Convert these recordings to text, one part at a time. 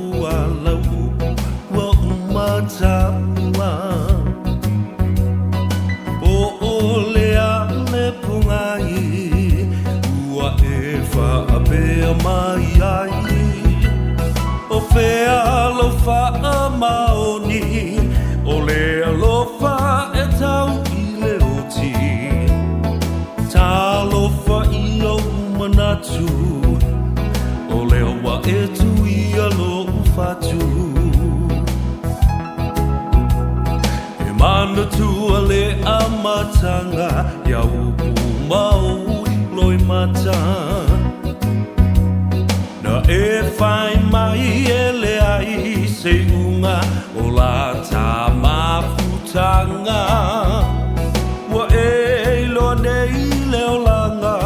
ua lau upu ua uma taua Po o le a le pogai ua e faapea mai ai O fea lou faamaoni o le alofa e tau i le oti Talofa i ou manatu O lea ua e tuia lou fatu E manatua le amataga Ia upu ma ou loimata Na e fai mai e leai se iuga o la ta mafutaga Ua e iloa nei le olaga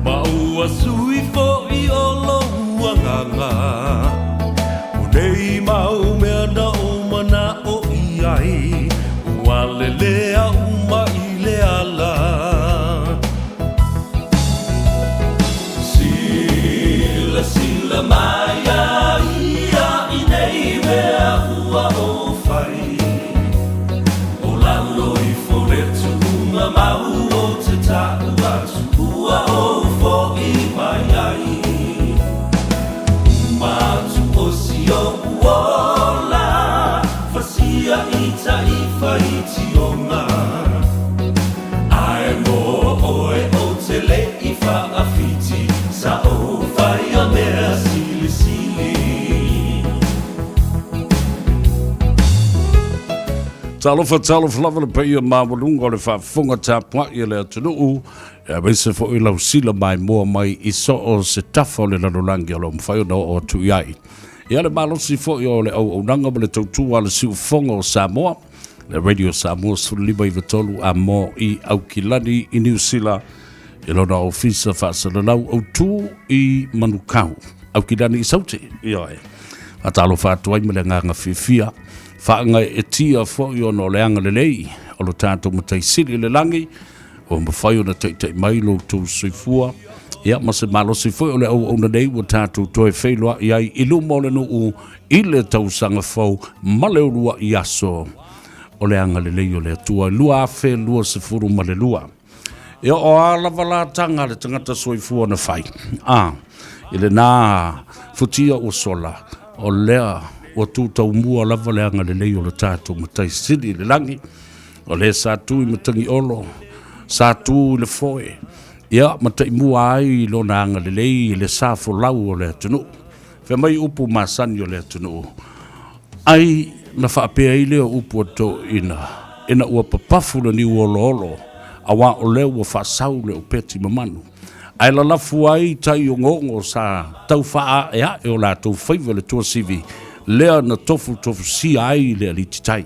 Ma ua sui foi o lou agaga O nei mau mea na ou manao i ai Ua lelea uma i le ala Silasila mai a ia i nei mea ua ou fai O lalo ifo le tuuga mau o te ta'u atu ua ou fo'i mai ai Uma atu o si o'u ola Fasia i ta'i faitioga Ae mo oe ou te le i fa'afiti Sa ou faia mea silisili. Talofa, talofa lava le paia maualuga o le faafofoga tapuai a le atunuu, aemaise foi lau sila maimoa mai i so o se tafa o le lalolagi o lo o mafai ona oo atu i ai. Ia le malosi foi o le auaunaga ma le tautua a le siufofoga o Samoa, le Radio Samoa 1593 a mo i Aukilani i Niu Sila, i lona ofisa faasalalau autū i Manukau, Aukilani i Saute, ioe. Faatalofa atu ai ma le agaga fiafia, faagaeetia foi ona o le agalelei o lo tatou Matai Sili i le lagi, ua mafai ona taitai mai lo outou soifua, ia ma se malosi foi o le auauna nei ua tatou toe feiloai ai i luma o le nuu i le tausaga fou ma le uluai aso o le agalelei o le Atua 2022. E oo a lava la taga a le tagata soifua na fai, a, i lena futia ua sola, o lea ua tu taumua lava le agalelei o le tatou Matai Sili i le lagi, o lea sa tu i Matagiolo, sa tu i le foe, ia ma taimua ai i lona agalelei i le sa folau o le atunuu. Fai mai upu masani o le atunuu, ai na faapea ai lea o upu a toeaiina, ina ua papafu le niu oloolo, auā o lea ua faasau le opeti mamanu, ae lalafu ai tai ogoogo sa tau faaaeae o latou faiva i le tuasivi, lea na tofutofusia ai le alititai.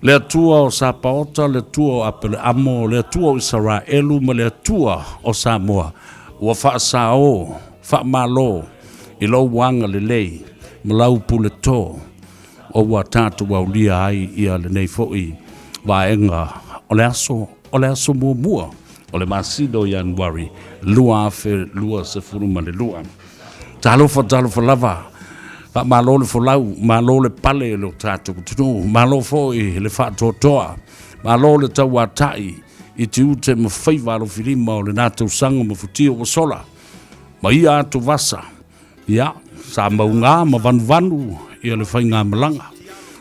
Le Atua o Sapaota, le Atua o Apeleamo, le Atua o Isaraelu ma le Atua o Samoa, ua faasaō, faamalo i lou agalelei ma lau puletō o ua tatou aulia ai ia lenei foi vaega o le aso, o le aso muamua o le masina o Ianuari 2022. Talofa, talofa lava. Faamalo le folau, malo le pale i lo tatou atunuu, malo foi le faatoatoa, malo le tauatai i tiute ma faiva alofilima o lena tausaga ma futia ua sola, ma ia atuvasa, ia, sa mauga ma vanuvanu ia le faigamalaga.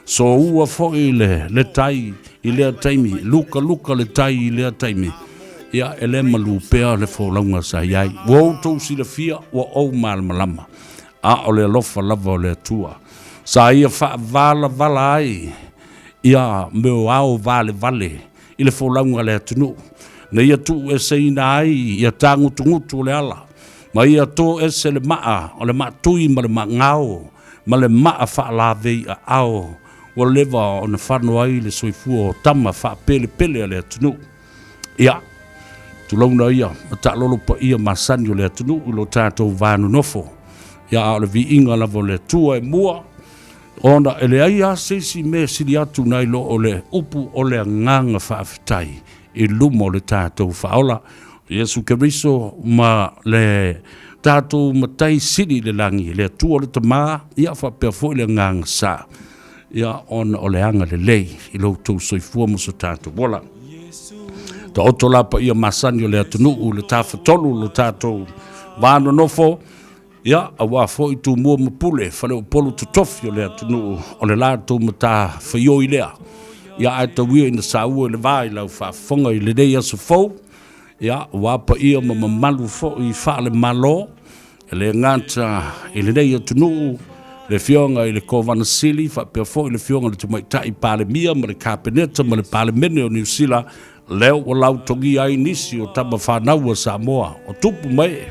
Soua foi le, le tai i lea taimi, lukaluka le tai i lea taimi, ia e le malu pea le folauga sa i ai. Ua outou silafia, ua ou malamalama, a o le alofa lava o le Atua sa ia faavalavala ai ia mea o ao valevale i le folauga a le atunuu, na ia tuueseina ai ia tagutugutu o le ala, ma ia toese le maa o le maatui ma le maagao ma le maa faalavei aao ua leva ona fano ai le soifua o tama faapelepele a le atunuu. Ia, tulouna ia ma taalolo paia masani o le atunuu i lo tatou va nonofo. Ia, a o le viiga lava o le Atua e mua, ona e leai lava se isi mea e sili atu nai lo o le upu o le agaga faafetai i luma o le tatou Faaola, Iesu Keriso ma le tatou Matai Sili i le Lagi, le Atua o le Tama, ia faapea foi le Agaga Sa, ia ona o le agalelei i lo outou soifua ma so tatou ola. Taoto la paia masani o le atunuu, le Tafatolu, lo tatou va nonofo, ia aua foi Tumua ma Pule, Faleupolu totofi o le atunuu, o le latou matafaioi lea. Ia ae tau ia ina saua i le va i lau faafofoga i lenei aso fou, ia aua paia ma mamalu foi faale-Malo, E le gata i lenei atunuu, le Afioga i le Kovana Sili faapea foi le Afioga i le Tamaitai Palemia ma le Kapeneta ma le Palemene o Niu Sila, lea ua lautogia ai nisi o tama fanau a Samoa o tupu ma ee,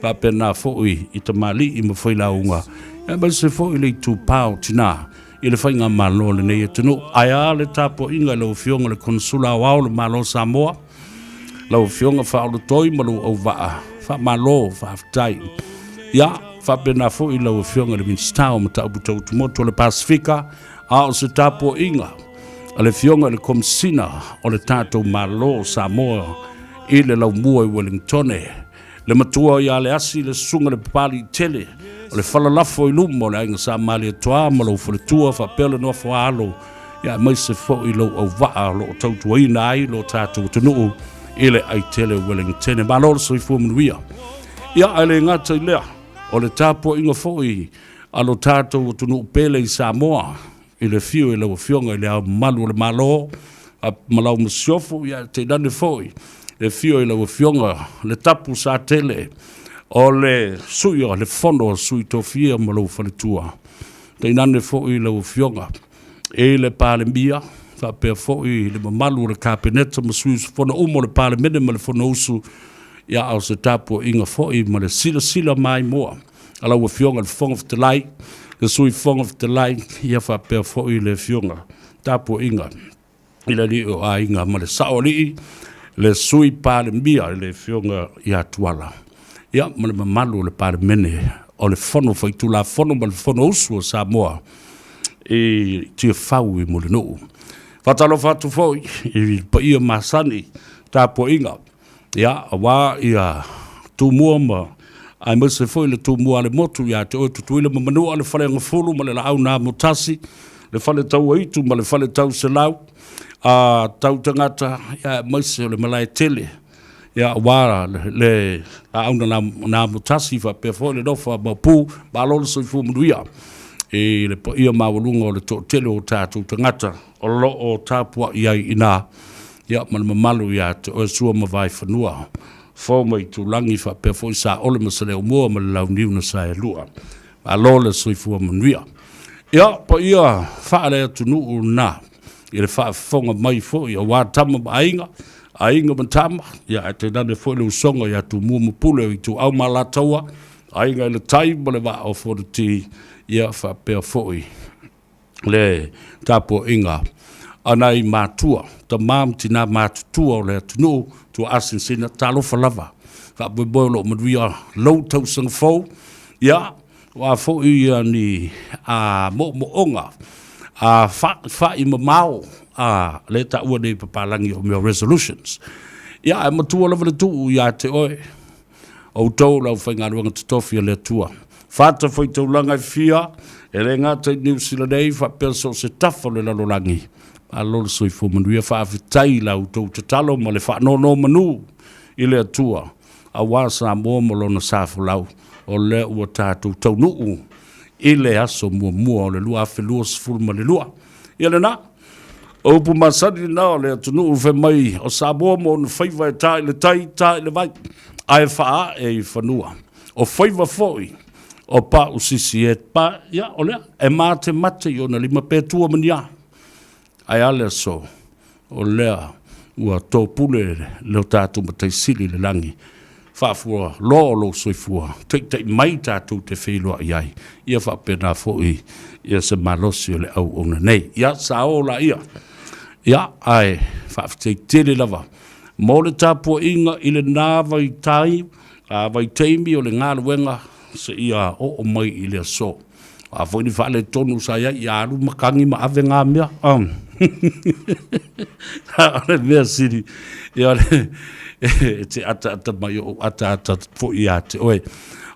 faapena foi i tamalii ma failauga, aemaise foi le itupa o tina i le faigamalo a lenei atunuu. Ae a le tapuaiga i lau Afioga i le Konesula Aoao o le Malo o Samoa, Lau Afioga Faaolotoi ma lou auvaa, faamalo, faafetai. Ia, faapena foi lau Afioga i le Minisita o Mataupu Tau Tumotu o le Pasefika, a o se tapuaiga a le Afioga i le Komesina o le tatou Malo o Samoa i le laumua i Wellingtone, le matua ia Leasi, le susuga i le Papaliitele, o le falalafo i luma o le Aiga Sa Malietoa ma lou faletua faapea le nofo a alo, ia aemaise foi lou auvaa o lo o tautuaina ai lo tatou atunuu i le aitele o Wellingtone. Malo le soifua manuia. Ia, ae le gata i lea, o le tapuaiga foi a lo tatou atunuu pele i Samoa, i le afio i lau Afioga i Le Ao Mamalu o le Malo ma lau Masiofo, ia tainane foi le afio i lau Afioga le Tapu Satele o le Sui o le Fono a Sui Tofia ma lou faletua, tainane foi lau Afioga i le Palemia, faapea foi le mamalu o le Kapeneta ma sui usufono uma o le Palemene ma le Fonousu, ia a o se tapuaiga foi ma le silasila maimoa a lau Afioga i le Fofoga Fetalai, le Sui Fofoga Fetalai, ia faapea foi le Afioga tapuaiga i le alii o aiga ma le Saoalii, le Sui Palemia i le Afioga ia Tuala, ia ma le mamalu o le Palemene o le Fono Faitulafono ma le Fonousu a Samoa i Tiafau i Mulinuu. Faatalofa atu foi i le paia masani tapuaiga, ia, aua ia Tumua ma aemaise foi le Tumua a le motu ia te oe Tutuila ma Manua, le Faleagafulu ma le Laau na Amotasi, le Faletauaitu ma le Faletauselau, a tau tagata, ia, aemaise o le malae tele, ia, aua le Laau na Amotasi faapea foi le nofo a Maopu. Malo le soifua manuia i le paia maualuga o le toatele o tatou tagata o lo o tapuai ai i ina, ia, ma le mamalu ia te oe Sua ma Vaifanua, Fou ma Itulagi faapea foi Saole ma Saleaaumua ma le Launiu na Saelua. Malo le soifua manuia. Ia, paia faale-atunuu na i le faafofoga mai foi aua tama ma aiga, aiga ma tama, ia ae tainane foi le usoga ia Tumua ma Pule o Ituau ma Alataua, Aiga i le Tai ma le Vaa o Fonoti, ia faapea foi le tapuaiga a nai matua, tama ma tina matutua o le atunuu, tuaasinasina, talofa lava. Faamoemoe o lo o manuia lou tausaga fou, ia, aua foi ni a moomooga a fa'i mamao a lea e taua nei e papalagi o mea o resolutions. Ia, ae matua lava le tuu ia te oe, outou le aufaigaluega totofi a le Atua. Fatafaitaulaga e fia, e le gata i Niu Sila nei, faapea so o se tafa o le lalolagi. Malo le soifua manuia, faafetai i la outou tatalo ma le faanonomanu i le Atua, aua Samoa ma lona sa folau, o lea ua tatou taunuu i le aso muamua o le 2022. Ia lena. O upu masani lena o le atunuu fai mai o Samoa ma ona faiva e ta i le tai, ta i le vai, ae faaae i fanua. O faiva foi o Pausisi e pa, ia, o lea, e matemate i ona lima pe tua ma ni a. Ae a le aso, o lea ua topule le o tatou Matai Sili i le lagi, faafua loa o lou soifua, taitai mai tatou te feiloai ai, ia faapena foi ia se malosi o le auauna nei. Ia, sao laia. Ia, ae faafetai tele lava mo le tapuaiga i lena vaitai, a vaitaimi o le galuega seia oo mai i le aso. O a foi ni faaletonu sa i ai, ia alu matagi ma ave ngā mea. A o le mea sili, ia o le, e te ataata mai o ou ataata foi ia te oe.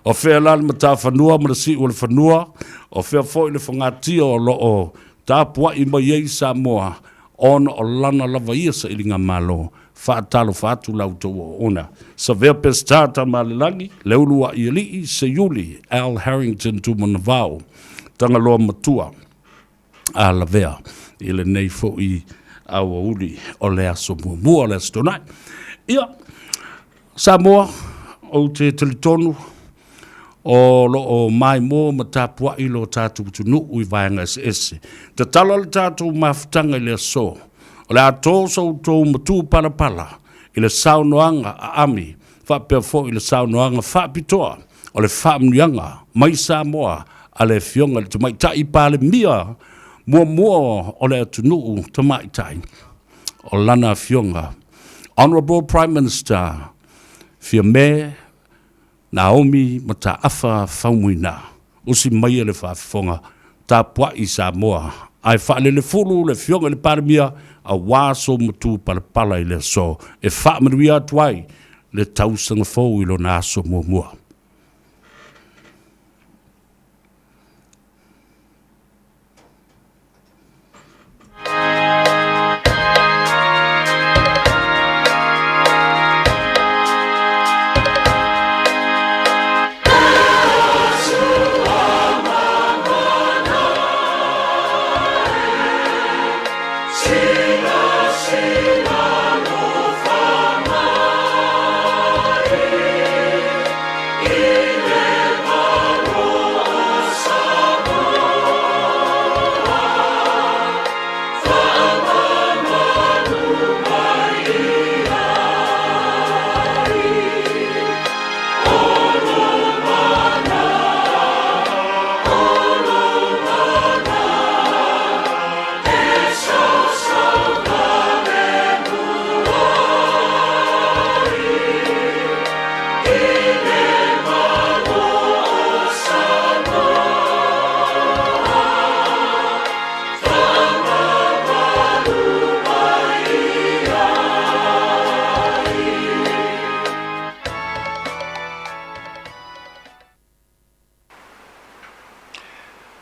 O fea la le matafanua ma le siu o le fanua, o fea foi le fogatia o lo o tapuai mai ai Samoa, ona o lana lava ia sailiga malo. Faatalofa atu la outou auauna. Savea Peseta Tamalelagi, Leuluaialii, Seiuli, Al Harrington Tumanavao, Tagaloa Matua, a lavea i lenei foi aoauli o le aso muamua o le Aso Toonai. Ia, Samoa, ou te talitonu o lo o maimoa ma tapuai lo tatou atunuu i vaega eseese. Tatala le tatou mafutaga i le aso, o le a tō so outou matupalapala i le saunoaga aami faapea foi le saunoaga faapitoa o le faamanuiaga mai Samoa a le Afioga i le Tamaitai Palemia muamua o le atunuu tamaitai, o lana Afioga Honourable Prime Minister Fiame Naomi Mataafa Faumuina. Usi maia le faafofoga tapuai Samoa ae faalelefulu le Afioga i le Palemia aua sou matupalapala i le aso e faamanuia atu ai le tausaga fou i lona aso muamua.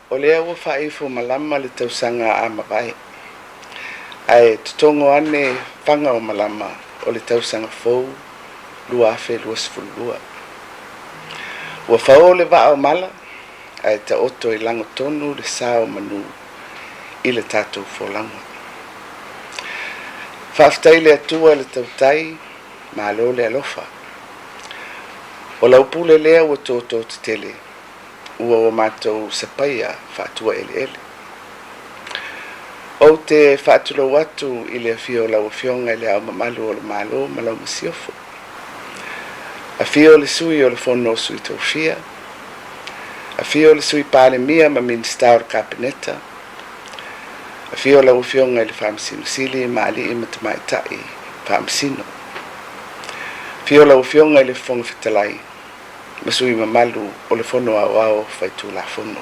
O lea ua faaifo malama le tausaga a mavae, ae totogo ane faga o malama o le tausaga fou 2022. Ua fao le vaa o mala, ae taoto i lago tonu le sa o manu i le tatou folauga. Faafetai i le Atua le tautai, malo le alofa. O lau pule lea ua toto tetele, ua o matou sapaia faatuaeleele. Ou te faatulou atu i le afio o lau Afioga i Le Ao Mamalu o le Malo ma lau Masiofo. Afio le Sui o le Fono o Sui Tofia, afio le Sui Palemia ma Minisita o le Kapeneta, afio lau Afioga i le Faamasino Sili ma alii ma tamaitai Faamasino. Afio lau Afioga i le Fofoga Fetalai ma sui mamalu o le Fono Aoao Faitulafono.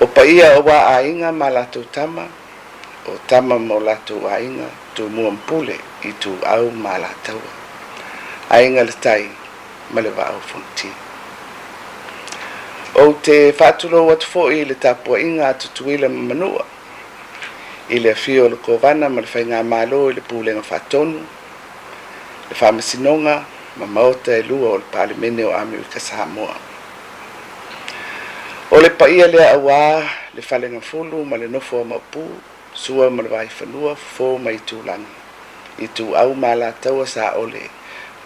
O paia aua aiga ma latou tama, o tama ma o latou aiga, Tumua ma Pule, Ituau ma Alataua, Aiga i le Tai ma le Vaa o Fonoti. Ou te faatulou atu foi i le tapuaiga a Tutuila ma Manua, i le afio o le Kovana ma le Faigamalo i le Pulega Faatonu, le Faamasinoga ma Maota e lua o le Palemene o Amerika Samoa. O le paia lea aua le Falegafulu ma le nofo a Maopu, Sua ma le Vaifanua, Fofo ma Itulagi, Ituau ma Alataua, Saole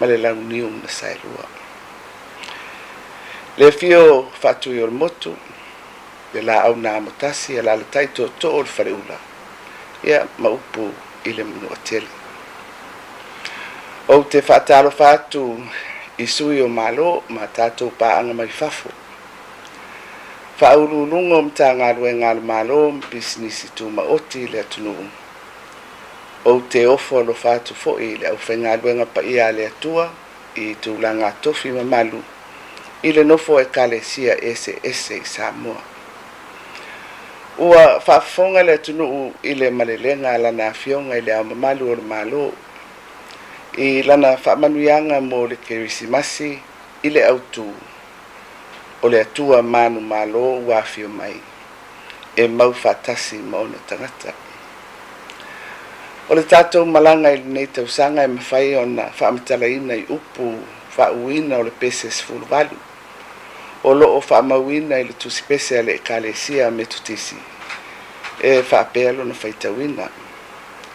ma le Launiu na Saelua. Le afio o Faatuiolemotu, le Laau na Amotasi, alaalatai Tootoo o le Faleula, ia ma upu i le Manuatele. Ou te faatalofa atu i sui o Malo ma tatou paaga mai fafo, faauluuluga o Matagaluega a le Malo ma pisinisi tumaoti i le atunuu. Ou te ofo alofa atu foi i le aufaigaluega paia a le Atua i tulaga tofi mamalu i le nofo Ekalesia eseese i Samoa. Ua faafofoga le atunuu i le malelega a Lana Afioga i Le Ao Mamalu o le Malo i lana faamanuiaga mo le Kerisimasi i le autu o le Atua manumalo ua afio mai e mau faatasi ma ona tagata. O le tatou malaga i lenei tausaga e mafai ona faamatalaina i upu faauuina o le pese 18 o lo o faamauina i le tusipese a le Ekalesia Metotisi e faapea lona faitauina,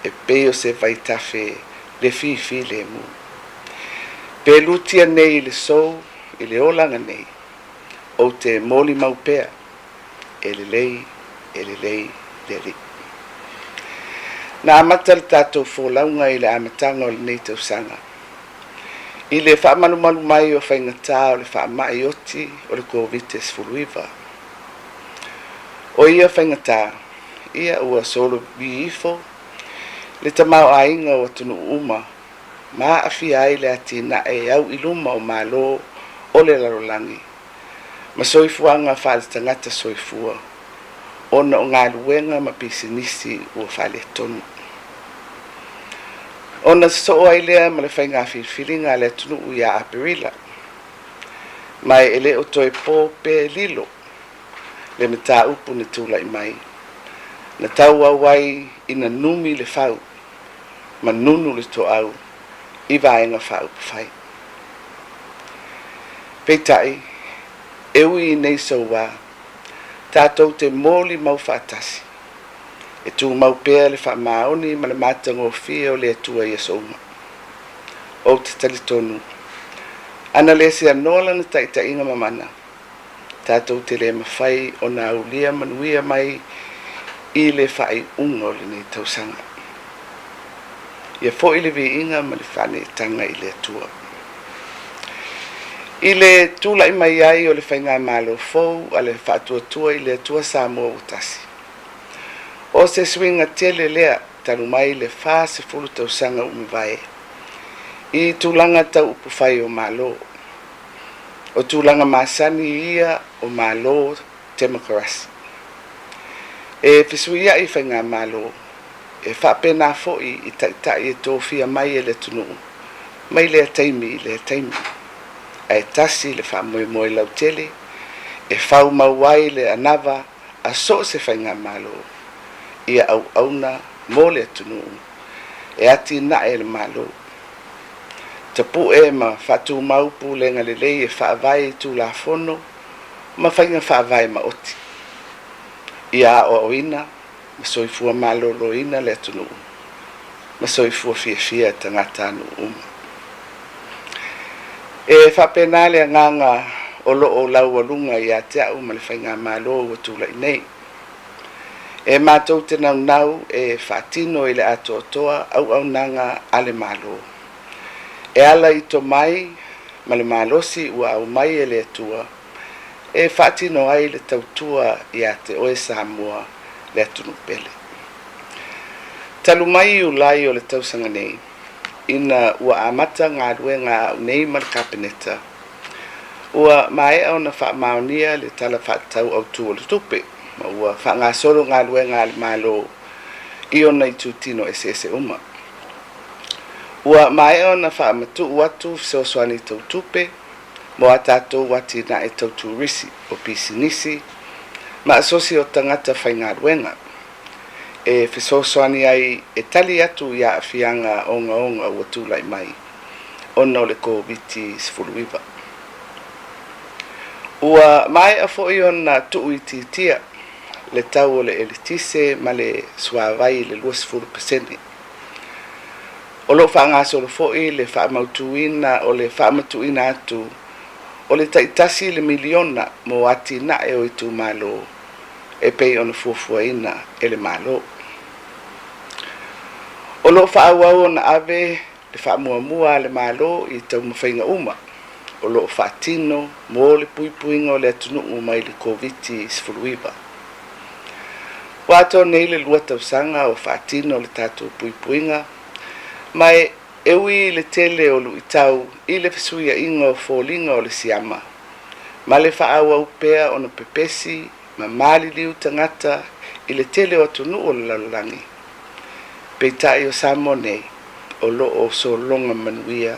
e pei o se vaitafe le fifilemu. Pe lutia nei i le sou i le olaga nei, ou te molimau pea, e lelei, e lelei le Alii. Na amata le tatou folauga i le amataga o lenei tausaga, i le faamalumalu mai o faigata o le faamai oti o le Koviti-19. O ia faigata, ia ua solovi ifo le tamaoaiga o atunuu uma ma aafia ai le atinae au i luma o Malo o le lalolagi ma soifuaga faaletagata soifua ona o galuega ma pisinisi ua faaletonu. Ona sosoo ai lea ma le faiga filifiliga a le atunuu ia Aperila, ma e le o toe po pe lilo le mataupu na tulai mai, na tauau ai ina numi le fau ma nunu le toau i Vaega Faaupufai. Peitai, e ui i nei soua, tatou te molimau faatasi, e tumau pea le faamaoni ma le matagofie o le Atua i aso uma. Ou te talitonu, ana le seanoa lana taitaiga mamana, tatou te le mafai ona aulia manuia mai i le faaiuga o lenei tausaga. Ia foi le viiga ma le faaneetaga i le Atua. I le tulai mai ai o le Faigamalo fou a le Faatuatua i le Atua Samoa ua tasi, o se suiga tele lea talu mai le 40 tausaga ua mavae i tulaga tau upufai o Malo. O tulaga masani ia o Malo temokarasi. E fesuiai faigamalo, e faapena foi i taitai e tofia mai e le atunuu mai lea taimi i lea taimi. Ae tasi le faamoemoe lautele e faumau ai le anava a so o se faigamalo ia auauna mo le atunuu e atinae e le Malo. Tapue ma faatumau pulega lelei e faavae i Tulafono ma faiga faavae maoti. Ia aoaoina ma soifua maloloina le atunuu ma soifua fiafia tagatanuu uma. E faapena le agaga o lo o laualuga ia te au ma le Faigamalo ua tulai nei. E matou te naunau e faatino i le atoatoa auaunaga a le Malo. E ala i tomai ma le malosi ua aumai e le Atua e faatino ai le tautua ia te oe Samoa le atunuu pele. Talu mai Iulai o le tausaga nei, ina ua amata galuega a au nei ma le Kapeneta, ua maea ona faamaonia le Tala Faatatau Autu o le Tupe ma ua faagasolo galuega a le Malo i ona itutino eseese uma. Ua maea ona faamatuu atu fesoasoani tau tupe mo a tatou atinae tau turisi, o pisinisi, ma asosi o tagata faigaluega, e fesoasoani ai e tali atu i aafiaga ogaoga ua tulai mai ona o le Koviti-19. Ua maea foi ona tuuitiitia le tau o le eletise ma le suavai i le 20%. O lo o faagasolo foi le faamautuina o le faamatuuina atu o le tai $1 miliona mo atinae o itumalo e pei ona fuafuaina e le Malo. O lo o faaauau ona ave le faamuamua a le Malo i taumafaiga uma o lo o faatino mo le puipuiga o le atunuu mai le Koviti-19. Ua atoa nei le lua tausaga o faatino le tatou puipuiga, ma e ui i le tele o luitau i le fesuiaiga o foliga o le siama, ma le faaauau pea ona pepesi ma maliliu tagata i le tele o atunuu o le lalolagi, peitai o Samoa nei o lo o sologa manuia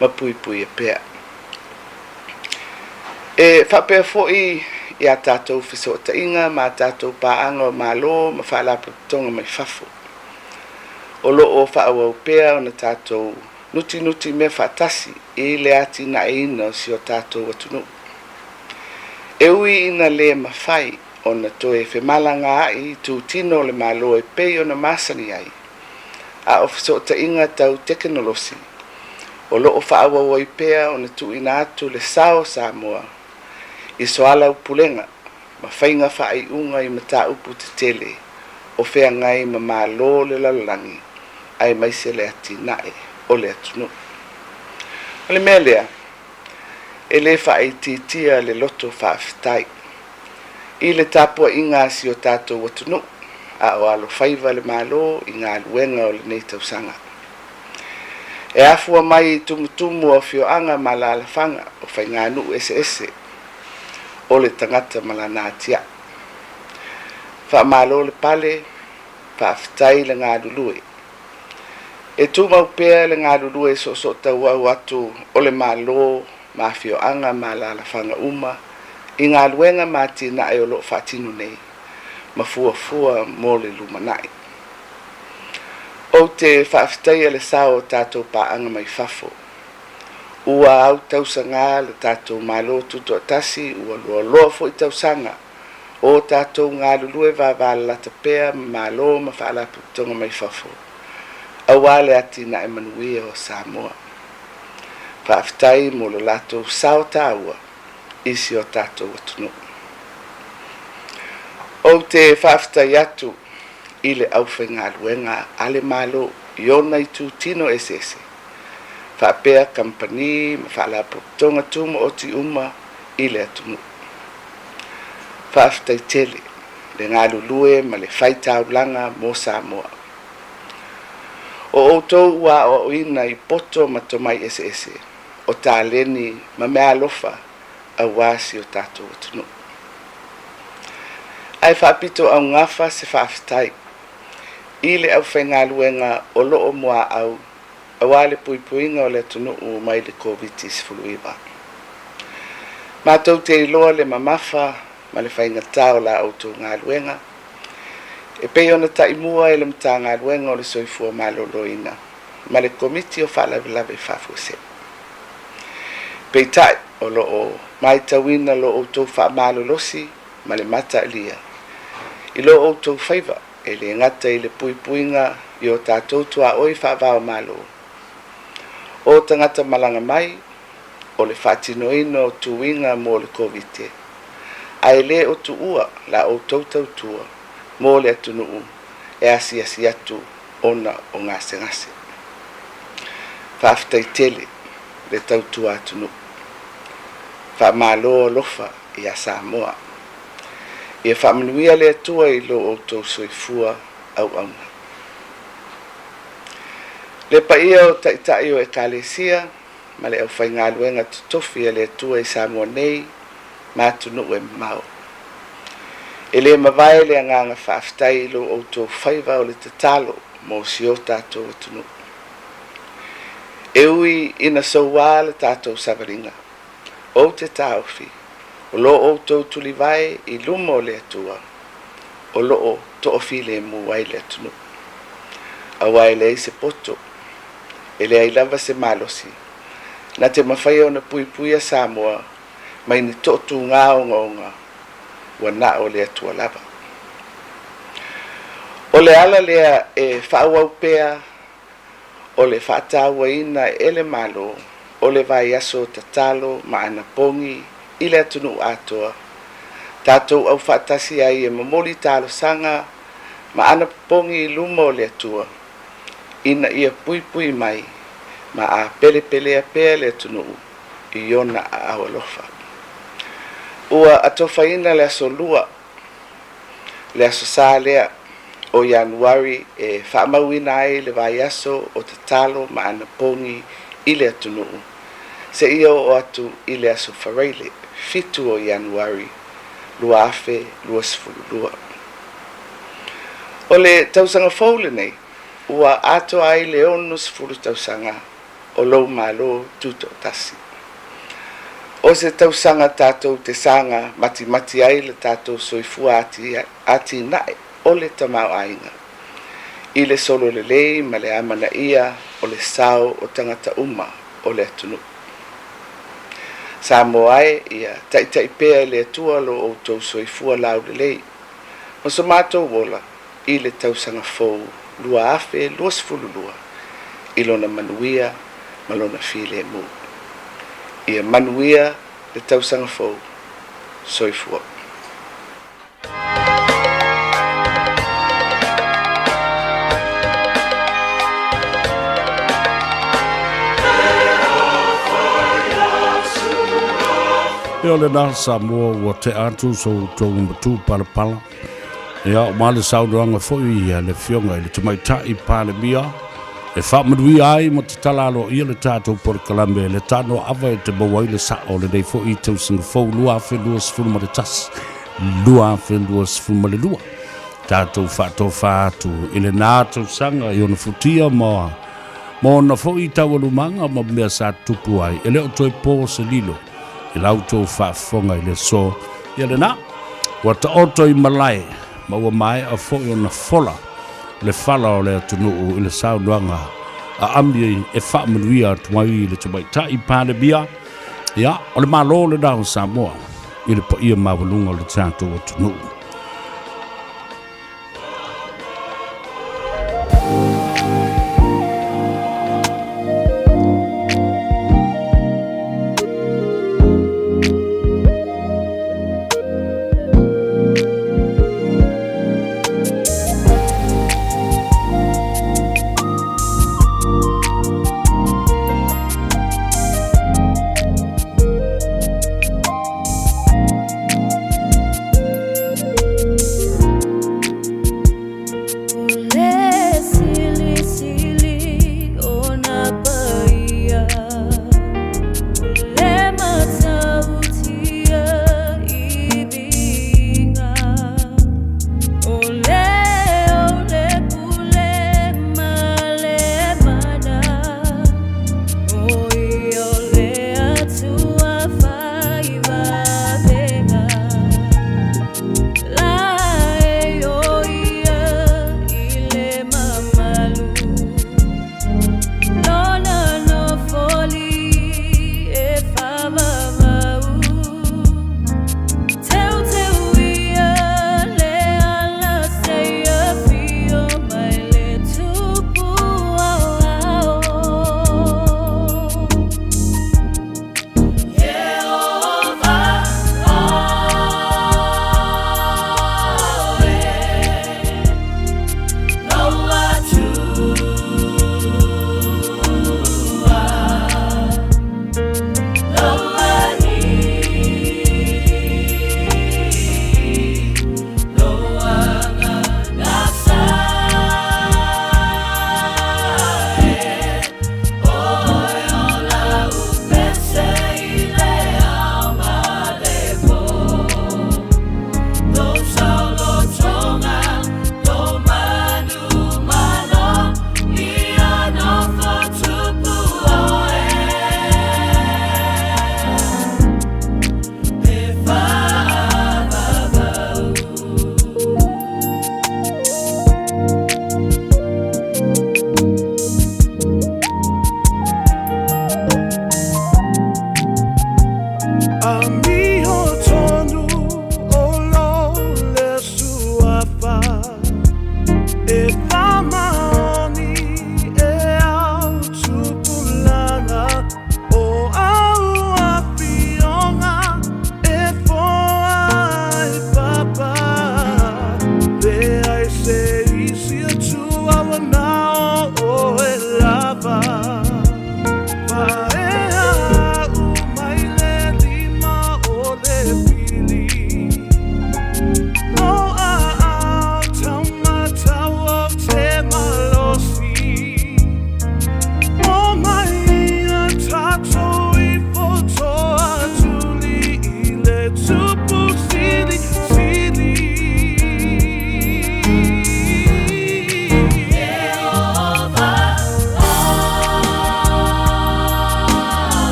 ma puipuia pea. E faapea foi i a tatou fesootaiga ma a tatou paaga o Malo ma Faalapotopotoga mai fafo. O lo o faaauau pea ona tatou nutinutimea faatasi i le atinaeina o si o tatou atunuu. E ui ina le mafai ona toe femalagaai i itutino o le Malo e pei ona masani ai, a o fesootaiga tau tekenolosi o lo o faaauau ai pea ona tuuina atu le sao o Samoa i soalaupulega ma faiga faaiuga i mataupu tetele o feagai ma Malo o le lalolagi aemaise le atinae o le atunuu. O le mea lea, e le faaitiitia le loto faafetai i le tapuaiga a si o tatou atunuu a o alofaiva le Malo i galuega o lenei tausaga. E afua mai i tumutumu o afioaga ma alaalafaga o faiganuu eseese o le tagata ma lana atiae. Faamalo le pale, faafetai le galulue. E tumau pea le galulue soosootauau atu o le Malo ma afioaga ma alaalafaga uma i galuega ma atinae o lo o faatino nei ma fuafua mo le lumanai. Ou te faafetaia le sao o tatou paaga mai fafo. Ua autausaga le tatou Malo Tutoatasi ua loaloa foi tausaga o tatou galulue vavalalata pea ma Malo ma Faalapotopotoga mai fafo aua le atinae manuia o Samoa. Faafetai mo lo latou sao taua i si o tatou atunuu. Ou te faafetai atu i le aufaigaluega a le Malo i ona itutino eseese, faapea kamupani ma faalapotopotoga tumaoti uma i le atunuu. Faafetai tele le galulue ma le faitaulaga mo Samoa. O outou ua aoaoina i poto ma tomai eseese, o taleni ma meaalofa aua si o tatou atunuu. Ae faapito augafa se faafetai i le aufaigaluega o lo o muaau aua le puipuiga o le atunuu mai le Koviti-19. Matou te iloa le mamafa ma le faigata o la outou galuega, e pei ona taimua e le Matagaluega o le Soifua Maloloina ma le Komiti o Faalavelave Faafuasei. Peitai, o lo o matauina lo outou faamalolosi ma le mataalia i lo outou faiva e le gata i le puipuiga i o tatou tuaoi faava-o-Malo, o tagata malaga mai, o le faatinoina o tuiga mo le Kovite, ae le o tuua la outou tautua mo le atunuu e asiasi atu ona o gasegase. Faafetai tele le tautua atunuu. Faamalo alofa iā Samoa. Ia faamanuia le Atua i lo outou soifua auauna. Le paia o Taitai o Ekalesia ma le aufaigaluega totofi a le Atua i Samoa nei ma atunuu e mamao. E le mavae le agaga faafetai i lo outou faiva o le tatalo mo si o tatou atunuu. E ui ina soua le tatou savaliga, ou te taofi, o lo outou tulivae i luma o le Atua, o lo o toafilemu ai le atunuu. Aua e leai se poto, e leai lava se malosi, na te mafai ona puipuia Samoa mai ni tootūgā ogaoga ua na o le Atua lava. O le ala lea e faaauau pea o le faatauaina e le Malo o le vaiaso tatalo ma anapogi i le atunuu atoa, tatou aufaatasi ai e momoli talosaga ma anapopogi i luma o le Atua ina ia puipui mai ma apelepelea pea le atunuu i ona aao alofa. Ua atofaina le aso Lua, le Aso Sa lea o Ianuari e faamauina ai le vaiaso o tatalo ma anapogi i le atunuu seia oo atu i le Aso Faraile 7 o Ianuari 2022. O le tausaga fou lenei ua atoa ai le 60 tausaga o lou Malo Tutoatasi. O se tausaga tatou te saga matimati ai le tatou soifua atinae o le tamaoaiga i le solo lelei ma le amanaia o le sao o tagata uma o le atunuu. Samoa e, ia taitai pea e le Atua lo outou soifua laulelei ma so matou ola i le tausaga fou 2022 i lona manuia ma lona filemu. Ia manuia le tausaga fou. Soifua. Ia o lena Samoa ua tea atu so outou matupalapala. Ia, ma le saunoaga foi a le Afioga i le Tamaitai Palemia e faamanuia ai ma tatala aloaia le tatou polokalame le tanoaava e te maua ai le sao o lenei foi tausaga fou 2021 2022. Tatou faatofa atu i lena tausaga i ona futia ma ma ona foi taualumaga ma mea sa tupu ai, e le o toe po se lilo i la outou faafofoga i le aso. Ia lena, ua taoto i malae ma ua maea foi ona fola le fala o le atunuu i le saunoaga a Ami e faamanuia atu ai i le Tamaitai Palemia. Ia, o le Malo lena o Samoa i le paia maualuga o le tatou atunuu.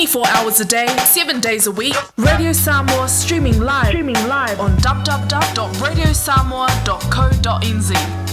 24 hours a day, 7 days a week. Radio Samoa streaming live, streaming live on www.radiosamoa.co.nz.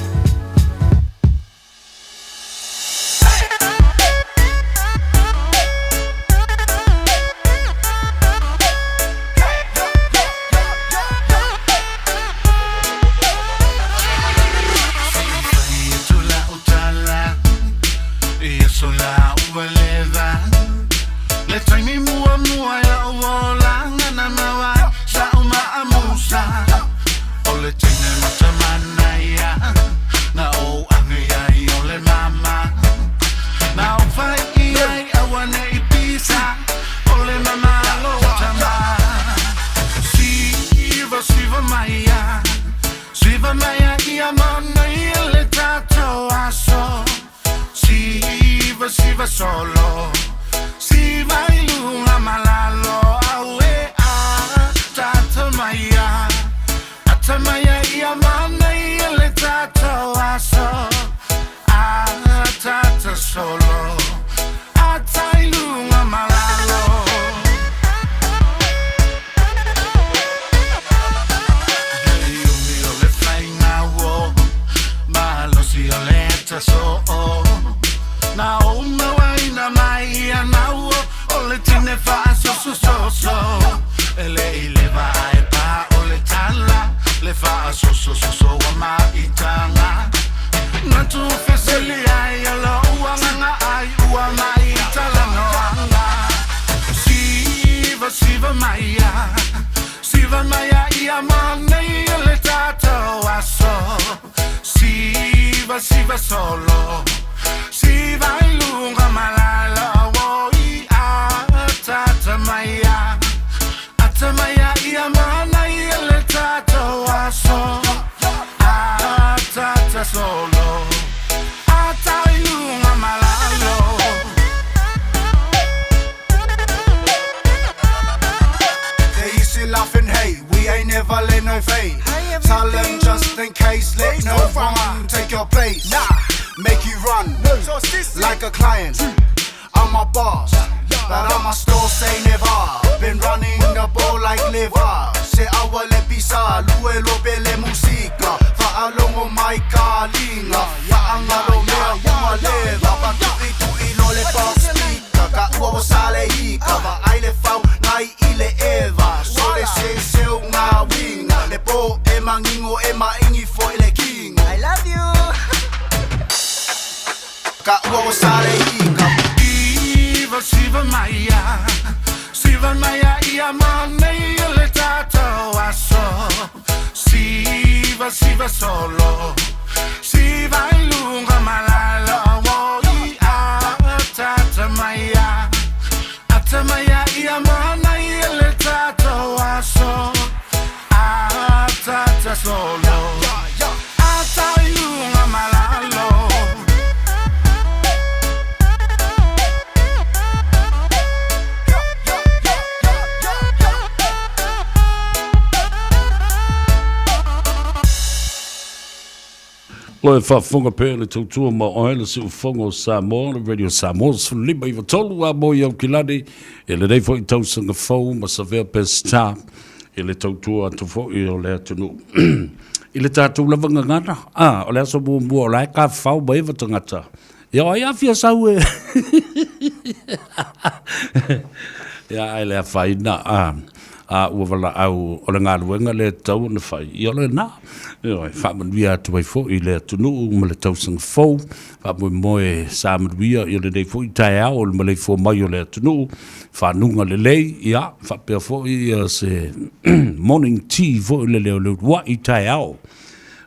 Lo e faafofoga pea le tautua ma oe le siufofoga o Samoa, le Radio Samoa 15 93 a mo i Aukilani i lenei foi tausaga fou ma savea Peseta i le tautua atu foi o le atunuu. I le tatou lava gagana, a, o le aso muamua o la e tafafao mai eva tagata. Ia o ai a fia sau e. Ia ae le afaina, a, a ua valaau o le galuega lea e tatau ona fai, ia o lena. Ioe, faamanuia atu ai foi i le atunuu ma le tausaga fou, faamoemoe sa manuia i lenei foi taeao o le maleifua mai o le atunuu, fanuga lelei, ia, faapea foi ia se morning tea foi lele o le uluai taeao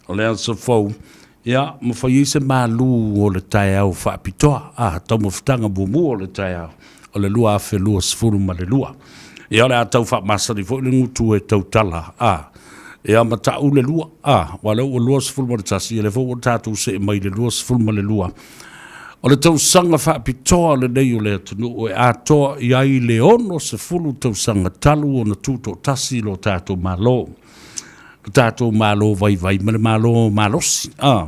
o le aso fou, ia, ma fai ai se malu o le taeao faapitoa, a, taumafataga muamua o le taeao o le 2022. Ia, o le a tau faamasani foi le gutu e tautala, a, ia, ma ta'u le lua, a, aua o lea ua 21, ia lea foi ua tatou see mai i le 22. O le tausaga faapitoa lenei o le atunuu e atoa i ai le 60 tausaga talu ona tutoatasi lo tatou Malo. Lo tatou Malo vaivai ma le Malo malosi. A.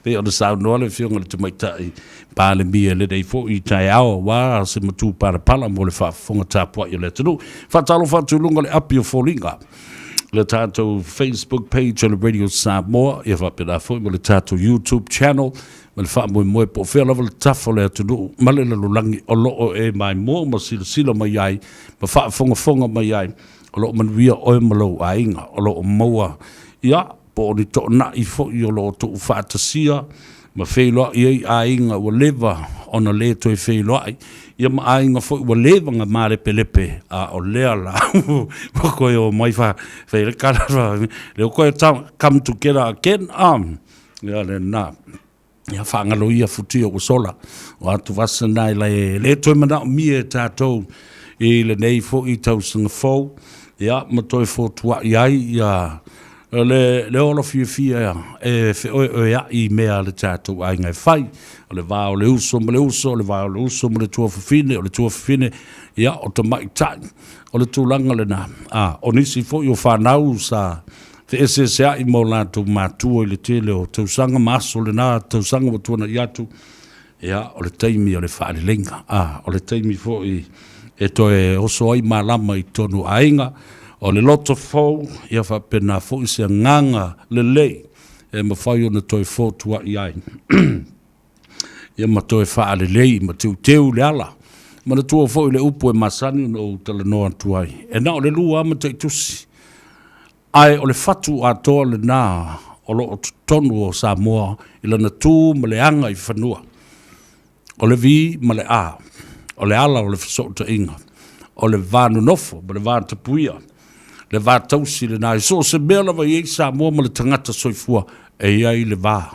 Pei ona saunoa le Afioga i le Tamaitai Palemia i lenei foi taeao aua se matupalapala mo le faafofoga tapuai a le atunuu. Faatalofa atu i luga o le api o foliga, le tatou Facebook page o le Radio Samoa, ia faapena foi ma le tatou YouTube channel ma le faamoemoe po o fea lava le tafa o le atunuu ma le lalolagi o lo o e maimoa ma silasila mai ai ma faafogafoga mai ai. O lo o manuia oe ma lou aiga, o lo o maua, ia, po o ni toonai foi o lo o tuufaatasia ma feiloai ai aiga ua leva ona le toe feiloai, ia ma aiga foi ua leva ona malepelepe, a o lea la ua toe omai fa fai le tala lea ua toe come together again, a, ia lena. Ia faagalo ia futia ua sola, o atuvasa na e le toe manaomia e tatou i lenei foi tausaga fou, ia ma toe fotuai ai ia le ola fiafia e feoeoeai i mea a le tatou aiga e fai. O le va o le uso ma le uso, o le va o le uso ma le tuafafine, o le tuafafine, ia o tamaitai. O le tulaga lena. A, o nisi foi o fanau sa feeseesea'i ma o latou matua i le tele o tausaga ma aso o lena tausaga ua tuana'i atu, ia, o le taimi o le faaleleiga, a, o le taimi foi e toe oso ai malama i totonu o aiga, o le loto fou, ia faapena foi se agaga lelei e mafai ona toe fotua'i ai. Ia ma toe faalelei ma teuteu le ala. Manatua foi le upu e masani ona ou talanoa atu ai, e na o le lua lava mataitusi, ae o le fatu atoa lena o lo o totonu o Samoa i lana tu ma le aga i fanua. O le V ma le A, o le ala o le fesootaiga, o le va nonofo ma le va tapuia, le va tausi lena i so o se mea lava e i ai Samoa ma le tagata soifua, e i ai le va.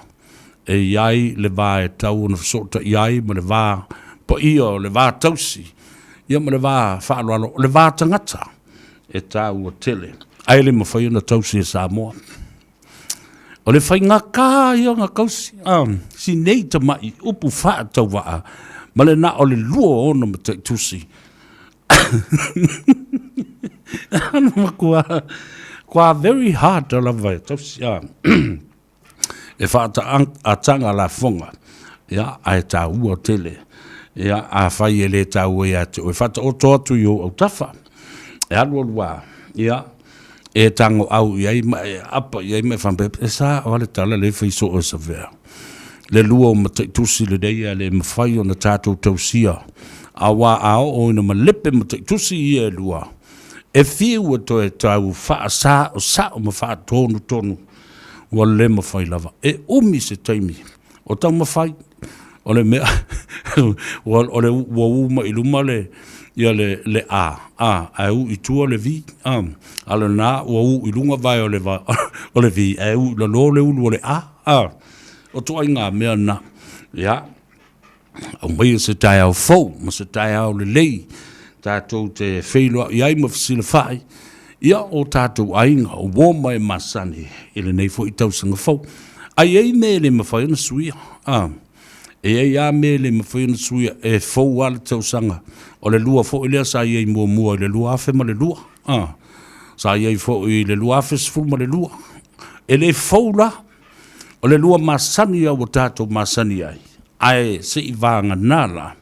E i ai le va e tau ona fesootai ai ma le va paia o le va tausi, ia ma le va faaaloalo, o le va tagata e taua tele, ae le mafai ona tausi e Samoa. O le faigata ia ona tausi, a, si nei tamai upu faatauvaa ma le na o le 26 mataitusi. Ana matua, kua very hard lava e tausi, a. e faataga lafoga, ia, ae taua tele. Ia, afai e le taua ia te oe, faataoto atu i ou autafa. E alu alu lava, ia, e tagoau i ai ma e apa i ai ma e faapea, e sao lava le tala lea e fai soo e Savea. Le lua o mataitusi lenei ae le mafai ona tatou tausia, aua a oo ina malepe mataitusi ia e lua, e fiu e toe tau faasaosao ma faatonutonu ua le mafai lava. E umi se taimi o taumafai, o le mea ua o le ua u mai i luma le ia le le A, a ae u i tua le V, a a o lena ua u i luga vae o le o le V ae u i lalo le ulu o le A, a o ituaiga mea na. Ia, aumaia se taeao fou ma se taeao lelei tatou te feiloai ai ma fesilafai ia o tatou aiga o uo ma e masani i lenei foi tausaga fou. Ae i ai mea e le mafai ona suia, a, e i ai lava mea e le mafai ona suia, e fou lava le tausaga. O le lua foi lea sa i ai muamua i le 2002, a, sa i ai foi i le 2012. E le fou la. O le lua masani ia ua tatou masani ai, ae se i vagana la,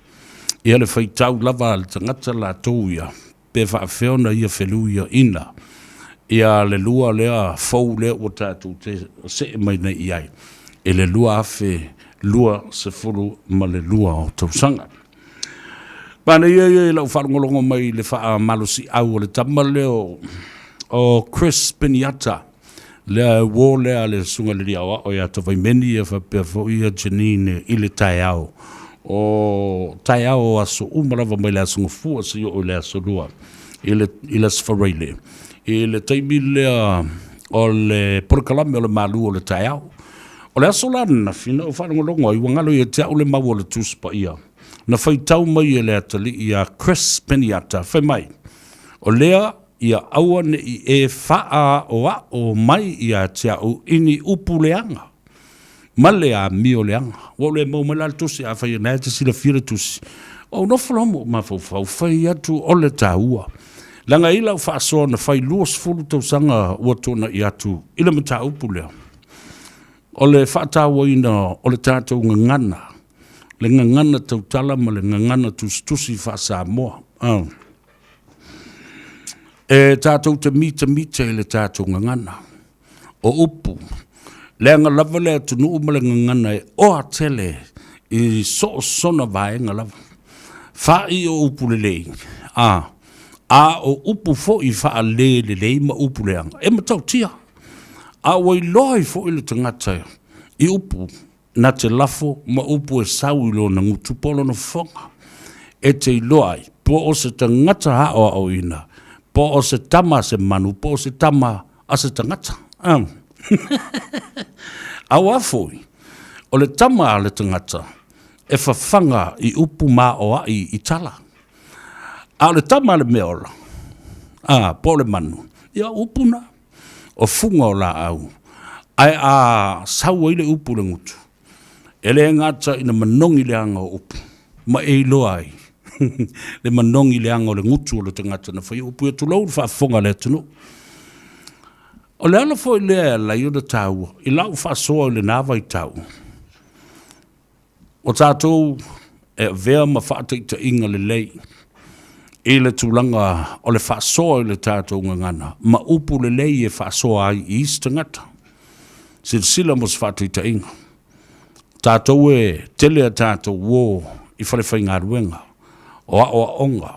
ia le faitau lava a le tagata latou ia, pe faapefea ona ia feluiaina ia le lua lea fou lea ua tatou te see mai nei i ai i le 2022 o tausaga. Manaia ia i lau faalogologo mai i le faamalosiau o le tama lea o Chris Peniata, lea e uo lea a le Susuga i le Alii Aoao ia Tavaimeni ia faapea foi ia Janine i le taeao o taeao o aso uma lava mai le Aso Gafua seia oo i le Aso Lua i le i le Aso Faraile i le taimi lea o le polokalame o le malu o le taeao. O le aso la ananafi na ou faalogologo ai ua galo ia te au le mau o le Tusi Paia na faitau mai e le atalii ia Chris Peniata fai mai, O lea ia aua ne i e faaaoao mai ia te au i ni upu leaga ma le amio leaga. Ua ou le maua mai la le tusi, afai o lena e te silafia le tusi, ou nofo loa ma ou mafaufau, fai atu o le taua. Leaga e i ai lau faasoa na fai 20 tausaga ua tuanai atu i le mataupu lea. O le faatauaina o le tatou gagana, le gagana tautala ma le gagana tusitusi faa-Samoa. E tatou te mitamita i le tatou gagana. O upu, leaga lava le atunuu ma le gagana e oa tele i so o sona vaega lava. Fa'i o upu lelei, a, a o upu foi faale lelei ma upu leaga, e matautia. A ua iloa ai foi le tagata i upu na te lafo ma upu e sau i lona gutu po o lona fofoga, e te iloa ai po o se tagata aoaoina, po o se tama a se manu, po o se tama a se tagata. Auā foi, o le tama a le tagata e fafaga i upu maoaʻi i tala, a o le tama a le meaola, a, po o le manu, ia o upu na. o fuga o laau, ae a sau ai le upu i le gutu, e le gata ina manogi leaga o upu, ma e iloa ai le manogi leaga o le gutu o le tagata na faia upu ia, tulou le faafofoga a le atunuu. O le ala foi lea e ala ai ona taua i lau faasoa i lena vaitau, O tatou e avea ma faataitaiga lelei i le tulaga o le faasoa i le tatou gagana ma upu lelei e faasoa ai i isi tagata. Silasila mo se faataitaiga, tatou e tele a tatou uo i falefaigaluega, o aoaoga,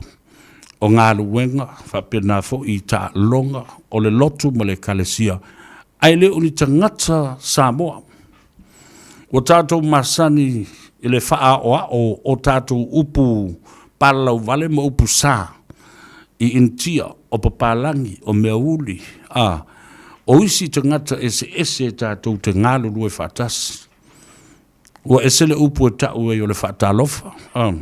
o galuega faapena foi i taaloga, o le lotu ma le ekalesia, ae le o ni tagata Samoa. Ua tatou masani i le faaoao o tatou upu palalauvale ma upu sa i Initia, o papalagi, o meauli, a o isi tagata eseese tatou te galulue faatasi. Ua ese le upu e tau ai o le faatalofa, a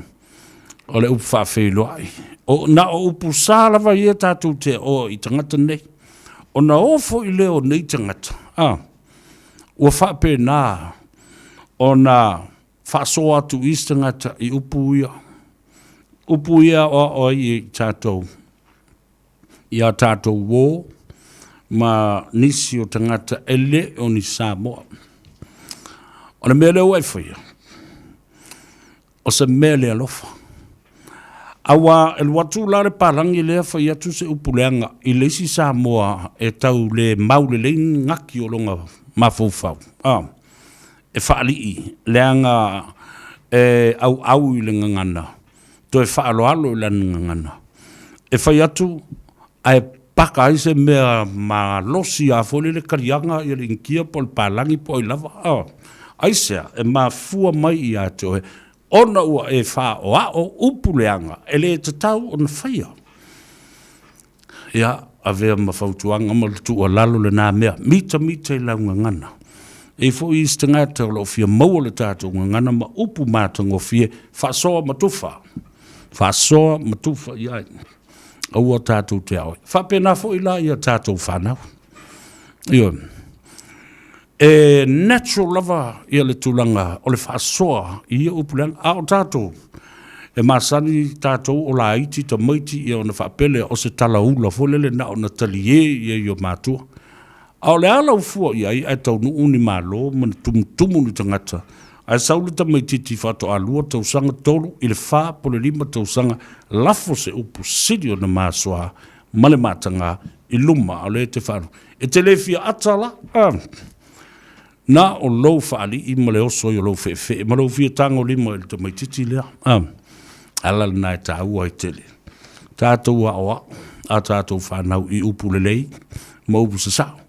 o le upu faafeiloai. O, na o upu sa lava ia tatou te o i tagata nei. Ona o foi lea o nei tagata, a Ua faapena ona faasoa atu i isi tagata i upu ia, upu ia e aoao ai i tatou, i a tatou uo ma nisi o tagata e le o ni Samoa. O le mea lea ua e faia, O se mea le alofa. Aua e alu atu la le palagi lea fai atu se upu leaga i le isi Samoa e tau le mau lelei ni gaki o lona mafaufau, a, e faalii leaga e auau i le gagana, toe faaaloalo i lana gagana. E fai atu ae paka ai se mea malosi lava foi lele kaliaga ia le Initia po o le palagi po o ai lava. A, aisea e mafua mai ia te oe ona ua e faaoao upu leaga e le tatau ona faia. Ia, avea ma fautuaga ma le tuualalo lena mea, mitamita i lau gagana. E i ai foi isi tagata o lo o fia maua le tatou gagana ma upu matagofie, faasoa ma tufa, faasoa ma tufa i ai. Aua tatou te ao ai. Faapena foi la ia tatou fanau. Ioe. E natural lava ia le tulaga o le faasoa i ia upu leaga. A o tatou, e masani tatou o laiti tamaiti ia ona faapea lea o se talaula foi lele na ona talie ia i o matua. A o le a lau fua i ai ae taunuu ni malo ma ni tumutumu ni tagata, ae sau le tamaitiiti faatoa lua tausaga, tolu i le fa po o le lima tausaga, lafo se upu sili ona masoa ma le mataga i luma, a o lea e te faalogo. E te le fia ata la? A! Na o lou faalii ma le oso ai o lou feefee ma lou fia tagolima i le tamaitiiti lea. A! Ala lena e taua ai tele tatou aoao a tatou fanau i upu lelei ma upu sasao.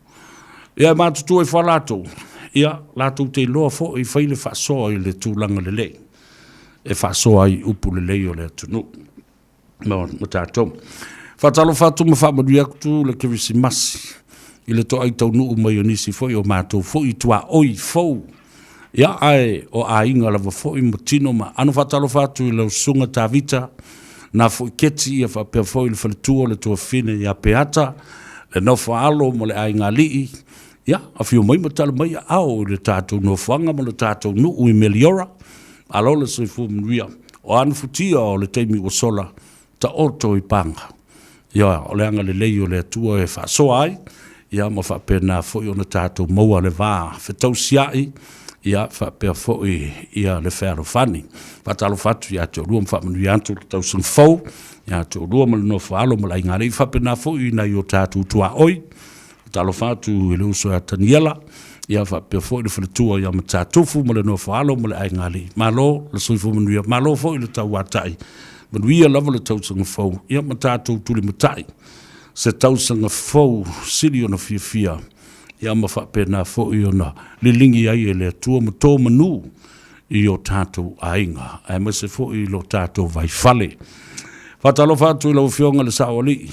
Ia e matutua ifo a latou, ia latou te iloa foi fai le faasoa i le tulaga lelei e faasoa ai i upu lelei o le atunuu ma tatou. Faatalofa atu ma faamanuia atu le Kerisimasi i le toai taunuu mai o nisi foi o matou foi tuaoi fou. Ia, ae o aiga lava foi ma tino ma ano. Faatalofa atu i lau susuga Tavita na foi Keti, ia faapea foi le faletua o le tuafine ia Peata, le nofo alo ma le aiga alii. Ia, afio mai ma tala mai aao i le tatou nofoaga ma le tatou nuu i Meliora. Malo le soifua manuia. O a ni futia o le taimi ua sola, taoto i paga. Ia, o le agalelei o le Atua e faasoa ai, ia ma faapena foi ona tatou maua le va fetausia'i, ia faapea foi ia le fealofani. Faatalofa atu ia te oulua ma faamanuia atu le tausaga fou ia te oulua ma le nofo a alo ma le aigalii, faapena foi i nai o tatou tuaoi. Faatalofa atu i le uso ia Taniela, ia faapea foi le faletua ia Matatufu ma le nofo a alo ma le aigalii. Malo le soifua manuia, malo foi le tauatai, manuia lava le tausaga fou, ia ma tatou tulimatai se tausaga fou sili ona fiafia, ia ma faapena foi ona liligi ai e le Atua ma to manu i o tatou aiga, aemaise foi i lo tatou vaifale. Faatalofa atu i lau Afioga i le Saoalii,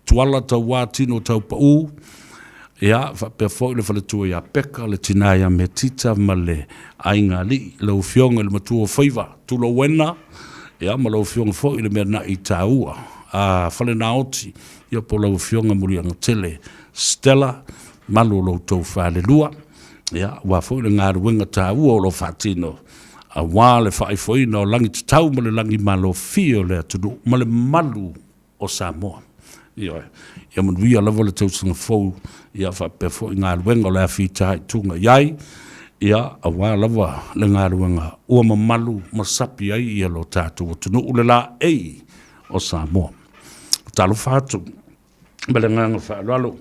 Tuala Tauā Tino Taupau, ia, faapea foi le faletua ia Peka, le tina ia Metita ma le aiga alii, lau Afioga i le matua o Faiva, Tulouena, ia, ma lau Afioga foi i le mea na'i taua, a Falenaoti, ia po o lau Afioga Muliagatele Stella, malu o lo outou falelua, ia, aua foi le galuega taua o lo o faatino, aua le faaifoina o lagi tatau ma le lagi malofie o le atunuu ma le malu o Samoa. Ioe. Ia manuia lava le tausaga fou, ia faapea foi galuega o le a fitaituga i ai, ia aua lava le galuega ua mamalu ma sapi ai ia lo tatou atunuu le laei o Samoa. Talofa atu ma le agaga faaaloalo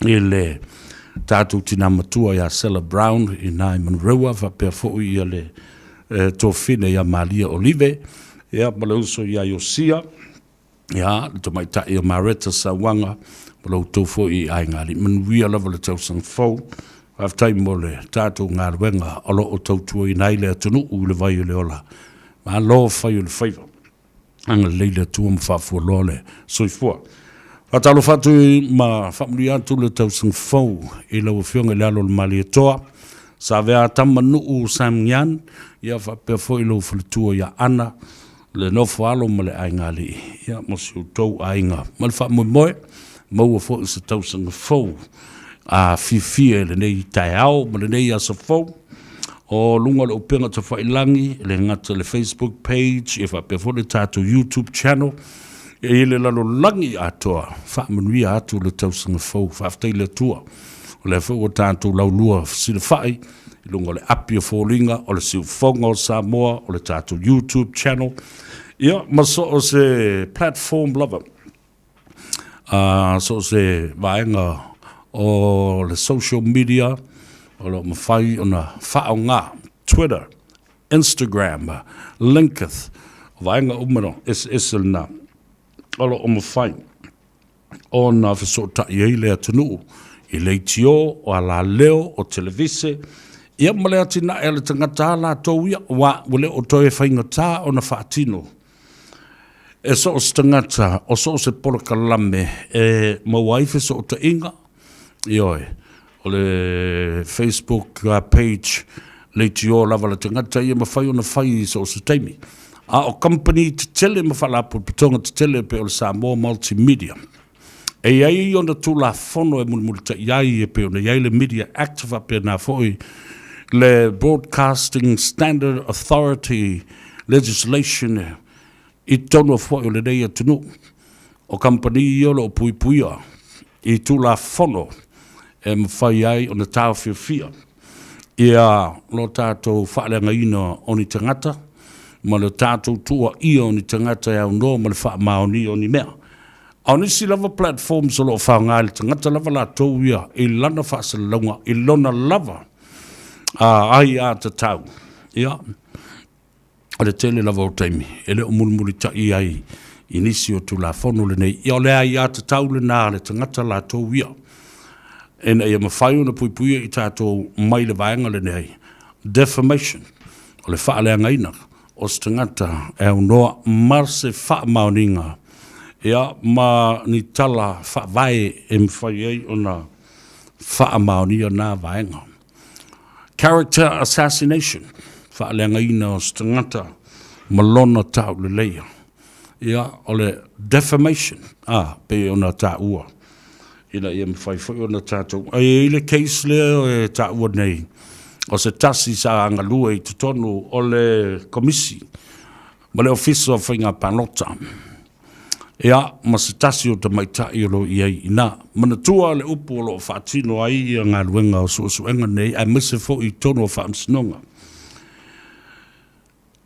i le tatou tina matua ia Sela Brown i ina i Manurewa, faapea foi ia le tofine ia Malia Olive, ia ma le uso ia Iosia, ia le tamaitai o Mareta Sauaga, ma lo outou foi i aiga alii. Manuia lava le tausaga fou. Faafetai mo le tatou galuega o lo o tautuaina ai le atunuu i le vai o le ola. Malo fai o le faiva. Agalelei le Atua ma faafualoa le soifua. Faatalofa atu ma faamanuia atu le tausaga fou i lau Afioga i le alo o le Malietoa, Savea Tamanuu Sam Ngian, ia faapea foi lou faletua ia Ana, le nofo alo ma le aiga alii, ia ma si outou aiga. Ma le faamoemoe, maua foi se tausaga fou a fiafia i lenei taeao ma lenei aso fou. O luga o le upega tafailagi, e le gata i le Facebook page, ia faapea foi le tatou YouTube channel, i le lalolagi atoa, faamanuia atu le tausaga fou. Faafetai i le Atua, o lea foi ua tatou laulua fesilafai i luga o le api o foliga o le Siufofoga o Samoa, o le tatou YouTube channel, ia ma so o se platform lava. So o se vaega o le social media o lo o mafai ona faaaoga, Twitter, Instagram, LinkedIn, o vaega uma no, eseese lena o lo o mafai ona fesootai ai le atunuu i leitio, o alaleo, o televise, ia ma le atinae a le tagata lava latou ia, aua ua le o toe faigata ona faatino E so o se tagata, o so o se polokalame e maua ai fesootaiga, ioe, o le Facebook page leitio lava le tagata ia mafai ona fai i so o se taimi. A o kamupani tetele ma faalapotopotoga tetele e pei o le Samoa Multimedia, e i ai ona Tulafono e mulimulitai ai e pei ona i ai le Media Act faapena foi le Broadcasting Standard Authority Legislation i totonu foi o lenei atunuu. O kamupani ia o lo o puipuia i Tulafono e mafai ai ona taofiofia ia lo tatou faaleagaina o ni tagata ma le tatou tuuaia o ni tagata e aunoa ma le faamaonia o ni mea. A o nisi lava platforms o lo o faaaoga e le tagata lava latou ia i lana faasalalauga, i lona lava aiatatau, ia, o le tele lava o taimi e le o mulimulitai ai i nisi o Tulafono lenei. Ia o le aiatatau lena a le tagata latou ia, ina ia mafai ona puipuia i tatou mai le vaega lenei, defamation, o le faaleagaina o se tagata e aunoa ma se faamaoniga, ia, ma ni tala faavae e mafai ai ona faamaonia na vaega. Character assassination, faaleagaina o se tagata ma lona tauleleia. Ia, o le defamation, a, pei ona taua, ina ia mafai foi ona tatou... E i ai le case lea e taua nei, o se tasi sa galue i totonu o le Komisi ma le Ofisa o Faiga Palota. Ia, ma se tasi o tamaitai o lo o i ai i ina. Manatua le upu o lo o faatino ai ia galuega o suesuega nei aemaise foi i totonu o faamasinoga.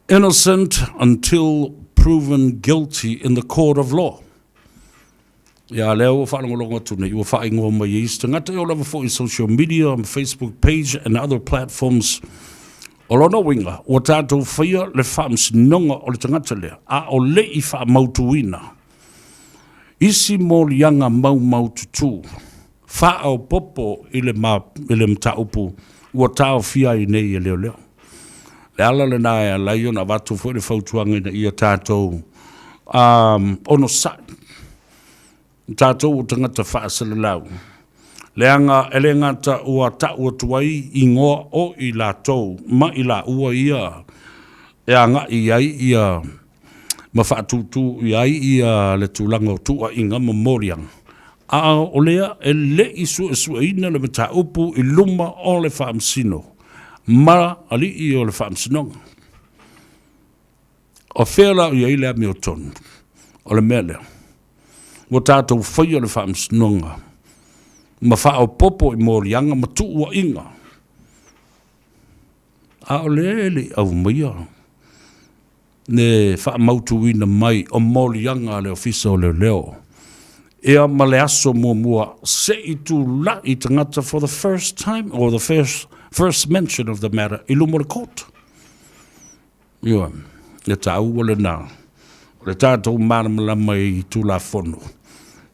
Innocent until proven guilty in the court of law. Ia, lea ua faalogologo atu nei, ua faaigoa mai e isi tagata, e oo lava foi i social media, Facebook page and other platforms. O lona uiga, ua tatou faia le faamasinoga o le tagata lea, a o le i faamautuina isi moliaga maumaututu faaopoopo i le, i le mataupu ua taofia ai nei e leoleo. Le ala lena e ala ai ona avatu foi le fautuaga ina ia tatou um, onosai, tatou o tagata faasalalau, leaga e le gata ua ta'u atu ai igoa o i latou ma i laua ia e aga'i i ai ia ma faatūtū i ai ia le tulaga o tuua'iga ma moliaga, a o lea e le i suesueina le mataupu i luma o le Faamasino ma ali'i o le Faamasinoga. O fea la o i ai le amiotonu o le mea lea? Ua tatou faia le faamasinoga ma faaopoopo i moliaga ma tuuaiga, a o lea e le i aumaia le faamautuina mai o moliaga a le Ofisa o Leoleo ia ma le aso muamua se i tulai tagata for the first time or the first mention of the matter i luma o le court. Ioe, le taua lena o le tatou malamalama i Tulafono,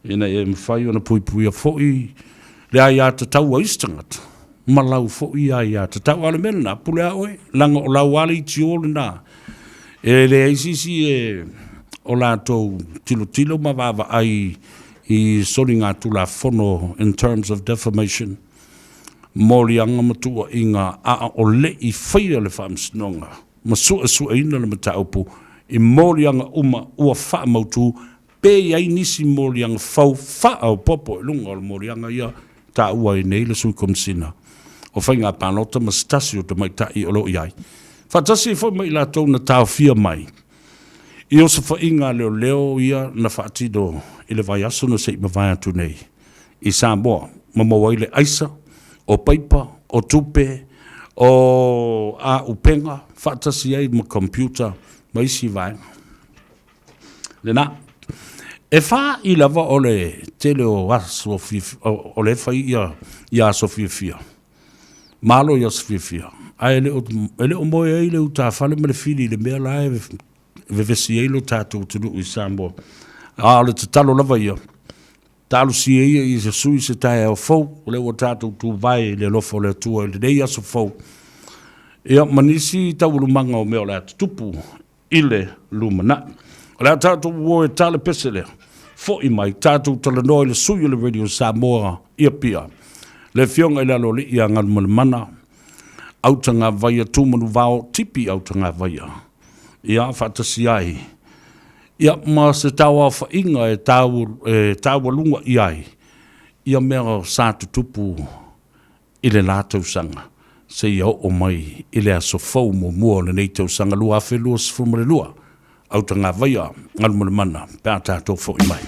ina ia mafai ona puipuia foi le aiatatau a isi tagata ma lau foi aiatatau. A o le mea lena, pule a oe, leaga o lau lava leitio lena, e leai se isi e o latou tilotilo ma vaavaai i soligatulafono in terms of defamation. moliaga ma tuuaiga a o le i faia le faamasinoga ma suesueina le mataupu i moliaga uma ua faamautu pe i ai nisi moliaga fou faaopoopo i luga o le moliaga ia taua ai nei le Sui Komesina o Faiga Palota ma se tasi o tamaitai o lo o i ai faatasi ai foi ma i latou na taofia mai i osofaiga a leoleo ia na faatino i le vaiaso na se i mavae atu nei i Samoa ma maua ai le aisa, o paipa, o tupe, o āupega faatasi ai ma computer ma isi vaega. Lena. E fāi lava o le tele o aso o le fai ia, ia aso fiafia. Malo i aso fiafia. Ae le o, e le o moe ai le utafale ma le fili i le mea la e vevesi ai lo tatou atunuu i Samoa. A o le tatalo lava ia, Talosia ia i se sui se taeao fou, o lea ua tatou tuvae i le alofa o le Atua i lenei aso fou, ia ma nisi taualumaga o mea o le a tutupu i le lumanai. O le a tatou uo e ta le pese lea, fo'i mai, tatou talanoa i le sui o le Radio Samoa i Apia, le Afioga i le Aloalii ia Galumalemana Autagavaia Tumanuvao Tipi Autagavaia, ia faatasi ai Ia, ma se tauaofaiga e e taualuga i ai ia mea sa tutupu i le la tausaga seia oo mai i le aso fou muamua o lenei tausaga 2022, Autagavaia, Galumalemana pe a tatou fo'i mai.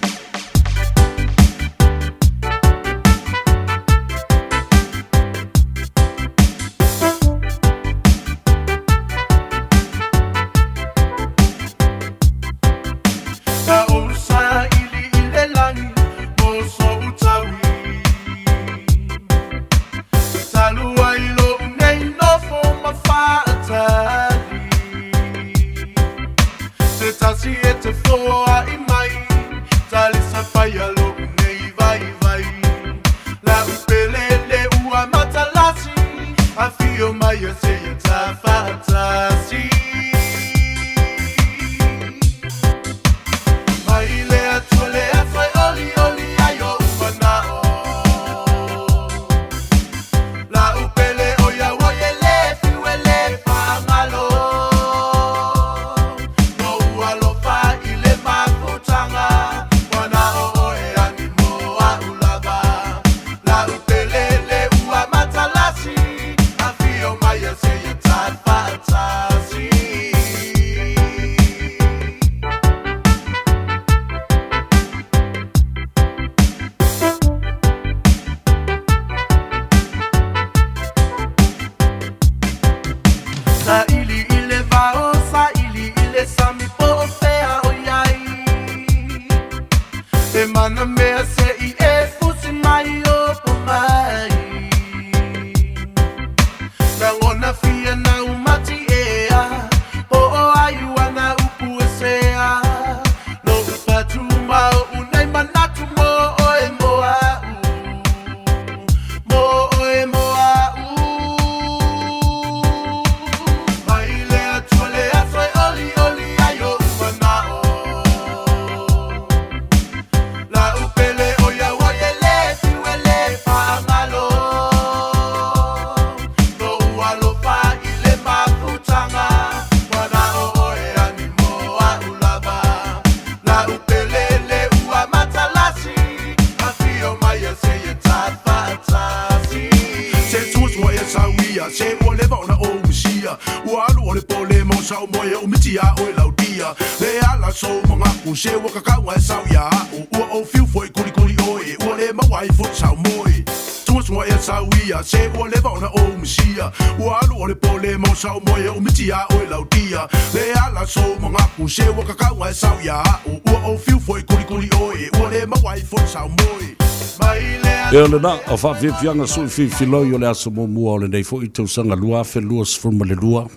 ia Se ua leva ona ou misia Ua alu o le pole mo sau moe o miti a oe lautia Le ala sou magaku Se ua kakauga e sau ia au Ua ou fiu foi kulikuli oe Ua le maua ai foi sau moe Suasuga ea sau ia Se ua leva ona ou misia Ua alu o le pole mo sau moe o miti a oe lautia Le ala sou magaku Se ua kakauga e sau ia au Ua ou fiu foi kulikuli oe Ua le maua ai foi sau moe Mai le E o lena, o faafiafiaga sui filifiloi o le aso muamua o lenei foi tausaga 2022,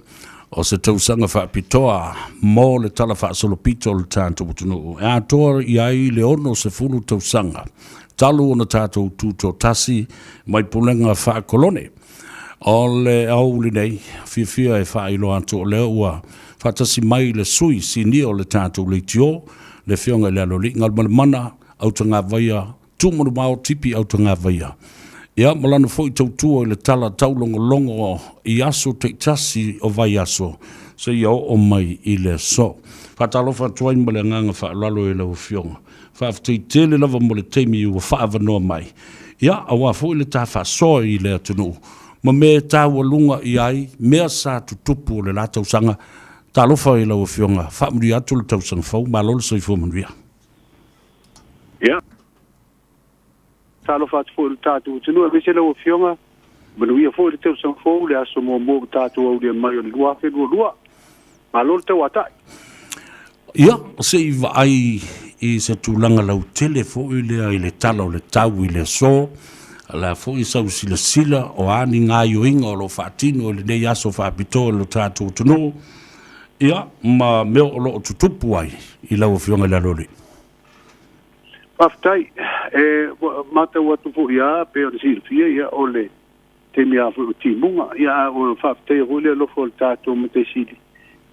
o se tausaga faapitoa mo le Tala Faasolopito o le tatou atunuu e atoa i ai le 60 tausaga talu ona tatou tutoatasi mai pulega faakolone. O le aoauli nei, fiafia e faailoa atu o lea ua faatasi mai le sui sinia o le tatou leitio, le Afioga i le Aloalii Galumalemana Autagavaia Tūmanumao Tipi Autagavaia. Ia, ma lana foi tautua i le tala taulogologo i aso taitasi o vaiaso seia oo mai i le aso. Faatalofa atu ai ma le agaga faaaloalo i lau Afioga. Faafetai tele lava mo le taimi ua faaavanoa mai. Ia, aua foi le ta faasoa i le atunuu ma mea e taualuga i ai mea sa tutupu o le la tausaga. Talofa i lau Afioga, faamanuia atu le tausaga fou, malo le soifua manuia. Ia, talofa atu foi i le tatou atunuu, aemaise lau Afioga, manuia foi le tausaga fou, le aso muamua ua tatou aulia mai o le 2022. Malo le tauatai. Ia, se i vaai i se tulaga lautele foi lea i le tala o le tau i le aso, o le a foi sau silasila o a ni gaoioiga o lo o faatino i lenei aso faapitoa i lo tatou atunuu, ia, ma mea o lo o tutupu ai i lau Afioga i le Aloalii. Faafetai. E matau atu foi lava pei ona silafia, ia, o le taimi lava foi o timuga, ia, a ua faafetaia foi le alofa o le tatou Matai Sili,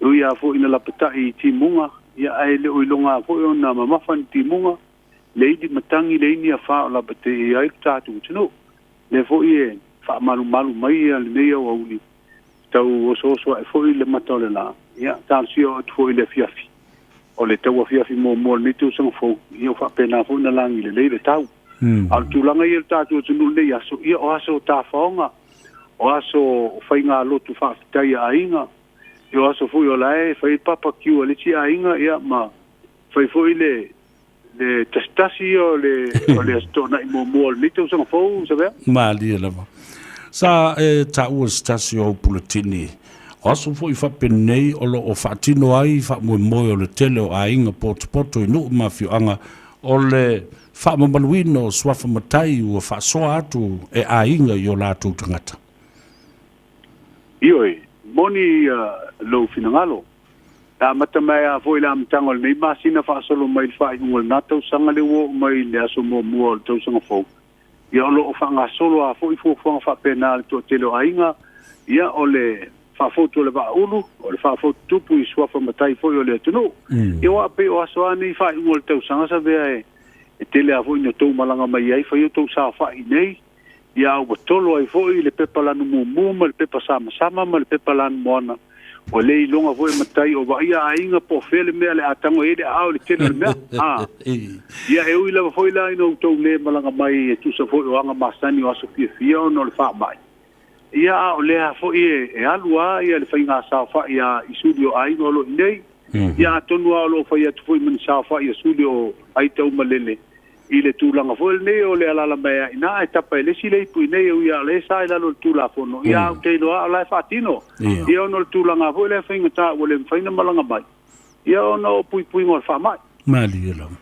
e ui lava foi ina lapatai i timuga, ia, ae le o iloga lava foi ona mamafa ni timuga, le ili matagi, le ini afa o lapataia ai lo tatou atunuu. Lea foi e faamalumalu mai ia lenei aoauli, tau osooso ae foi le mata o le la, ia, talosia atu foi i le afiafi, o le tauafiafi muamua o lenei tausaga fou, ia ua faapena foi ona lagi lelei le tau. A o le tulaga ia i le tatou atunuu i lenei aso, ia o aso o tafaoga, o aso o faigalotu faafetai a aiga, ia o aso foi o la e fai barbecue a le isi aiga, ia ma fai foi le le tasitasi ia o le o le Aso Toonai muamua o lenei tausaga fou, Savea. Malie lava. Sa e taua se tasi o au puletini, o aso foi faapenei o lo o faatino ai faamoemoe o le tele o aiga potopoto i nuu ma afioaga o le faamamaluina o suafa matai ua faasoa atu e aiga i o latou tagata. Ioe, moni lou finagalo. E amata mai lava foi i le amataga o lenei masina faasolo mai i le faaiuga o lena tausaga lea ua oo mai i le aso muamua o le tausaga fou, ia o lo o faagasolo lava foi fuafuaga faapena a le toatele o aiga, ia o le faafotu o le vaa ulu, o le faafotu tupu i suafa matai foi o le atunuu. Ia aua pei o aso lava nei faaiuga o le tausaga Savea e tele lava foi ina outou malaga mai ai fai outou saofai i nei, ia a ua tolo ai foi le pepa lanu mumu ma le pepa samasama ma le pepa lanu moana, ua le iloga foi e matai o vaaia aiga po o fea le mea le a tago i ai le aao i le tele o le mea. A, ia e ui lava foi la ina outou le malaga mai e tusa foi o aga masani o aso fiafia ona o le faamai, ia a o lea foi e alu lava ia le faiga saofai a i suli o aiga o lo o i nei, ia atonu lava o lo o fai atu foi ma ni saofai a suli o Aitaumalele i le tulaga foi lenei o le alaala mai ai ina ae tapa e le isi le ipu i nei e ui a o lea e sa i lalo o le Tulafono, ia a ou te iloa o la e faatino. Ia ona o le tulaga foi lea faigata ua le mafai ona malaga mai, ia ona o puipuiga o le faamai. Malie lava.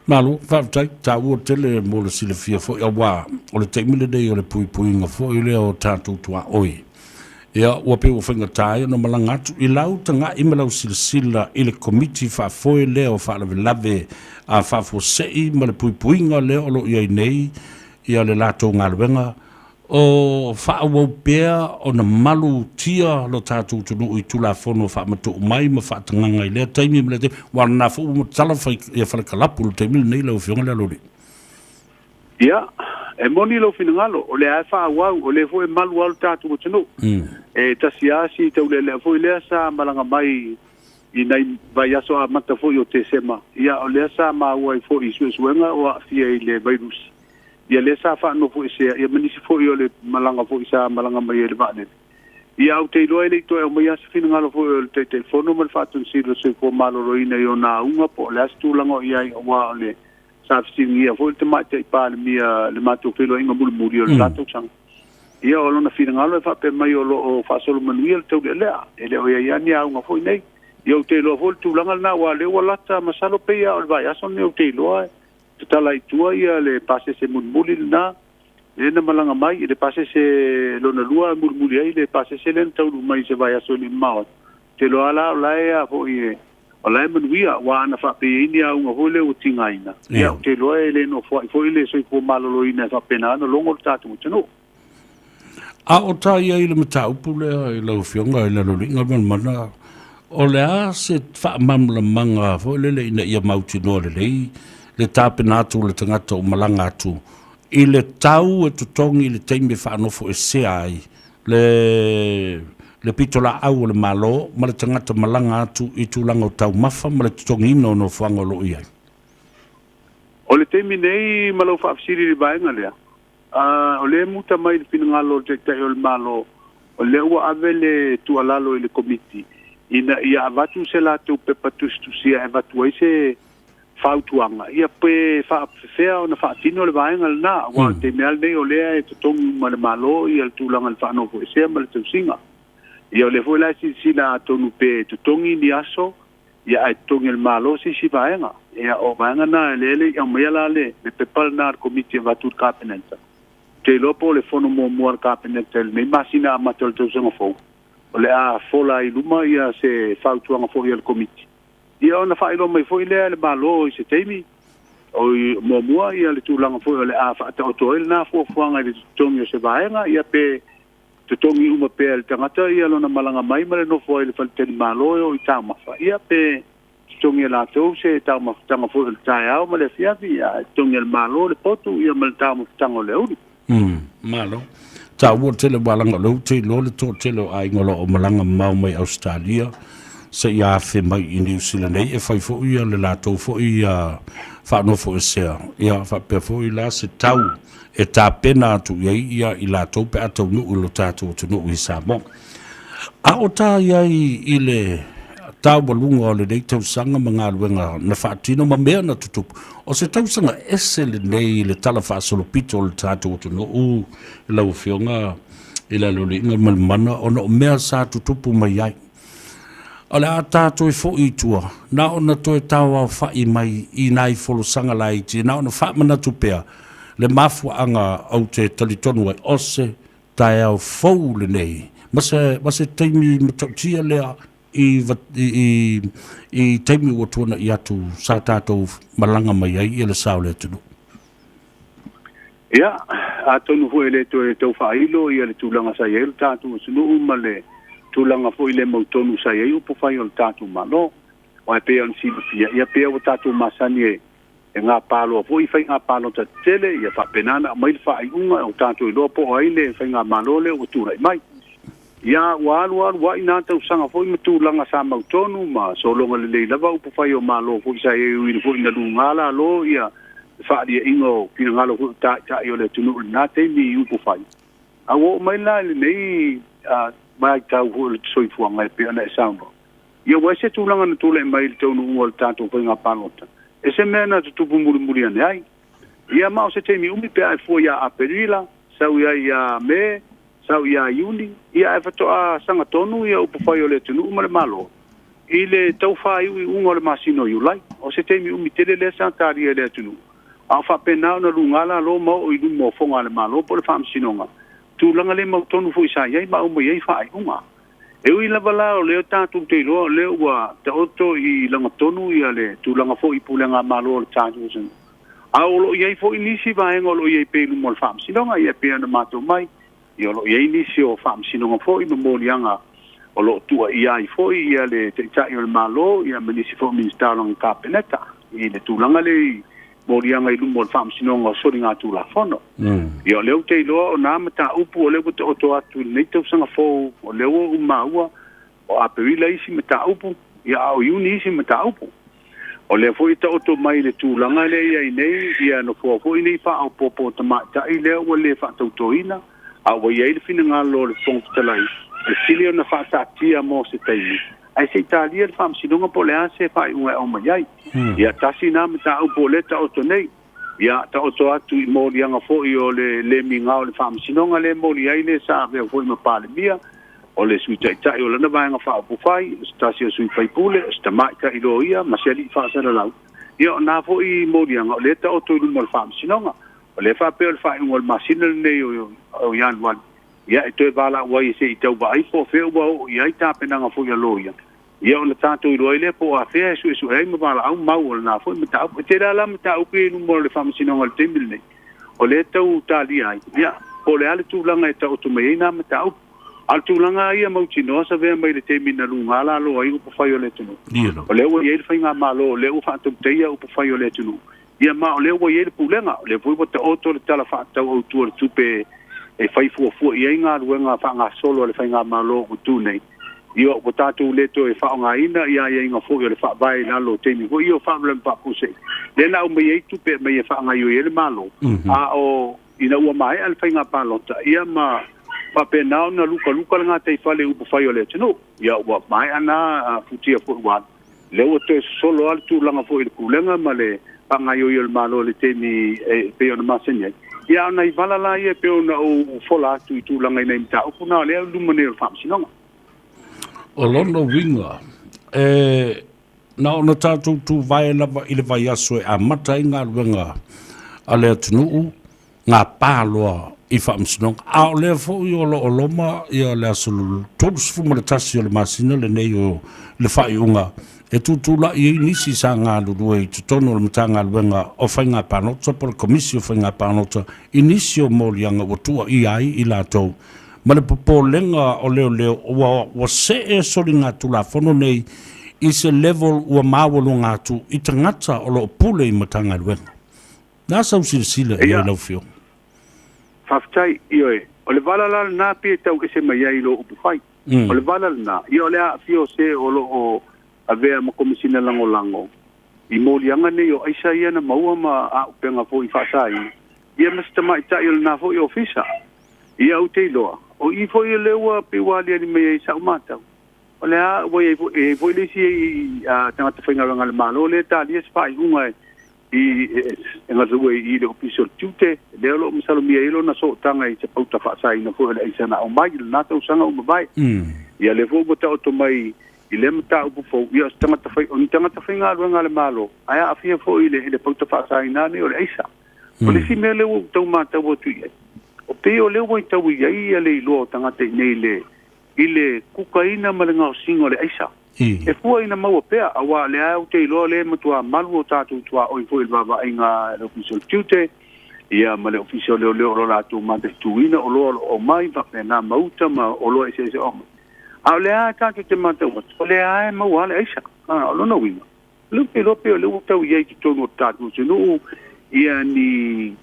Malo, faafetai, taua tele mo le silafia foi, aua o le taimi lenei o le puipuiga foi lea o tatou tuaoi. Ia, ua pei ua faigata ai ona malaga atu i lau taga'i ma lau silasila i le Komiti Faafoe lea o Faalavelave a Faafuasei ma le puipuiga lea o lo o i ai nei ia le latou galuega o faaauau pea ona malutia lo tatou atunuu i Tulafono faamatuu mai ma faatagaga i lea taimi ma lea taimi, aua o lena foi ua matala ia falekalapu i le taimi lenei lau Afioga Lealolii. Ia, e moni lou finagalo, o lea e faaauau, o lea foi e malu lava lo tatou atunuu. E tasi lava si taulealea foi lea sa malaga mai i nai vaiaso amata foi o Tesema, ia o lea sa maua ai foi i suesuega o aafia i le vairusi. Ia lea sa faanofoesea ia ma nisi foi o le malaga foi sa malaga mai ai i le vaalele. Ia ou te iloa e le i toe aumaia se finagalo foi o le Taitaifono ma le Faatonusili o le Soifua Maloloina i ona auga po o le a se tulaga o i ai aua o le sa fesiligia foi le Tamaitai Palemia i le matou feiloaiga mulimuli o le la tausaga. Ia o lona finagalo e faapea mai o lo o faasolo manuia le taulealea, e le o i ai lava ni auga foi nei. Ia ou te iloa foi le tulaga lena aua o lea ua lata masalo pei lava o le vaiaso lenei ou te iloa e tatala i tua ia le pasese mulimuli lena lea na malaga mai i le pasese lona lua e mulimuli ai le pasese lea na taunuu mai i se vaiaso e le i mamao atu. Ou te iloa la o la e a foi e o la e manuia aua ana faapei ai ni auga foi lea ua tigaina, ia ou te iloa e le nofoai foi le soifua maloloina e faapena ona logo le tatou atunuu. A o ta i ai i le mataupu lea i lau Afioga i Laloliga Malimana, o le a se faamalamalamaga foi lele ina ia mautinoa lelei le tapena atu o le tagata o malaga atu i le tau e totogi i le taimi e faanofoesea ai le pitolaau o le Malo ma le tagata malaga atu i tulaga o taumafa ma le totogiina o nofoaga o lo o i ai? O le taimi nei ma lau faafesili i le vaega lea, A o lea e muta mai le finagalo o le Taitai o le Malo, o lea ua ave le tuualalo i le Komiti ina ia avatu se latou pepa tusitusia e avatu ai se fautuaga, ia pe faapefea ona faatino le vaega lena, aua o le taimi lava lenei o lea e totogi uma e le Malo le tulaga i le faanofoesea ma le tausiga. Ia o lea foi la e silasila atonu pe totogi ni aso ia ae totogi e le Malo se isi vaega. Ia o vaega na lea e le i aumaia la le pepa lena a le Komiti e avatu i le Kapeneta. Ou te iloa po o le fono muamua a le Kapeneta i lenei masina amata o le tausaga fou, o le a fola ai i luma ia se fautuaga foi a le Komiti. Ia ona faailoa mai foi lea e le Malo i se taimi o muamua ia le tulaga foi o le a faataoto ai lena fuafuaga i le totogi o se vaega, ia pe totogi uma pea e le tagata ia lona malaga mai ma le nofo ai i le faletalimalo e oo i taumafa, ia pe totogi e latou se taumafataga foi o le taeao ma le afiafi, ia ae totogi e le Malo le potu ia ma le taumafataga o le aoauli. Malo. Taua tele aua leaga o lea ou te iloa le toatele o aiga o lo o malaga mamao mai Ausetalia seia afe mai i Niu Sila nei e fai foi ia le latou foi faanofoesea, ia faapea foi la se tau e tapena atu i ai ia i latou pe a taunuu i lo tatou atunuu i Samoa. A o ta i ai i le taualuga o lenei tausaga ma galuega na faatino ma mea na tutupu, o se tausaga ese lenei i le tala faasolopito o le tatou atunuu i lau Afioga i Laloaliiga Malimana ona o mea sa tutupu mai ai. O le a ta toe foi i tua, na ona toe taoaofa'i mai i nai folasaga laiti, na ona faamanatu pea le mafuaaga ou te talitonu ai, o se taeao fou lenei, ma se, ma se taimi matautia lea i, i, i, i taimi ua tuana'i atu sa tatou malaga mai ai ia le sa o le atunuu. Ia, atonu foi e le toe tau faailo ia le tulaga sa i ai lo tatou atunuu ma le tulaga foi le mautonu sa i ai upufai o le tatou Malo. Aua e pei ona silafia, ia pei ua tatou masani e e gapaloa foi i faiga palota tetele, ia faapena ona aumai le faaiuga o tatou iloa po o ai le faigamalo lea ua tulai mai. Ia, ua alu alu ai na tausaga foi ma tulaga sa mautonu ma sologa lelei lava upufai o Malo foi sa i ai ui foi ina luga lalo ia le faaliaiga o finagalo foi o taitai o le atunuu i lena taimi i upufai. A ua oo mai la i lenei vaitau foi o le soifuaga e pei ona e saunoa, ia ua ese tulaga na tulai mai i le taunuuga o le tatou faiga palota, e se mea na tutupu mulimuli ane ai. Ia ma o se taimi umi pe a e fua ia Aperila, sau i ai ia Me, sau ia Iuni, ia ae faatoa sagatonu ia upufai o le atunuu ma le Malo i le tau faaiuiuga o le masina o Iulai. O se taimi umi tele lea sa talia e le atunuu, a o faapena ona luga lalo ma oo i luma o foga a le Malo po o le Faamasinoga, tulaga le mautonu foi sa i ai ma aumai ai faaiuga. E ui lava la o lea tatou te iloa o lea ua taoto i lagatonu ia le tulaga foi i pulega Malo o le tatou atunuu, a o lo o i ai foi nisi vaega o lo o i ai pea i luma o le Faamasinoga, ia e pei ona matou mai, ia o lo o i ai nisi o Faamasinoga foi ma moliaga o lo o tuuaia ai foi ia le Taitai o le Malo ia ma nisi foi o Minisita o lana Kapeneta i le tulaga lea i moliaga i luma o le Faamasinoga o Soligatulafono. Ia o lea ou te iloa o nā mataupu o lea ua taoto atu i lenei tausaga fou, o lea ua ou maua o Aperila isi mataupu, ia a o Iuni isi mataupu. O lea foi e taoto mai le tulaga lea e i ai nei ia nofoa foi nei faaopoopo o tamaitai lea ua le faatautoina, a ua i ai le finagalo o le Fofoga Fetalai e sili ona faataatia mo se taimi, ae se i talia le Faamasinoga po o le a se faaiuga e aumai ai. Ia tasi lena mataupu o lea e taoto nei. Ia taoto atu i moliaga foi o le le migao i le Faamasinoga lea e moli ai le sa avea foi ma Palemia, o le Sui Taitai o lana Vaega Faaupufai, o se tasi o sui faipule, o se tamaitai loia ma se alii faasalalau. Ia o na foi moliaga o lea e taoto i luma o le Faamasinoga. O lea e faapea o le faaiuga o le masina lenei o Ianuari, ia e toe valaau ai se i tau vaai po o fea ua oo i ai tapenaga foi a loia, ia ona tatou iloa ai lea po o afea e suesue ai ma valaau mau o lena foi mataupu. E tele lava la mataupu ia i luma o le Faamasinoga i le taimi lenei, o lea e tau talia ai, ia, po o le a le tulaga e taoto mai ai na mataupu. A o le tulaga lava ia mautinoa sa avea mai le taimi na luga lalo ai upufai o le atunuu, o lea ua i ai le faigamalo, o lea ua faatautaia upufai o le atunuu, ia ma o lea ua i ai le pulega, o lea foi ua taoto le Tala Faatatau Autu o le Tupe e fai fuafua i ai galuega faagasolo a le faigamalo ua tu nei. Ia ua tatou le toe faaaogaina ia aiaiga foi o le Faavae i lalo o taimi foi ia o faalavelave faafuasei, lea na aumai ai tupe e aumai e faagaoioi ai le Malo, a o ina ua maea le faiga palota, ia ma faapena ona lukaluka le gataifale i upufai o le atunuu. Ia ua maea na futia foi ua alu. Lea ua toe sosolo lava le tulaga foi i le pulega ma le faagaoioi o le Malo i le taimi e pei ona masani ai. Ia a o nai vala la ia e pei ona ou fola atu i tulaga i nai mataupu na o lea e luma nei o le Faamasinoga. O lona uiga, e na ona tatou tuvae lava i le vaiaso e amata ai galuega a le atunuu, gapa loa i Faamasinoga. A o lea foi o lo o loma ia le aso 31 o le masina lenei o le faaiuga e tutulai ai nisi sa galulue i totonu o le Matagaluega o Faiga Palota po o le Komisi o Faiga Palota i nisi o moliaga ua tuuaia ai i latou ma le popolega o leoleo ua see soligatulafono nei i se level ua maualuga atu i tagata o lo o pule i Matagaluega. Na sau silasila i ai lau Afioga? Faafetai, ioe. O le vala la lena pei e tau ese mai ai i lo upufai. O le vala lena, ia o le aafia o se o lo o avea ma Komesina Lagolago i moliaga nei o aisa ia na maua ma auupega foi faasaina, ia ma se tamaitai o lena foi ofisa. Ia ou te iloa, o i foi lea ua pei ua aliali mai ai i sau matau, O le a, ua i ai foi, e i ai foi le isi tagata faigaluega a le Malo lea e talia se faaiuga i e galue i le Ofisa o le Tiute, lea o lo o masalomia ai lona sootaga i se pauta faasaina foi o le aisa na aumai i lena tausaga ua mavae. Ia lea foi ua taoto mai i lea mataupu fou, ia o se tagata fai, o ni tagata faigaluega a le Malo, ae aafia foi i le, i le pauta faasaina nei o le aisa. O le isi mea lea ua ou tau matau atu i ai, o pei o lea ua tau i ai ia le iloa o tagata i nei i le, i le kukaina ma le gaosiga o le aisa. E fua ina maua pea, auā o lea ou te iloa o lea e matuā malu o tatou tuaoi foi i le vaavaaiga a le Ofisa o le Tiute, ia ma le Ofisa o Leoleo o lo latou mataituina oloa o lo o aumai, faapena ma uta ma oloa eseese o aumai. A o lea tatou te matau atu, o lea e maua lava le aisa. O lona uiga, o lea ou te iloa pei o lea ua tau i ai i totonu o le tatou atunuu ia ni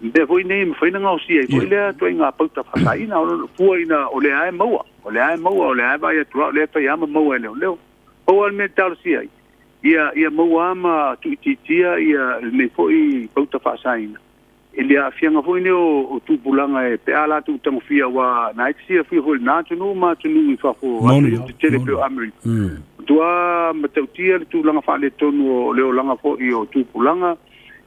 mea foi nei e mafai ona gaosia ai foi lea ituaiga pauta faasaina, o fua ina o lea e maua, o lea e maua, o lea e vaai atu lava, o lea e fai lava ma maua e leoleo. Pau lava le mea e talosia ai, ia maua lava ma tuuitiitia ia lenei foi pauta faasaina i le aafiaga foi nei o tupulaga e pe a latou tagofia, aua na e te silafia foi i lena atunuu ma atunuu i fafo, atunuu tetele pei o Amerika, matua matautia le tulaga faaletonu o le olaga foi o tupulaga.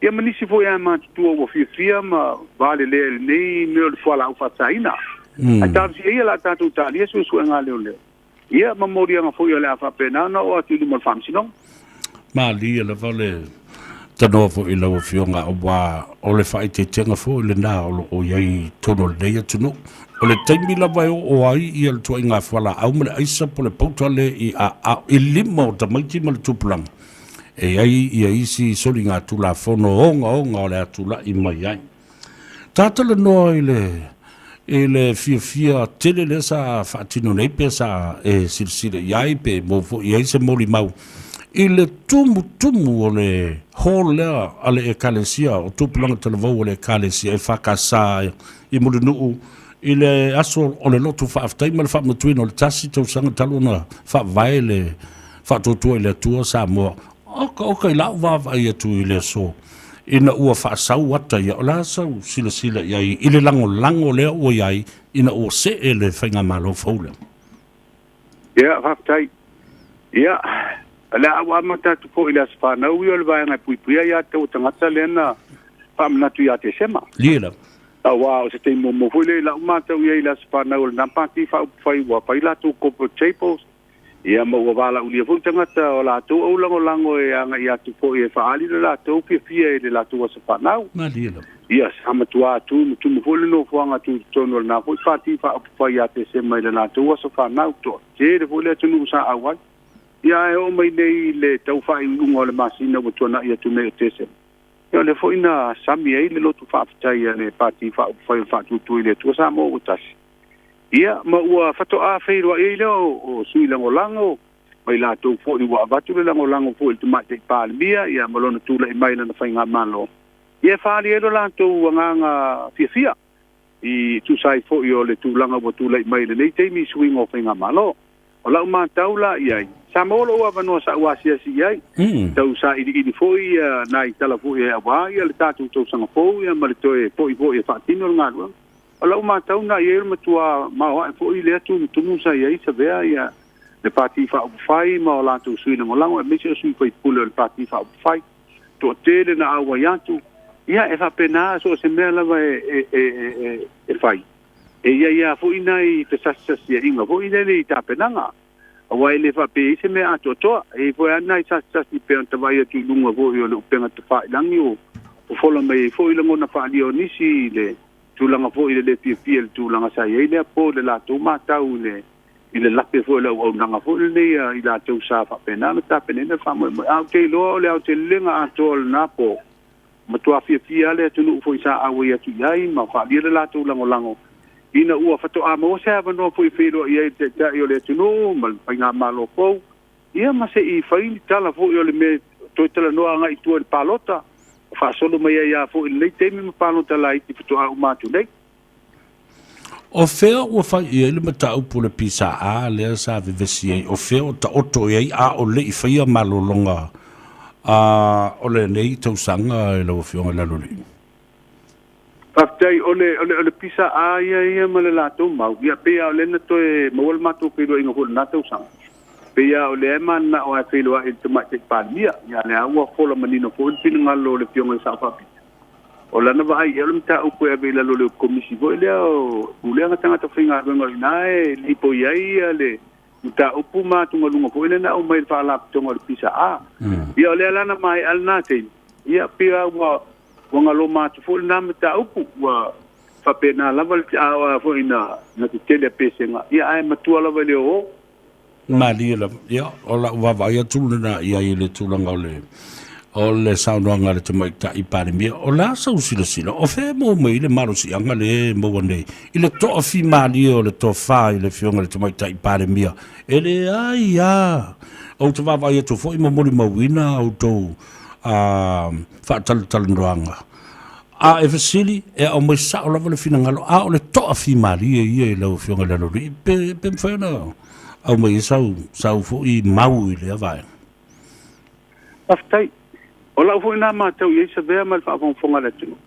Ia ma nisi foi a matutua ua fiafia ma valelea i lenei mea o le fualaau faasaina. Ae talosia ia la tatou talia suesuega a leoleo, ia ma moliaga foi o le a faapena ona oo atu i luma o le Faamasinoga. Malie lava le tanoa foi i lau Afioga, aua o le faaeteetega foi lena o lo o i ai i totonu o lenei atunuu. O le taimi lava e oo ai ia le tuaiga fualaau ma le aisa po o le pauta lea i aao i lima o tamaiti ma le tupulaga, E i ai ia isi soligatulafono ogaoga o le a tulai mai ai. Tatalanoa i le i le fiafia tele lea sa faatino nei pe sa e silasila i ai pe maua foi i ai se molimau i le tumutumu o le hall lea a le Ekalesia o Tupulaga Talavou o le Ekalesia EFKS i Mulinuu i le aso o le lotu faafetai ma le faamatuina o le tasi tausaga talu ona faavae le Faatuatua i le Atua Samoa. Oka, oka i la'u vaavaai atu i le aso, ina ua faasau ata ia, o le a sau silasila i ai i le lagolago lea ua i ai ina ua see le faigamalo fou lea? Ia, faafetai. Ia, o le a ou amata atu foi i le aso fanau ia o le vaega e puipuia ia te au tagata lea na faamanatu ia Tesema. Ia lava. Aua o se taimi muamua foi lea i lau matau i ai i le aso fanau o lena pati faaupufai ua fai latou corporate tables, ia ma ua valaaulia foi tagata o latou au lagolago e agai atu foi e faaali le latou fiafia i le latou aso fanau. Malie lava. Ia, sa matua tumutumu foi le nofoaga tutotonu o lena foi pati faaupufai ia Tesema i le latou aso fanau. Toatele foi le atunuu sa auai. Ia ae oo mai nei i le tau faaiuiuga o le masina ua tuanai atu nei o Tesema, ia o lea foi na sami ai le lotu faafetai a le Pati Faaupufai o le Faatuatua i le Atua Samoa ua Tasi. Ia, ma ua faatoa feiloai ai lea o sui lagolago ma i latou foi ua avatu le lagolago foi i le Tamaitai Palemia, ia ma lona tulai mai i lana faigamalo, ia e faaali ai lo latou agaga fiafia i tusa ai foi o le tulaga ua tulai mai i lenei taimi i suiga o faigamalo. O lau matau la i ai, sa maua lou avanoa sa ou asiasi i ai, tau sailiili foi nai tala foi e aua le tatou tausaga fou ma le toe foi foi e faatino le galuega. O lau matau na i ai o le matua maoae foi lea tumutumu sa i ai Savea ia le Pati Faaupufai ma o latou sui lagolago aemaise o sui faipule o le Pati Faaupufai. Toatele na auai atu, ia e faapena so o se mea lava e fai. E i ai lava foi nai fesasisasiaiga foi lele i tapenaga, aua e le faapea i ai se mea atoatoa. E i ai foi lava nai sasisasi pei ona tavai atu i luga foi o le upega tafailagi o fofola mai ai foi lagona faaalia o nisi i le tulaga foi i le le fiafia i le tulaga sa i ai lea po i le latou matau i le lape foi o le auaunaga foi lenei a i latou sa faapena ona tapenaina le faamoemoe. Ae ou te iloa o le aotelega atoa o lena po, matua fiafia lava le atunuu foi sa auai atu i ai ma faaalia le latou lagolago ina ua faatoa maua se avanoa foi e feiloai ai le Taitai o le atunuu ma le Faigamalo fou, ia ma se i fai ni tala foi o le mea toe talanoa agai i tua i le palota, faasolo mai ai lava foi i lenei taimi ma palota laiti faatoa uma atu nei. O fea ua fai i ai le mataupu o le PSA lea sa vevesi ai? O fea o taoto i ai a o le i faia malologa o lenei tausaga e lau Afioga i le Aloalii? Faafetai, o le, o le, o le PSA ia ia ma le latou mau, ia pei lava o lea na toe maua le matou feiloaiga foi i lena tausaga. Pei lava o lea e mananao lava e feiloai i le Tamaitai Palemia, ia lea ua fola manino foi le finagalo o le Afioga i le Sao Faapito. O lana vaai i ai o le mataupu e ave i lalo o le Komisi foi lea o Pulega Tagata Faigaluega o i ina e lipoi ai le mataupu ma atugaluga foi lea na aumai i le Faalapotopotoga o le PSA. Ia o lea la na maea lena taimi, ia pei lava ua ua galoma atu foi lena mataupu, ua faapena lava le a foi na tetele a pesega, ia ae matua lava i le oo. Malie lava. Ia, o lau vaavaai atu lena i ai i le tulaga o le o le saunoaga a le Tamaitai Palemia. O le a sau silasila, o fea e maua mai ai le malosiaga lea e maua nei i le toafimalie o le tofa i le Afioga i le Tamaitai Palemia? E leai lava. Ou te vaavaai atu foi ma molimauina a outou faatalatalanoaga. A e fesili, e aumai sao lava le finagalo, a o le toafimalie ia i lau Afioga i le Aloalii, pe, pe mafai ona aumai ai sau, sau foi mau i lea vaega. Faafetai. O lau foi lena matau i ai Savea ma le faafogafoga a le atunuu.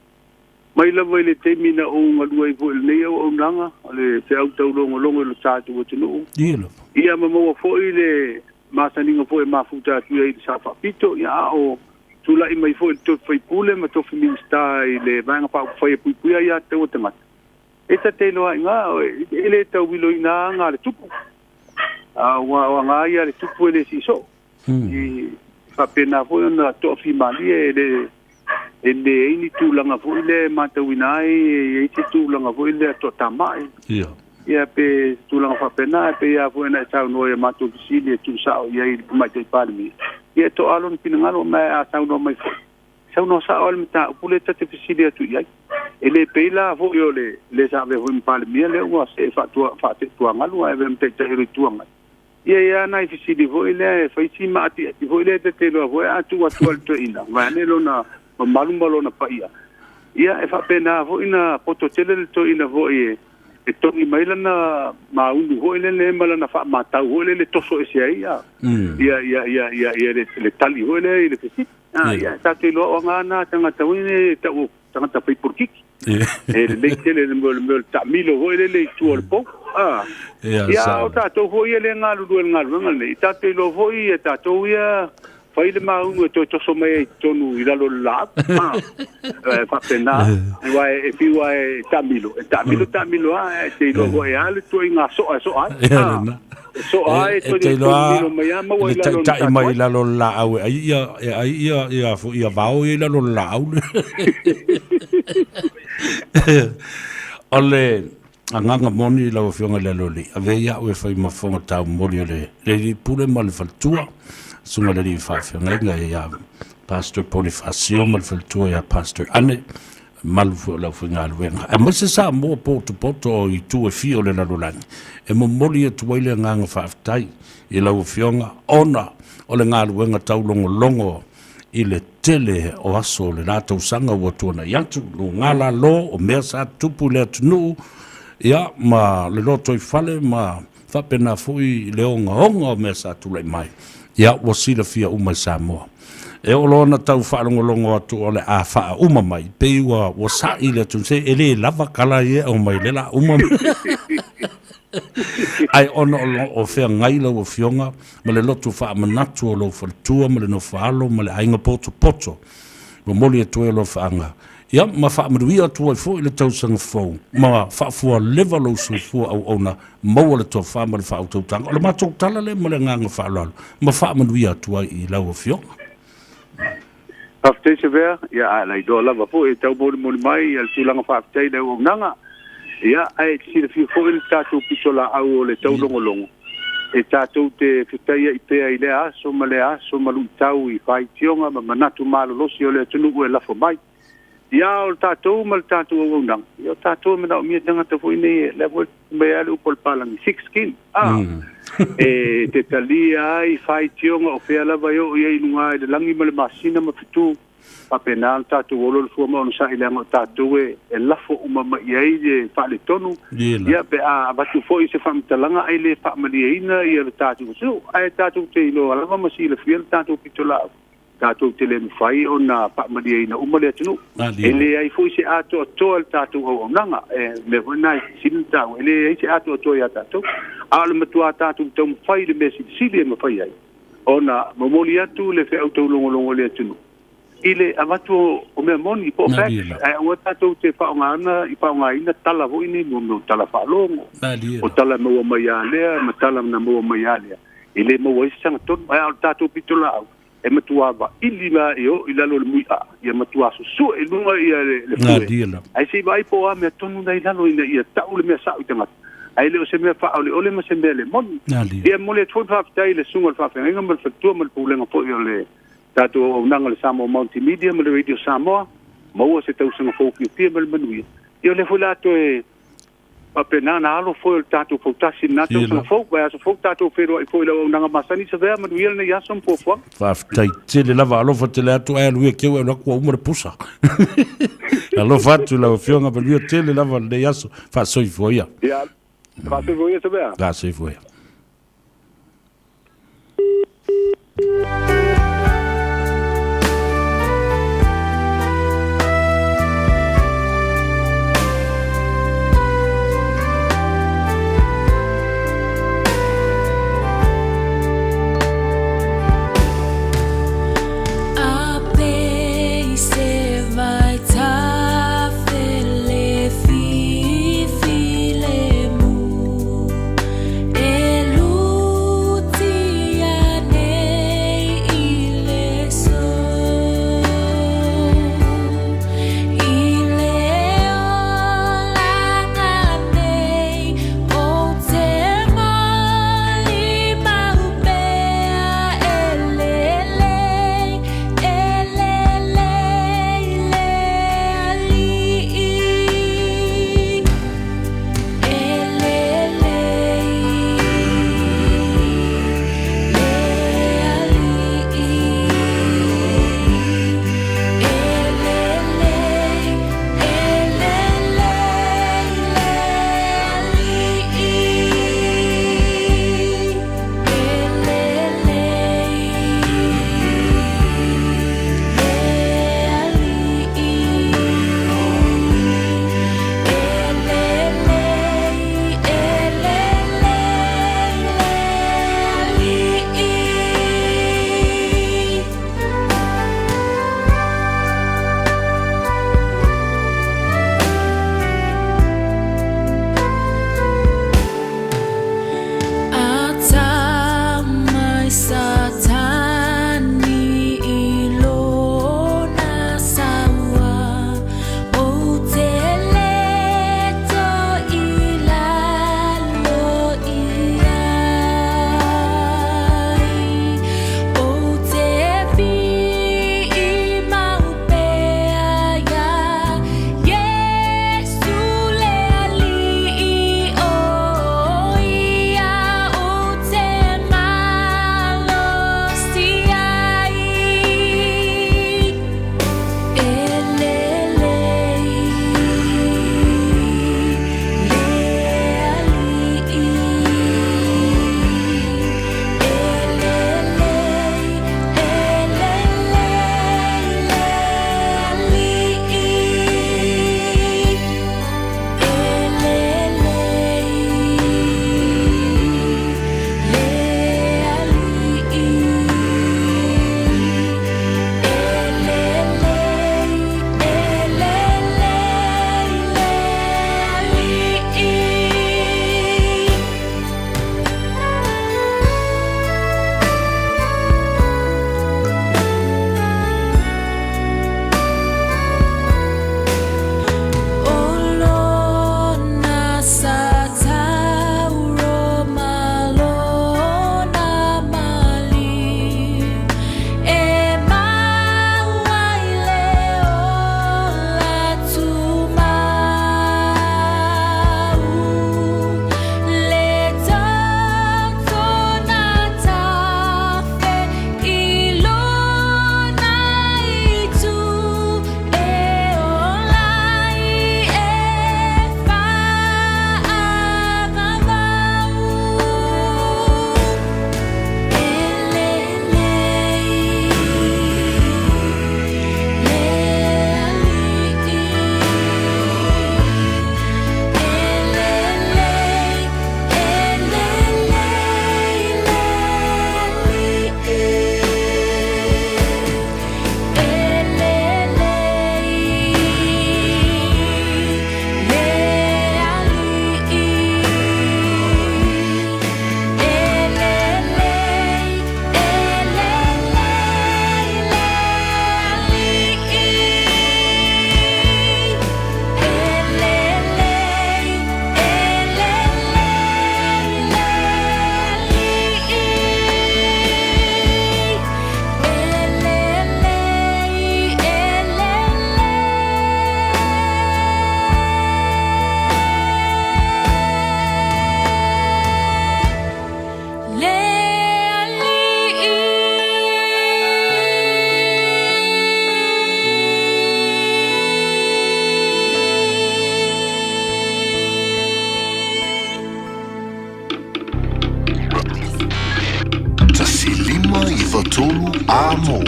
Mai lava i le taimi na ou galue ai foi i lenei auaunaga, o le feau taulogologo i lo tatou atunuu, Ia lava. ia ma maua foi le masaniga foi e mafuta atu ai i le Sao Faapito, ia a o tulai mai foi le tofi faipule ma tofi Minisita i le Vaega Faaupufai e puipuia aia tatau a tagata. E ta te iloa ai ina, e le tauiloina aga a le tupu, aua o aga ia a le tupu e le sii soo. E faapena foi ona toafimalie e le e leai ni tulaga foi lea e matauina ai e i ai se tulaga foi lea toatamai. Ia. Ia pe tulaga faapena e pei lava foi ona e saunoa i a matou fesili e tuusao i ai i le Tamaitai Palemia. Ia e toa lona finagalo ma a saunoa mai foi, saunoa sao lava le mataupu lea ta te fesili atu i ai. E le pei la foi o le le sa avea foi ma Palemia lea ua see faatua faatetuagalu ae avea ma Taitai o le Itu Agai. Ia e i ai lava nai fesili foi lea e fai si maatiati foi lea ta te iloa foi a tuu atu lava i le toeaina, vaeane lona mamalu ma lona paia. Ia e faapena foi ona poto tele le toeaina foi e E togi mai lana maunu foi lele ma lana faamatau foi lele toso ese ai ia ia ia ia ia ia le le tali foi lea i le fesili. Ah, ia tatou iloa o aga na tagata foi nei tau tagata fai polokiki. E lelei tele le mea o le mea o le taamilo foi lele i tua o le pou. Ah. Ia o tatou foi ia le galulue i le galuega lenei. Tatou iloa foi ia tatou ia Fai le maunu e toe toso mai ai i totonu i lalo o le laau. Ah, e faapena. Aua e fiu lava e taamilo, e taamilo taamilo lava, ae te iloa foi e a le ituaiga soa e soa ai. Ia lena. E soa ai, E te iloa milo mai lava maua i lalo o le taitai mai i lalo o le laau e ai ia, e ai ia, ia, foi, ia vao ia i lalo o le laau. O le agaga moni lau Afioga i le Aloalii, avea ia au e fai ma fofoga taumoli o le alii pule ma le faletua, susuga i le alii faafeagaiga ia Pastor Ponifasio ma le faletua ia Pastor Ane, malu foi o le aufaigaluega, aemaise Samoa potopoto o itu e fia o le lalolagi, e momoli atu ai le agaga faafetai i lau Afioga ona o le galuega taulogologo i le tele o aso o le la tausaga ua tuanai atu, luga lalo o mea sa tutupu i le atunuu, ia, ma le lotoifale ma faapena foi le ogaoga o mea sa tulai mai, ia, ua silafia uma e Samoa. E oo loa ona tau faalogologo atu o le a faauma mai, pei ua, ua sa'i le atunuu, se e le lava kala ia e aumai lea o le a uma. Ae ona o lo o feagai lau Afioga ma le loto faamanatu o lou faletua ma le nofoaalo ma le aiga potopoto, momoli atu ai alofaaga, ia ma faamanuia atu ai foi le tausaga fou, ma faafualeva lou soifua auauna, maua le tofa ma le faautautaga. O le matou tala lea ma le agaga faaaloalo, ma faamanuia atu ai i lau Afioga. Faafetai Savea, ia a na iloa lava foi e tau molimoli mai ia le tulaga faafetai i le auaunaga. Ia ae e silafia foi le tatou pitolaau o le taulogologo, e tatou te fetaiai pea i lea aso ma lea aso ma luitau i faitioga ma manatu malolosi o le atunuu e lafo mai. Ia o le tatou ma le tatou auaunaga, ia o tatou e manaomia tagata foi nei, lea foi mai lava le upu a le palagi, thick skin, ah, e te talia ai faitioga o fea lava e oo i ai i luga i le lagi ma le masina ma fetu, faapena le tatou olo le fua ma onosai leaga o tatou e, e lafo uma mai i ai le faaletonu, ia pe a avatu foi se faamatalaga ai le faamalieina ia le tatou atunuu, ae tatou te iloa lava ma silafia le tatou pitolaau. Tatou te le mafai ona faamalieina uma le atunuu. E leai foi se atoatoa i le tatou auaunaga. E mea foi lena e sili ona taua, e leai se atoatoa ia tatou. A o le matua tatou taumafai i le mea silisili e mafai ai ona momoli atu le feau taulogologo i le atunuu i le avatu o mea moni po o facts, ae aua tatou te faaaogaina i faaaogaina tala foi nei mo mea o tala faalogo, o tala maua mai a lea ma tala na maua mai a lea. E le maua ai se sagatonu, ae a o le tatou pitolaau, e matua vaili la e oo i lalo o le mui'a, ia matua susue i luga ia le fue. Ae se i vaai po o a mea tonu la i lalo ina ia ta'u le mea sa'o i tagata, ae le o se mea faaoleole ma se mea le moni. Ia e momoli atu foi le faafetai i le susuga o le faafeagaiga ma le faletua ma le pulega foi o le tatou auaunaga o le Samoa Multimedia ma le Radio Samoa, maua se tausaga fou fiafia ma le manuia. Ia o lea foi o le a toe Faapena ona alo foi o le tatou fautasi i lena tausaga fou, vaiaso fou tatou feiloai foi i le auaunaga masani. Savea, manuia lenei aso ma fuafuaga. Faafetai tele lava, alofa tele atu, ae alu ia keu e alu atu ua uma le pusa. Alofa atu lau Afioga, manuia tele lava lenei aso. Faasoifua ia. Ia, faasoifua ia Savea. Faasoifua ia. 93 Amo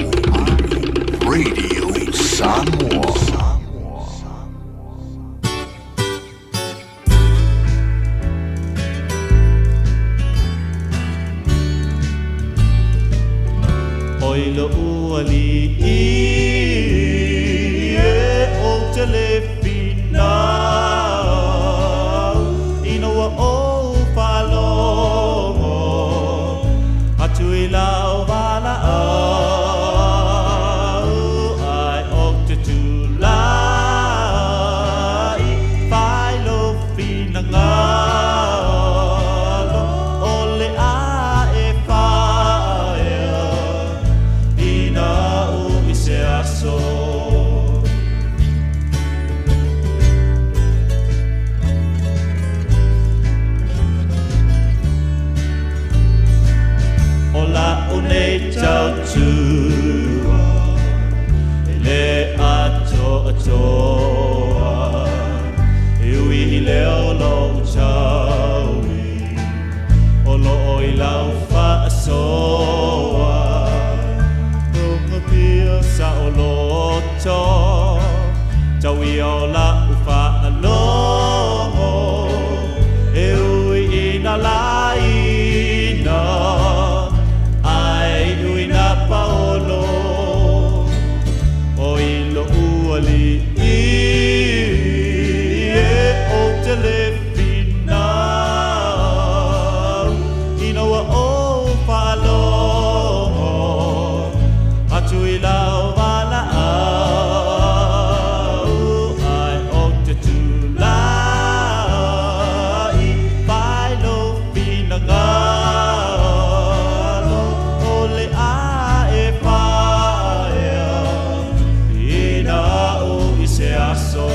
Radio Samoa. Oi lo'u alii e ou te le finau ina ua ou faalogo atu i lau valaau ai ou te tulai fai lou finagalo o le a e faaea ina u i se aso. O la'u nei tautua e le atoatoa, e ui i leo lo'u taui o lo'o i lau faasoa, Ugafia saoloto tau ia o la'u faalogo e ui ina laina ae ui na paolo o i lo'u alii e ou te le finau ina ua ou faalogo atu i lau valaau ai ou te tulai fai lou finagalo o le a e faaea ina u i se aso.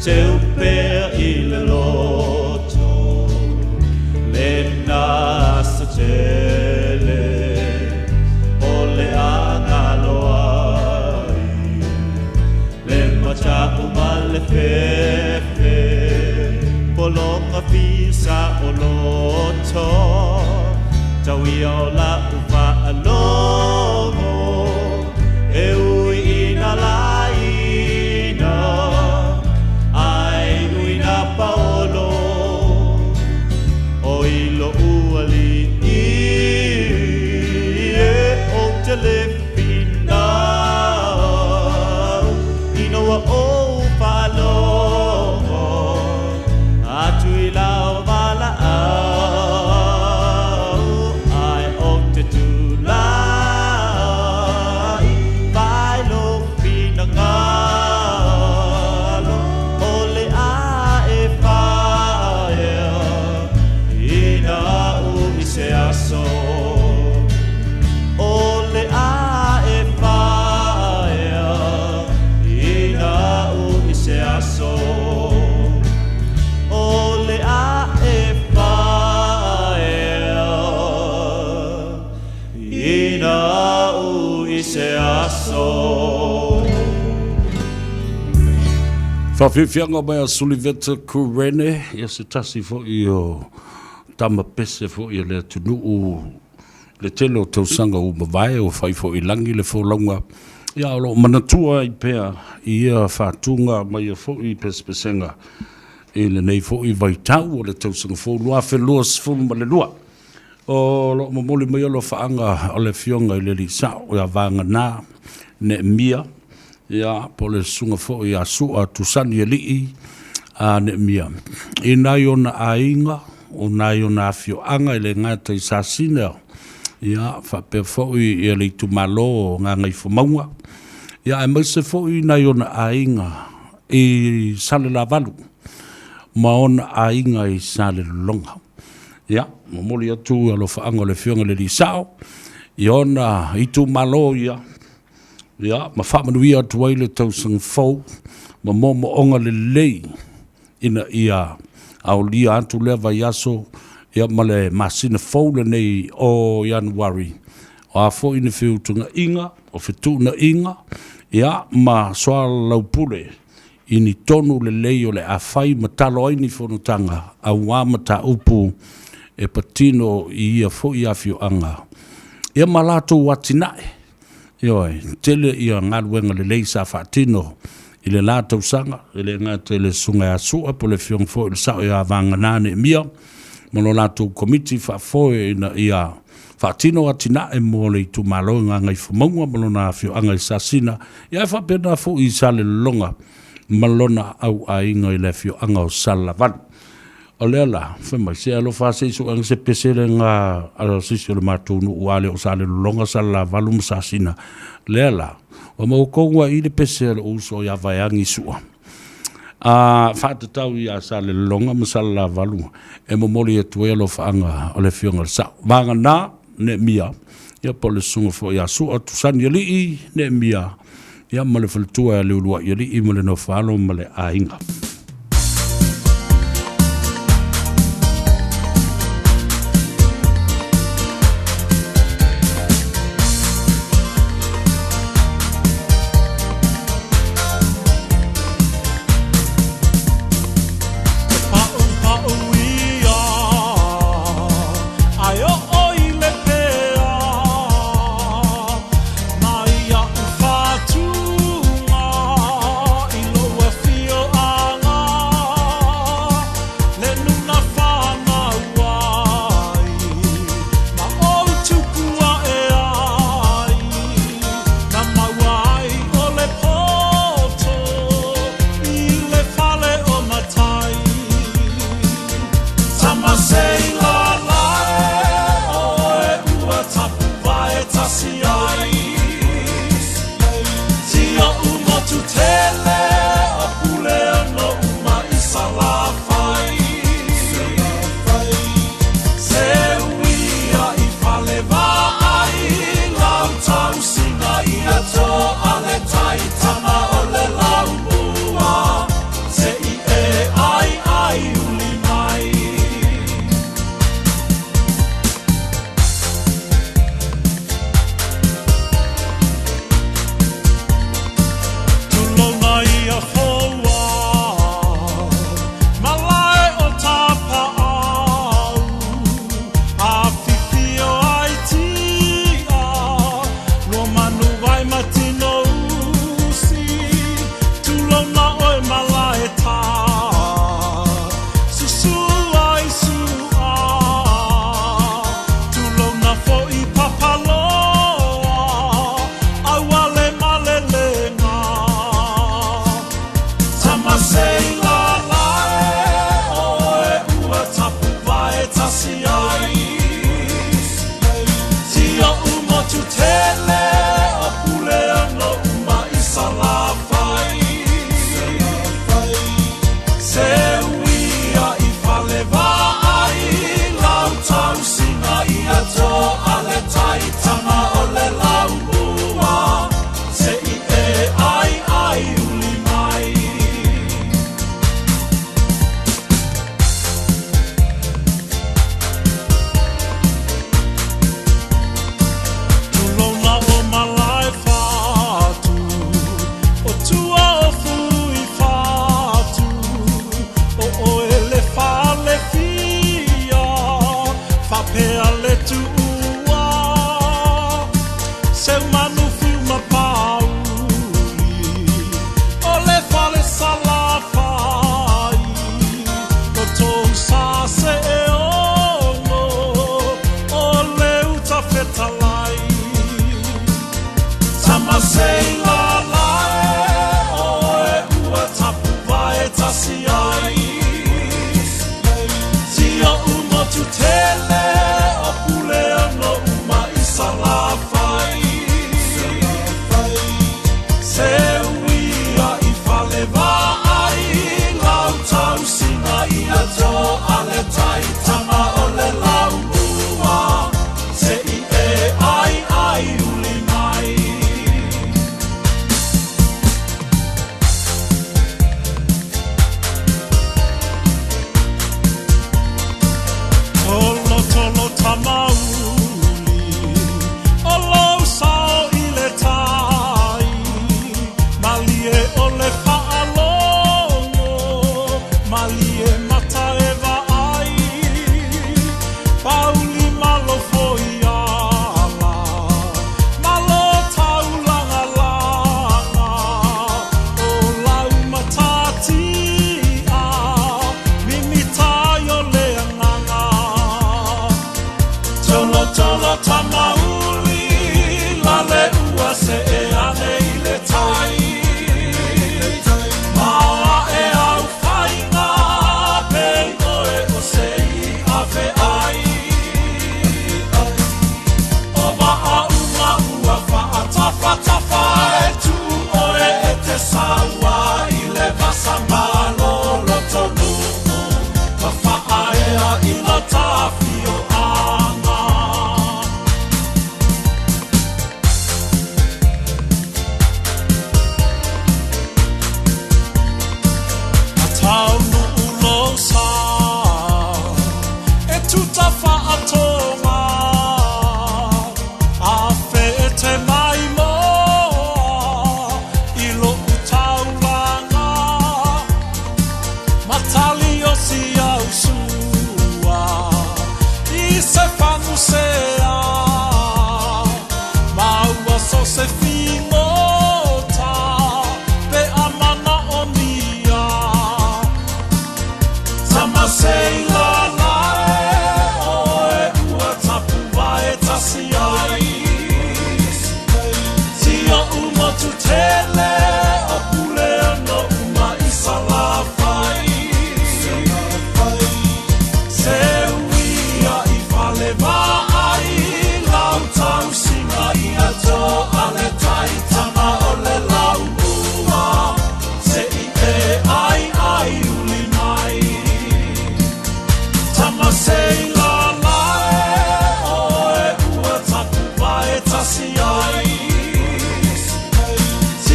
Teu pea i le loto lena aso tele o le a galo ai le mata'u ma le fefe pologa fisa o loto tau ia o la'u faalogo e ui ina laina ae ui na paolo o i lo'u alii e ou te le finau ina ua ou faalogo atu i lau valaau ai ou te tulai fai lou finagalo o le a e faaea ina u i se aso o le a e faaea ina u i se aso o le a e faaea ina u i se aso. Faafiafiaga mai a Suliveta Kurene, ia se tasi foi o tama pese foi o le atunuu le tele o tausaga ua mavae ua fai foi i lagi le folauga, ia o lo o manatua ai pea i ia faatuga ma ia foi pesepesega i lenei foi vaitau o le tausaga fou 2022. O lo o momoli mai alofaaga o le Afioga i le Alii Sao ia Vagana Neemia, ia po o le Susuga foi ia Sua Tusani Alii a Neemia, i nai ona aiga, o nai ona afioaga e le gata i Sasina, ia faapea foi ia le itumalo o Gagaifomauga, ia aemaise foi nai ona aiga i Salelavalu ma ona aiga i Salelologa. Ia, momoli atu alofaaga o le Afioga i le Alii Sao i ona itumalo ia, ia, ma faamanuia atu ai le tausaga fou ma moomooga lelei ina ia aolia atu lea vaiaso ia ma le masina fou lenei o Ianuari. O a foi ni feutanaiga, o fetuunaiga, Ia, ma soalaupule i ni tonu lelei o le a fai ma talo ai ni fonotaga auā mataupu e patino i ia foi afioaga, ia ma latou atinae. Ioe, tele ia galuega lelei sa faatino i le la tausaga, e le gata i le Susuga ia Sua po o le Afioga foi i le Sao ia Vagana Neemia ma lo latou Komiti Faafoe ina ia faatino atinae mo le itumalo i Gagaifomauga ma lona afioaga i Sasina, ia ae faapena foi i Salelologa ma lona auaiga i le afioaga o Salelavalu. O lea la, fai mai, se alofa se i suega se pese le ga a sisi o le matou nuu a le o Salelologa, Salelavalu ma Sasina. Lea la, ua maua kou ai le pese a lou uso ia Vaeagi Sua. A faatatau ia Salelologa ma Salelavalu e momoli atu ai alofaaga o le Afioga i le Sao. Vagana Neemia, ia po o le susuga foi ia Sua Tusani Alii Neemia, ia ma le faletua ia Leuluai Alii ma le nofo-alo ma le aiga.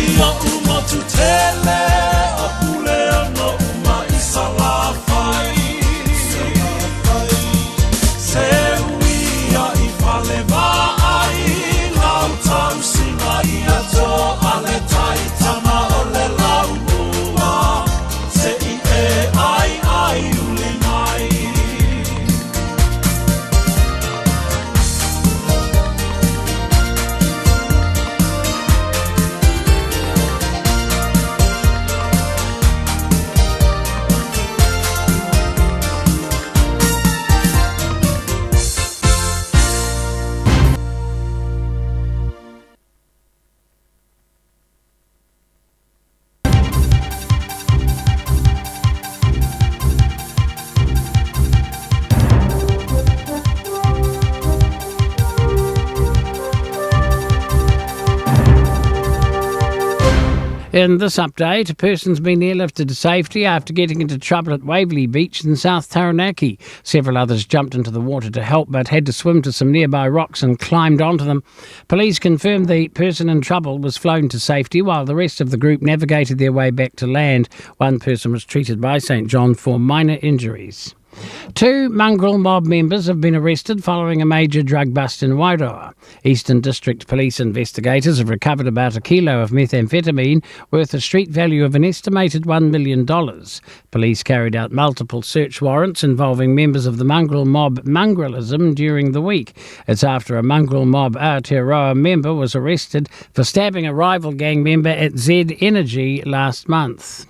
Si oʻu motu tele o Puleono uma i Salafai. Se uia i Falevaai lau tausiga ia toa le tai tama o le laumua se i e ai ai uli mai. In this update, a person's been airlifted to safety after getting into trouble at Waverley Beach in South Taranaki. Several others jumped into the water to help but had to swim to some nearby rocks and climbed onto them. Police confirmed the person in trouble was flown to safety while the rest of the group navigated their way back to land. One person was treated by St John for minor injuries. Two mongrel mob members have been arrested following a major drug bust in Wairoa. Eastern District Police investigators have recovered about a kilo of methamphetamine worth a street value of an estimated $1 million. Police carried out multiple search warrants involving members of the mongrel mob Mungrelism during the week. It's after a mongrel mob Aotearoa member was arrested for stabbing a rival gang member at Z Energy last month.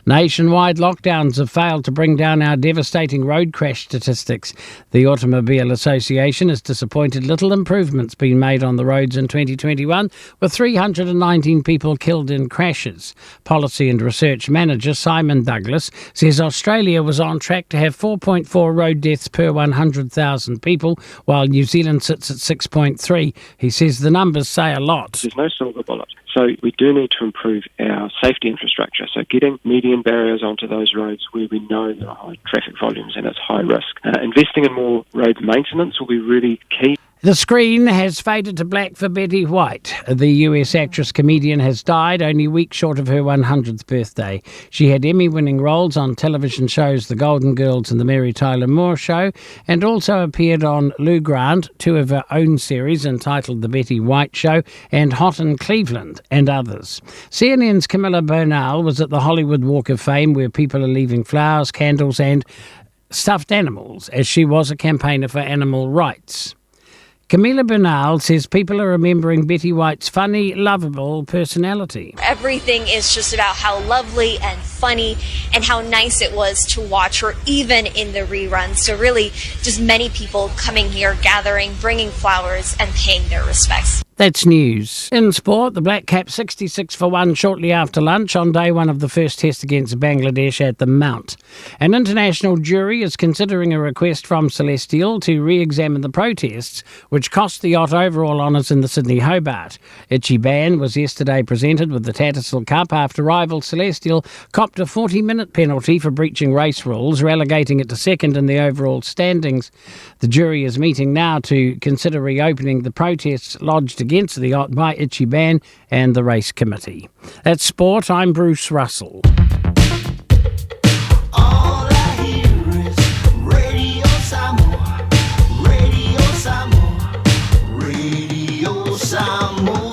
Nationwide lockdowns have failed to bring down our devastating road crash statistics. The Automobile Association is disappointed little improvements been made on the roads in 2021, with 319 people killed in crashes. Policy and Research Manager Simon Douglas says Australia was on track to have 4.4 road deaths per 100,000 people, while New Zealand sits at 6.3. He says the numbers say a lot. There's no silver bullet. So we do need to improve our safety infrastructure. So getting median barriers onto those roads where we know there are high traffic volumes and it's high risk. Uh, investing in more road maintenance will be really key. The screen has faded to black for Betty White. The US actress comedian has died only weeks short of her 100th birthday. She had Emmy winning roles on television shows The Golden Girls and The Mary Tyler Moore Show, and also appeared on Lou Grant, two of her own series entitled The Betty White Show and Hot in Cleveland, and others. CNN's Camila Bernal was at the Hollywood Walk of Fame where people are leaving flowers, candles, and stuffed animals, as she was a campaigner for animal rights. Camila Bernal says people are remembering Betty White's funny, lovable personality. Everything is just about how lovely and funny and how nice it was to watch her, even in the reruns. So, really, just many people coming here, gathering, bringing flowers, and paying their respects. That's news. In sport, the Black Caps 66 for 1 shortly after lunch on day one of the first test against Bangladesh at the Mount. An international jury is considering a request from Celestial to re examine the protests, which cost the yacht overall honours in the Sydney Hobart. Ichiban was yesterday presented with the Tattersall Cup after rival Celestial copped a 40 minute penalty for breaching race rules, relegating it to second in the overall standings. The jury is meeting now to consider reopening the protests lodged against the yacht by Ichiban and the race committee. That's sport. I'm Bruce Russell. All I hear is Radio Samoa, Radio Samoa, Radio Samoa.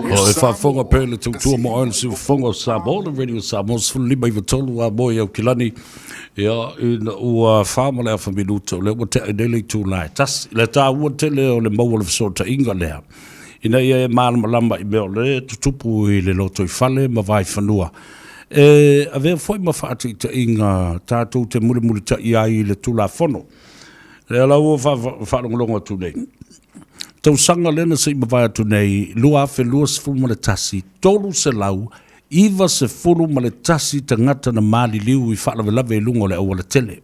O e faafofoga pea i le tautua mo oe le siufofoga o Samoa, le Radio Samoa 15 93 a moe Aukilani. Ia, ina ua wha ma le afa minuta, o lea ua tea i nei le itula e tasi. Le tāua tele o le maua o le fesootaiga lea, ina ia e malamalama i mea o le tutupu i le lotoifale ma vaifanua. E avea foi ma faataitaiga tatou te mulimulitai ai i le Tulafono. Lea la ua faalogologo atu nei. Tausaga lea na se i mavae atu nei, 2021, 391 tagata na maliliu i faalavelave i luga o le aualatele.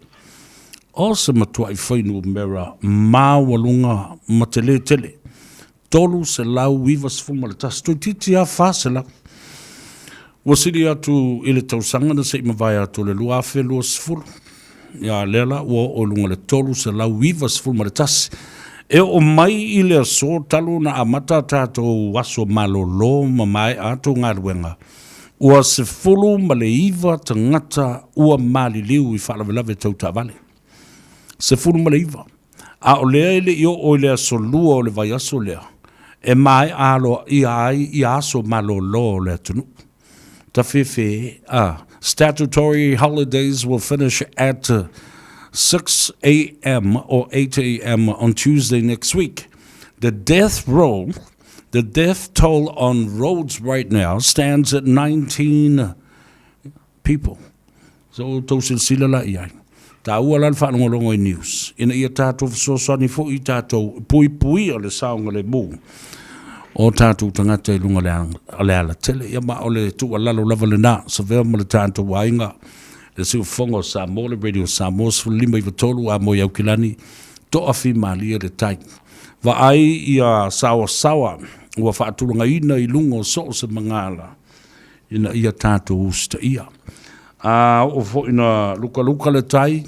O se matuai fuainumera maualuga ma telē tele. 391, toeitiiti lava 400. Ua sili atu i le tausaga na se i mavae atu o le 2020. Ia, lea la ua oo i luga o le 391. E oo mai i le aso talu ona amata a tatou aso malolo ma maea atu galuega, ua 19 tagata ua maliliu i faalavelave tau taavale. 19. A o lea e le i oo i le aso Lua o le vaiaso lea, e maea aloaia ai ia aso malolo o le atunuu. Tafefe, a Statutory holidays will finish at 6 a.m. or 8 a.m. on Tuesday next week. The death roll, the death toll on roads right now stands at 19 people. So outou silasila la i ai. Taua la le faalogologo i news ina ia tatou fesoasoani foi i tatou e puipuia le saogalemu o tatou tagata i luga o le alatele. Ia ma o le tuualalo lava lena, savea ma le tatou aiga, le siufofoga o Samoa, le Radio Samoa 15 93 a moe Aukilani, toafimalie le tai. Vaai ia saoasaoa ua faatulagaina i luga o so o se magala ina ia tatou usitaia. A oo foi ina lukaluka le tai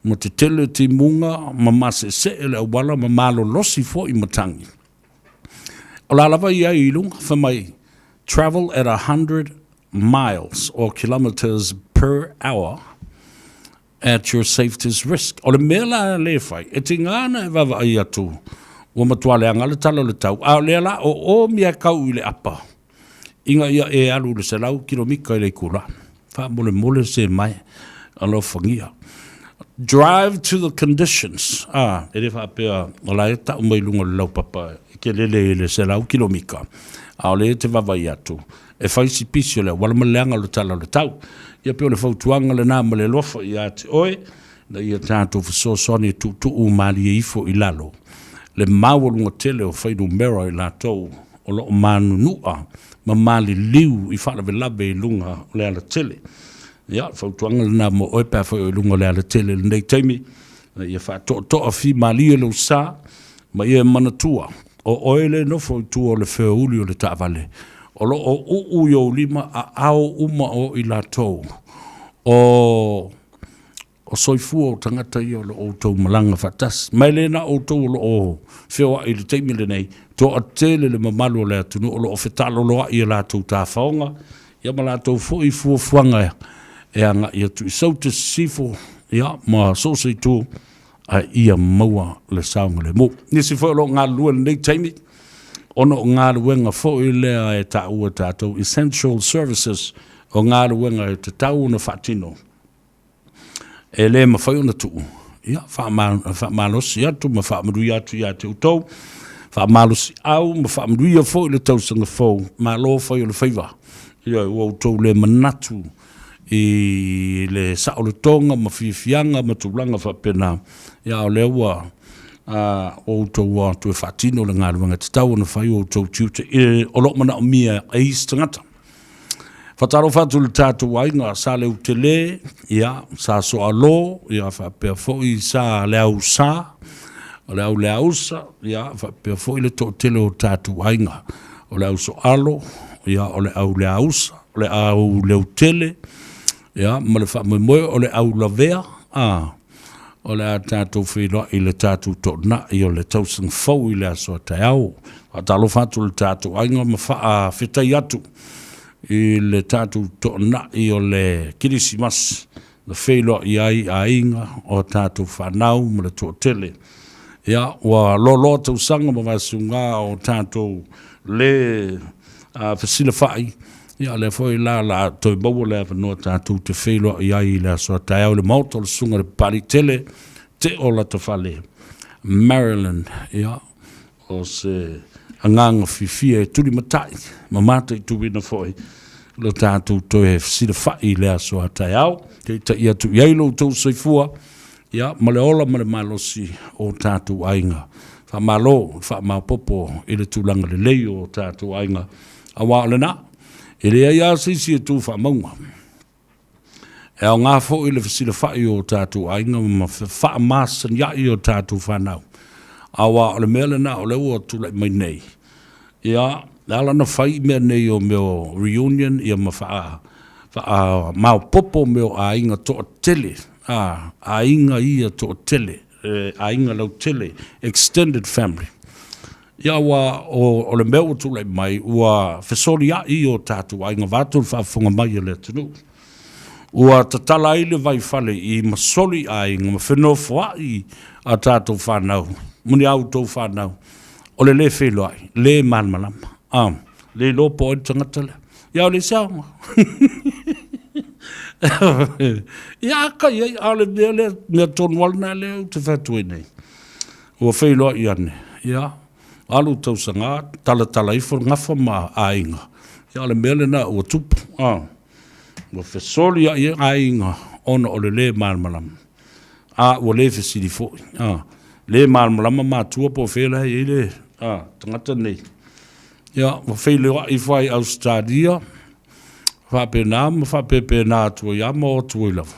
ma tetele timuga ma maseesee le auala ma malolosi foi matagi, o la lava i ai i luga, fai mai, travel at 100 miles or kilometres per hour at your safety's risk. O le mea la lea e fai, e tiga ana e vaavaai atu ua matua leaga le tala o le tau, a o lea la o oomi e kau i le apa ina ia e alu i le 100 kilomita i le itula. Faamolemole se mai alofagia. Drive to the conditions. Ah, e le faapea o la e tau mai luga o le laupapa e ke lele i le 100 kilomita, a o lea e te vaavaai atu e fai si pisi o le auala ma le leaga o le tala o le tau. Ia pei o le fautuaga lena ma le alofa ia te oe, ina ia tatou fesoasoani e tuutuu malie ifo i lalo le maualuga tele o fuainumera i latou o lo o manunua ma maliliu i faalavelave i luga o le alatele. Ia, o le fautuaga lena mo oe pe a fai o i luga o le alatele i lenei taimi, ina ia faatoatoa fimalie lou sa ma ia manatua o oe le nofo i tua o le feouli o le taavale, o lo o uu i ou lima aao uma o i latou o o soifua o tagata ia o lo o outou malaga faatasi. Ma e le na o outou o lo o feoai i le taimi lenei, toatele le mamalu o le atunuu o lo o fetaloloai i a latou tafaoga, ia ma latou foi fuafuaga e agai atu i Saute Sisifo, ia ma so o se itu, a ia maua le saogalemu. Nisi foi o lo o galulue i lenei taimi, ona o galuega foi lea e taua e tatou essential services, o galuega e tatau ona faatino, e le mafai ona tuu, ia, faamalosi atu ma faamanuia atu ia te outou, faamalosiau ma faamanuia foi le tausaga fou, malo fai o le faiva, ia, ua outou le manatu i le saolotoga ma fiafiaga ma tulaga faapena, ia, a o lea ua outou o atu e faatino le galuega e tatau ona fai o outou tiute, o lo o manaomia e isi tagata. Faatalofa atu i le tatou aiga sa Leutele, ia, sa Soalo, ia, faapea foi sa Leausa, o le au Leausa, ia, faapea foi le toatele o tatou aiga, o le au Soalo, ia, o le au Leausa, o le au Leutele, ia, ma le faamoemoe o le au Lavea, a, o le a tatou feiloai i le tatou toonai o le tausaga fou i le aso a taeao. Faatalofa atu i le tatou aiga ma faafetai atu i le tatou toonai o le Kerisimasi na feiloai ai aiga o tatou fanau ma le toatele. Ia, ua loaloa tausaga ma vaesuga o tatou le fesilafai, ia o lea foi la o le a toe maua le avanoa tatou te feiloai ai i le aso a taeao i le maota o le Susuga i le Papaliitele Teo Latafale, Maryland. Ia, O se agaga fiafia e tulimatai ma mataituina foi lo tatou toe fesilafai i le aso a taeao. Taitai atu i ai lo outou soifua, ia, ma le ola ma le malosi o tatou aiga. Faamalo le faamaopoopo i le tulaga lelei o tatou aiga, aua o lena, e leai lava se isi e tu faamauga. E aoga foi le fesilafai o tatou aiga ma faamasaniai o tatou fanau, aua o le mea lena o lea ua tulai mai nei. Ia, e ala ona fai mea nei o mea o reunion ia ma faamaopoopo mea o aiga toatele, a, aiga ia toatele. aiga lautele, extended family. Ia aua o le mea ua tulai mai ua fesoliai o tatou aiga vaeatu le faafofoga mai a le atunuu. Ua tatala ai le vaifale i masoli aiga ma fenofoai a tatou fanau ma ni a outou fanau o le le feiloai, le malamalama, a, le iloa po o ai le tagata lea. Ia o le isi aoga. Ia a kai ai, a o le mea lea, mea tonu lava lena lea ou te fai atu ai nei. Ua feiloai ane, ia, alu tausaga, talatala ifo le gafa ma aiga. Ia o le mea lena ua tupu, a, ua fesoliai ai aiga ona o le le malamalama. A ua le fesili foi, a, le malamalama matua po o fea la e i ai le, a, tagata nei. Ia, ua feiloai ifo lava i Ausetalia, faapena ma faapepena atu ai lava ma o atu ai lava.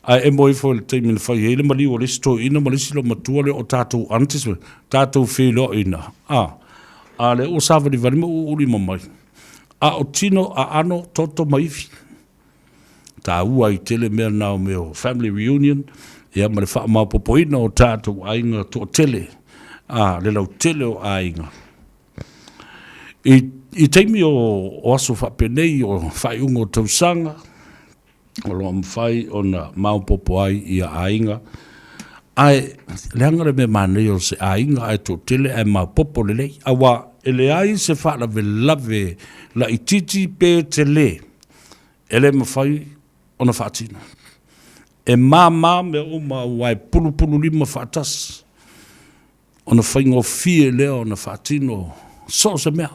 Ae emo ifo i le taimi na fai ai le maliu o le isi toeaina ma le isi loomatua lea o tatou aunties, tatou feiloaiina, a, a lea ua savalivali ma uulima mai, a o tino, aano, toto ma ivi. Taua ai tele mea na o mea o family reunion, ia ma le faamaopoopoina o tatou aiga toatele, a, le lautele o aiga. I taimi o aso faapenei o faaiuga o tausaga, o lo o mafai ona maopoopo ai ia aiga, ae leaga le mea manaia o se aiga ae toatele ae maopoopo lelei, aua e leai se faalavelave laitiiti pe tele e le mafai ona faatino. E mama mea uma aua e pulupululima faatasi. Ona faigofie lea ona faatino so o se mea.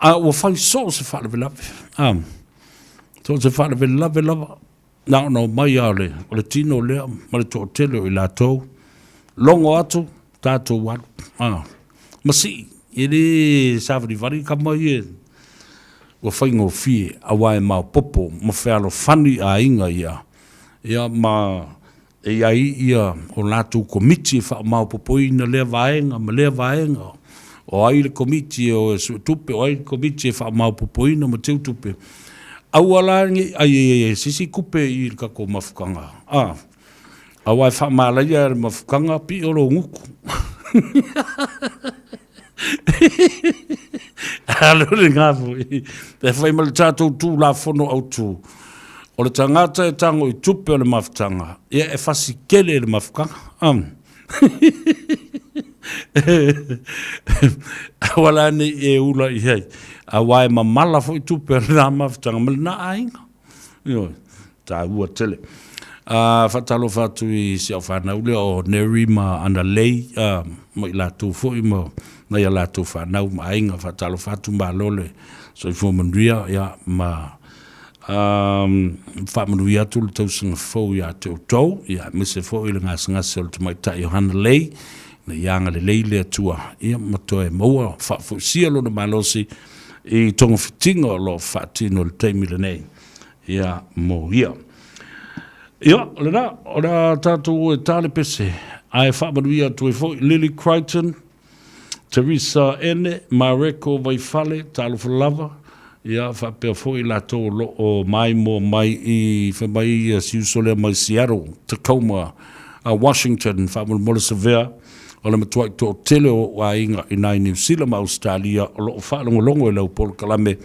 A ua fai so o se faalavelave, a, so o se faalavelave lava, na ona omai lava o le, o le tino lea ma le toatele o i latou, logo atu, tatou alu, a, ma sii, e le savalivali tama ia, ua faigofie, aua e maopoopo ma fealofani aiga ia, ia ma E i ai ia o latou komiti e faamaopoopoina lea vaega ma lea vaega. O ai le komiti e o e suetupe, o ai le komiti e faamaopoopoina ma teutupe. Aua la ne i ai e se isi tupe i le tatou mafutaga, a, aua e faamalaia e le mafutaga pio lou gutu. Alo lena foi. E fai ma le tatou Tulafono Autu, o le tagata e tago i tupe o le mafutaga, ia e fasi tele i le mafutaga. Aua la ne i e ula i ai, aua e mamala foi tupe o lena mafutaga ma lena aiga. Ioe, taua tele. Faatalofa atu i si au fanau lea o Neri ma Analei, ma i latou foi ma nai a latou fanau ma aiga. Faatalofa atu, malo le soifua manuia, ia, ma faamanuia atu le tausaga fou ia te outou, ia, aemaise foi le gasegase o le tamaitai o Hanalei, ina ia agalelei le Atua, ia, ma toe maua faafoisia lona malosi i togafitiga o lo o faatino i le taimi lenei, ia, mo ia. Ia, o lena, o le a tatou o e ta le pese, ae faamanuia atu ai foi Lily Crichton, Teresa Ene, Mareko Vaifale, talofa lava, ia, faapea foi i latou o lo o maimoa mai i, fai mai ia si uso lea mai Seattle, Tacoma, Washington, faamolemole Savea, o le matuai toatele o ou aiga i nai Niu Sila ma Ausetalia o lo o faalogologo i lau polokalame,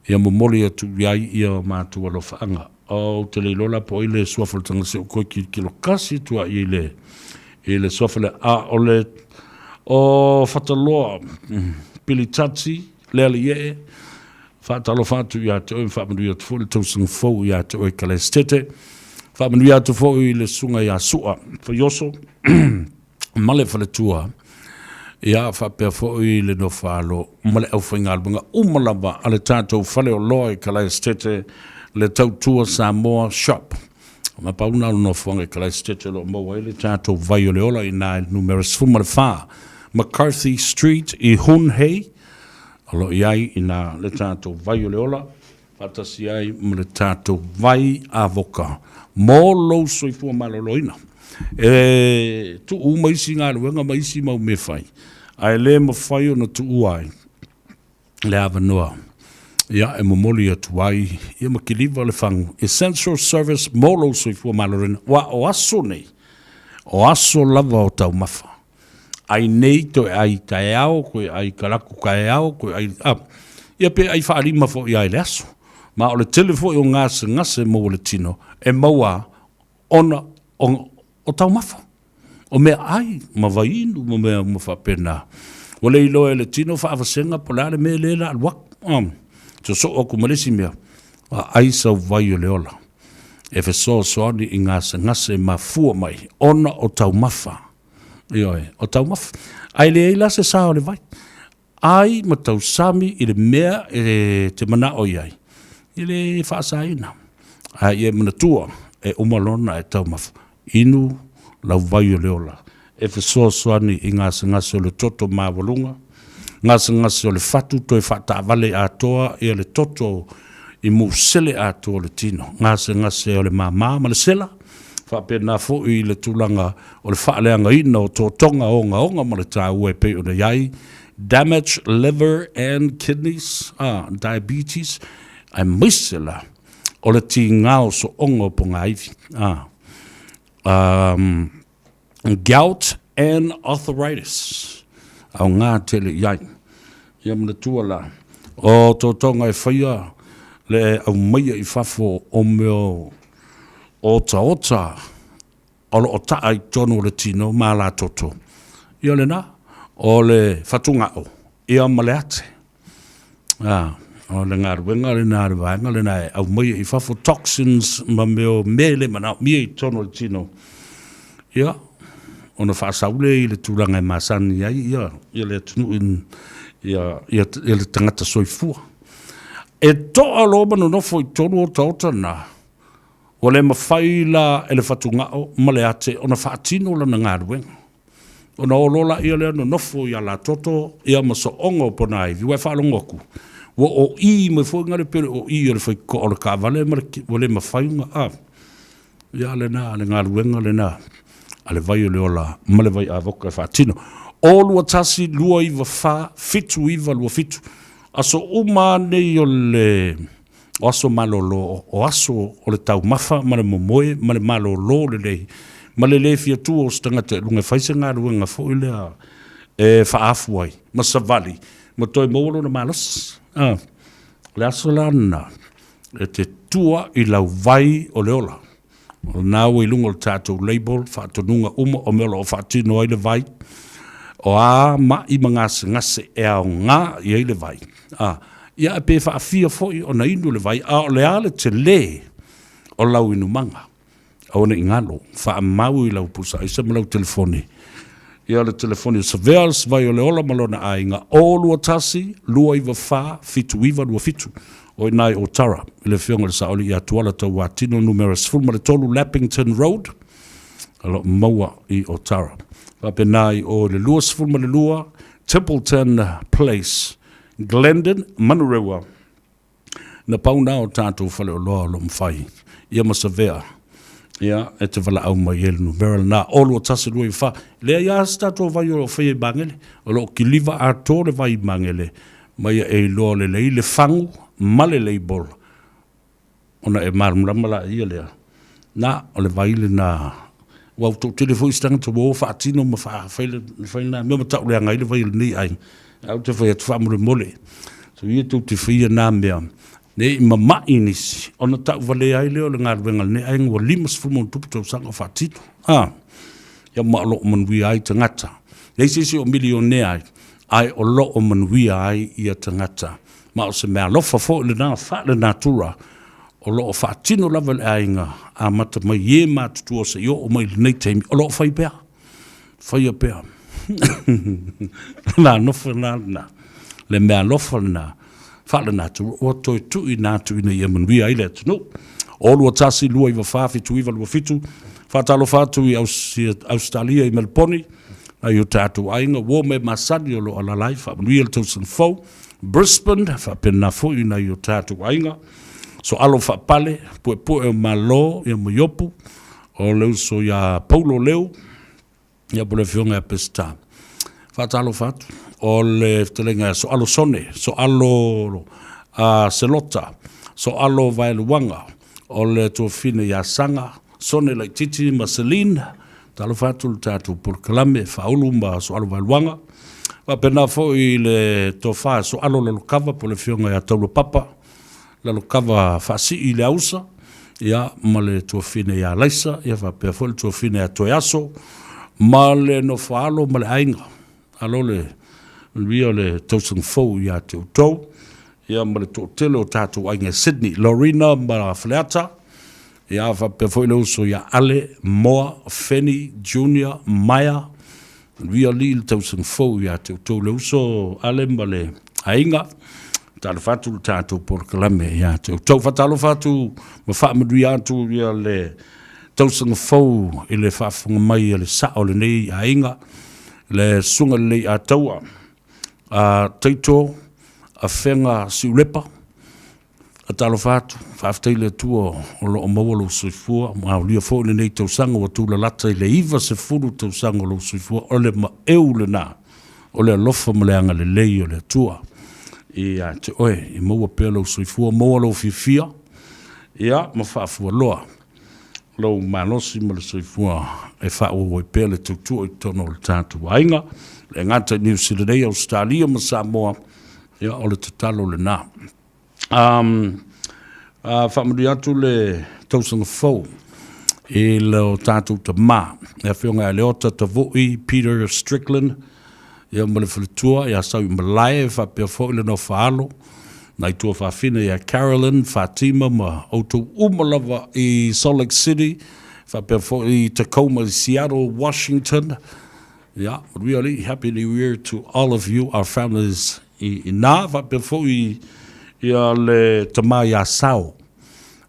ia momoli atu i ai ia matou alofaaga. Ou te le iloa la po o ai le suafa o le tagata se i ou toe tilotilo kasi atu lava i ai i le suafa lea. A o le o Fataloa Pilitati Lealiiee, faatalofa atu ia te oe ma faamanuia atu foi le tausaga fou ia te oe Kalesetete. Faamanuia atu foi i le susuga ia Sua Faioso ma le faletua, ia faapea foi le nofo-a-alo ma le aufaigaluega uma lava a le tatou faleoloa i Kalaesetete, le Tautua Samoa Shop. Na pau lena o le nofoaga i Kalaesetete o lo o maua ai le tatou vai o le ola i ina i le numera 14 McCarthy Street i Hunhei, o lo o i ai i ina le tatou vai o le ola faatasi ai ma le tatou vai avoka mo lou soifua maloloina. E tuu uma isi galuega ma isi mau mea fai, ae le mafai ona tuua ai le avanoa ia e momoli atu ai ia ma kiliva le fagu Essential Service mo lou soifua maloloina. Aua o aso nei, O aso lava o taumafa. Ai nei toe ai taeao, toe ai kalaku kaeao, toe ai, a, ia pe ai faalima foi a i le aso. Ma o le tele foi o gasegase maua le tino, e maua ona o, o taumafa. O mea ai ma vaiinu ma mea uma faapena. Ua le iloa e le tino faavasega po o le a le mea lea la alu atu. Um, sosoo atu ma le isi mea, a ai sau vai o le ola e fesoasoani i gasegase mafua mai ona o taumafa. Ioe, o taumafa. Ae leai la se sa o le vai. Ai ma tausami i le mea e te manao i ai, e le faasaina. Ae ia e manatua, e uma lona e taumafa. Inu lau vai o le ola e fesoasoani i gasegase o le toto maualuga, gasegase o le fatu toe faataavale atoa ia le toto i musele atoa o le tino, gasegase o le māmā ma le sela, faapena foi i le tulaga o le faaleagaina o totoga ogaoga ma le taua e pei ona i ai damage liver and kidneys, diabetes, aemaise la o le tigā o sooga o pogāivi, gout and arthritis, aoga tele i ai. Ia manatua la, o totoga e faia le aumaia i fafo o mea o otaota o lo o taa i totonu o le tino ma la toto. Ia lena, o le fatugao, ia ma le ate. A, o le galuega lena a le vaega lena e aumaia i fafo toxins ma mea o mea e le manaomia i totonu o le tino. Ia, ona faasau lea i le tulaga e masani ai ia, ia le atunuu ia, ia, ia le tagata soifua. E toa loa ma nonofo i totonu o otaota na, Ua le mafai la e le fatugao ma le ate ona faatino lana galuega. Ona o loa laia lea nonofo i alatoto ia ma sooga o ponaivi, ua e faalogo atu, ua oʻī mai foi gale pei o le oʻī o le faitotoa o le taavale ma le ua le mafai ona a. Ia lena le galuega lena a le vai o le ola ma le vai avoka e faatino. 0 2 1 2 9 4 7 9 2 7 Aso uma lava nei o le o aso malolo, o aso o le taumafa ma le momoe ma le malolo lelei, ma le lē fia tua o se tagata i luga e fai se galuega foi lea e faaafu ai ma savali ma toe maua lona malosi. A, o le aso la lena e te tua i lau vai o le ola. O lena ua i luga o le tatou label, faatonuga uma o mea o lo o faatino ai le vai, o a maʻi ma gasegase e aoga i ai le vai. A, ia e pe faafia foi ona inu le vai, a o le a le telē o lau inumaga. Aua ne i galo, faamau i lau pusa aisa ma lau telefoni. Ia le telefoni o Surveillance Vai o le Ola ma lona aiga, 021 294 7927. O i ina i Otara, i le Afioga i le Saoalii ia Tuala Tauatino numera 13 Lappington Road, o lo o maua i Otara. Faapena i o i le 22 Templeton Place, Glendon, Manurewa. Na pau na o tatou faleoloa o lo o mafai ia ma savea ia e te valaau mai ai le numera lena 0 2 1 2 4. Leai lava se tatou vai o lo o faia i Magele, o lo o kiliva atoa le vai i Magele ma ia e iloa lelei le fagu ma le label ona e malamalama laia lea, na o le vai lena. Ua toatele foi isi tagata ua o faatino ma fai lena mea ma tauleaga ai le vai o lenei aiga. Ae ou te fai atu faamolemole, so ia tou te faia na mea ne i mama'i nisi ona tauvalea ai lea o le galuega a lenei aiga ua 50+ tausaga o faatino. A, ia ma o lo o manuia ai tagata. Leai se isi o milionea ai, ae o lo o manuia ai ia tagata. Ma o se meaalofa foi lena faale-natura o lo o faatino lava e le aiga, amata mai i e matutua seia oo mai i lenei taimi, o lo o fai pea, faia pea. La nofo lena lena, le meaalofa lena faale-natura ua toe tuuina atu ina ia manuia ai le atunuu. 0 2 1 2 9 4 7 9 2 7 Faatalofa atu i Ausetalia i Meliponi, nai o tatou aiga, uo me masani o lo o alaala ai, faamanuia le tausaga fou. Brisbane, faapena foi nai o tatou aiga, soalo faapale, puepue o Malo, ia ma Iopu, o le uso ia Paulo Leu, ia po le afioga ia Peseta. Faatalofa atu, o le fetalaiga ia Soalo Sone, Soalo Selota, Soalo Vaeluaga, o le tuafafine ia Saga, Sone Laititi ma Celine, Talofa atu le tatou polokalame Faaulu ma Soalovaeluaga. Faapena foi i le tofa Soalo Lalokava po o le afioga ia Taulapapa Lalokava Faasii i le Ausa, ia ma le tuafine ia Laisa, ia faapea foi le tuafine ia Toeaso ma le nofoaalo ma le aiga. Alo le manuia o le tausaga fou ia te outou, ia ma le toatele o tatou aiga i Sydney, Lorina ma Faleata, ia faapea foi le uso ia Ale, Moa, Feni, Junior, Maia, manuia alii le tausaga fou ia te outou le uso Ale ma le aiga. Talofa atu le tatou polokalame ia te outou. Faatalofa atu ma faamanuia atu ia le tausaga fou i le faafofoga mai a le sao o lenei aiga, le Susuga Lelei Ataua a Taito Afega Siulepa. Talofa atu, faafetai i le Atua o lo o maua lou soifua, ma aulia foi lenei tausaga ua tulalata i le 90 tausaga o lou soifua, o le maeu lena o le alofa ma le agalelei o le Atua ia te oe, i maua pea lou soifua, maua lou fiafia, ia ma faafualoa lou malosi ma le soifua e faaauau ai pea le tautua i totonu o le tatou aiga, e le gata i Niu Sila nei, Ausetalia ma Samoa, ia o le tatalo lena. Um, faamanuia atu le tausaga fou i lo tatou tamā, le afioga ia Leota Tavui Peter Strickland, ia ma le faletua ia Sauimalae, faapea foi le nofoaalo, nai tuafafine ia Carolyn, Fatima ma outou uma lava i Salt Lake City, faapea foi i Tacoma i Seattle, Washington. Ia, manuia alii, happy new year to all of you, our families i ina, faapea foi ia le tama ia Sao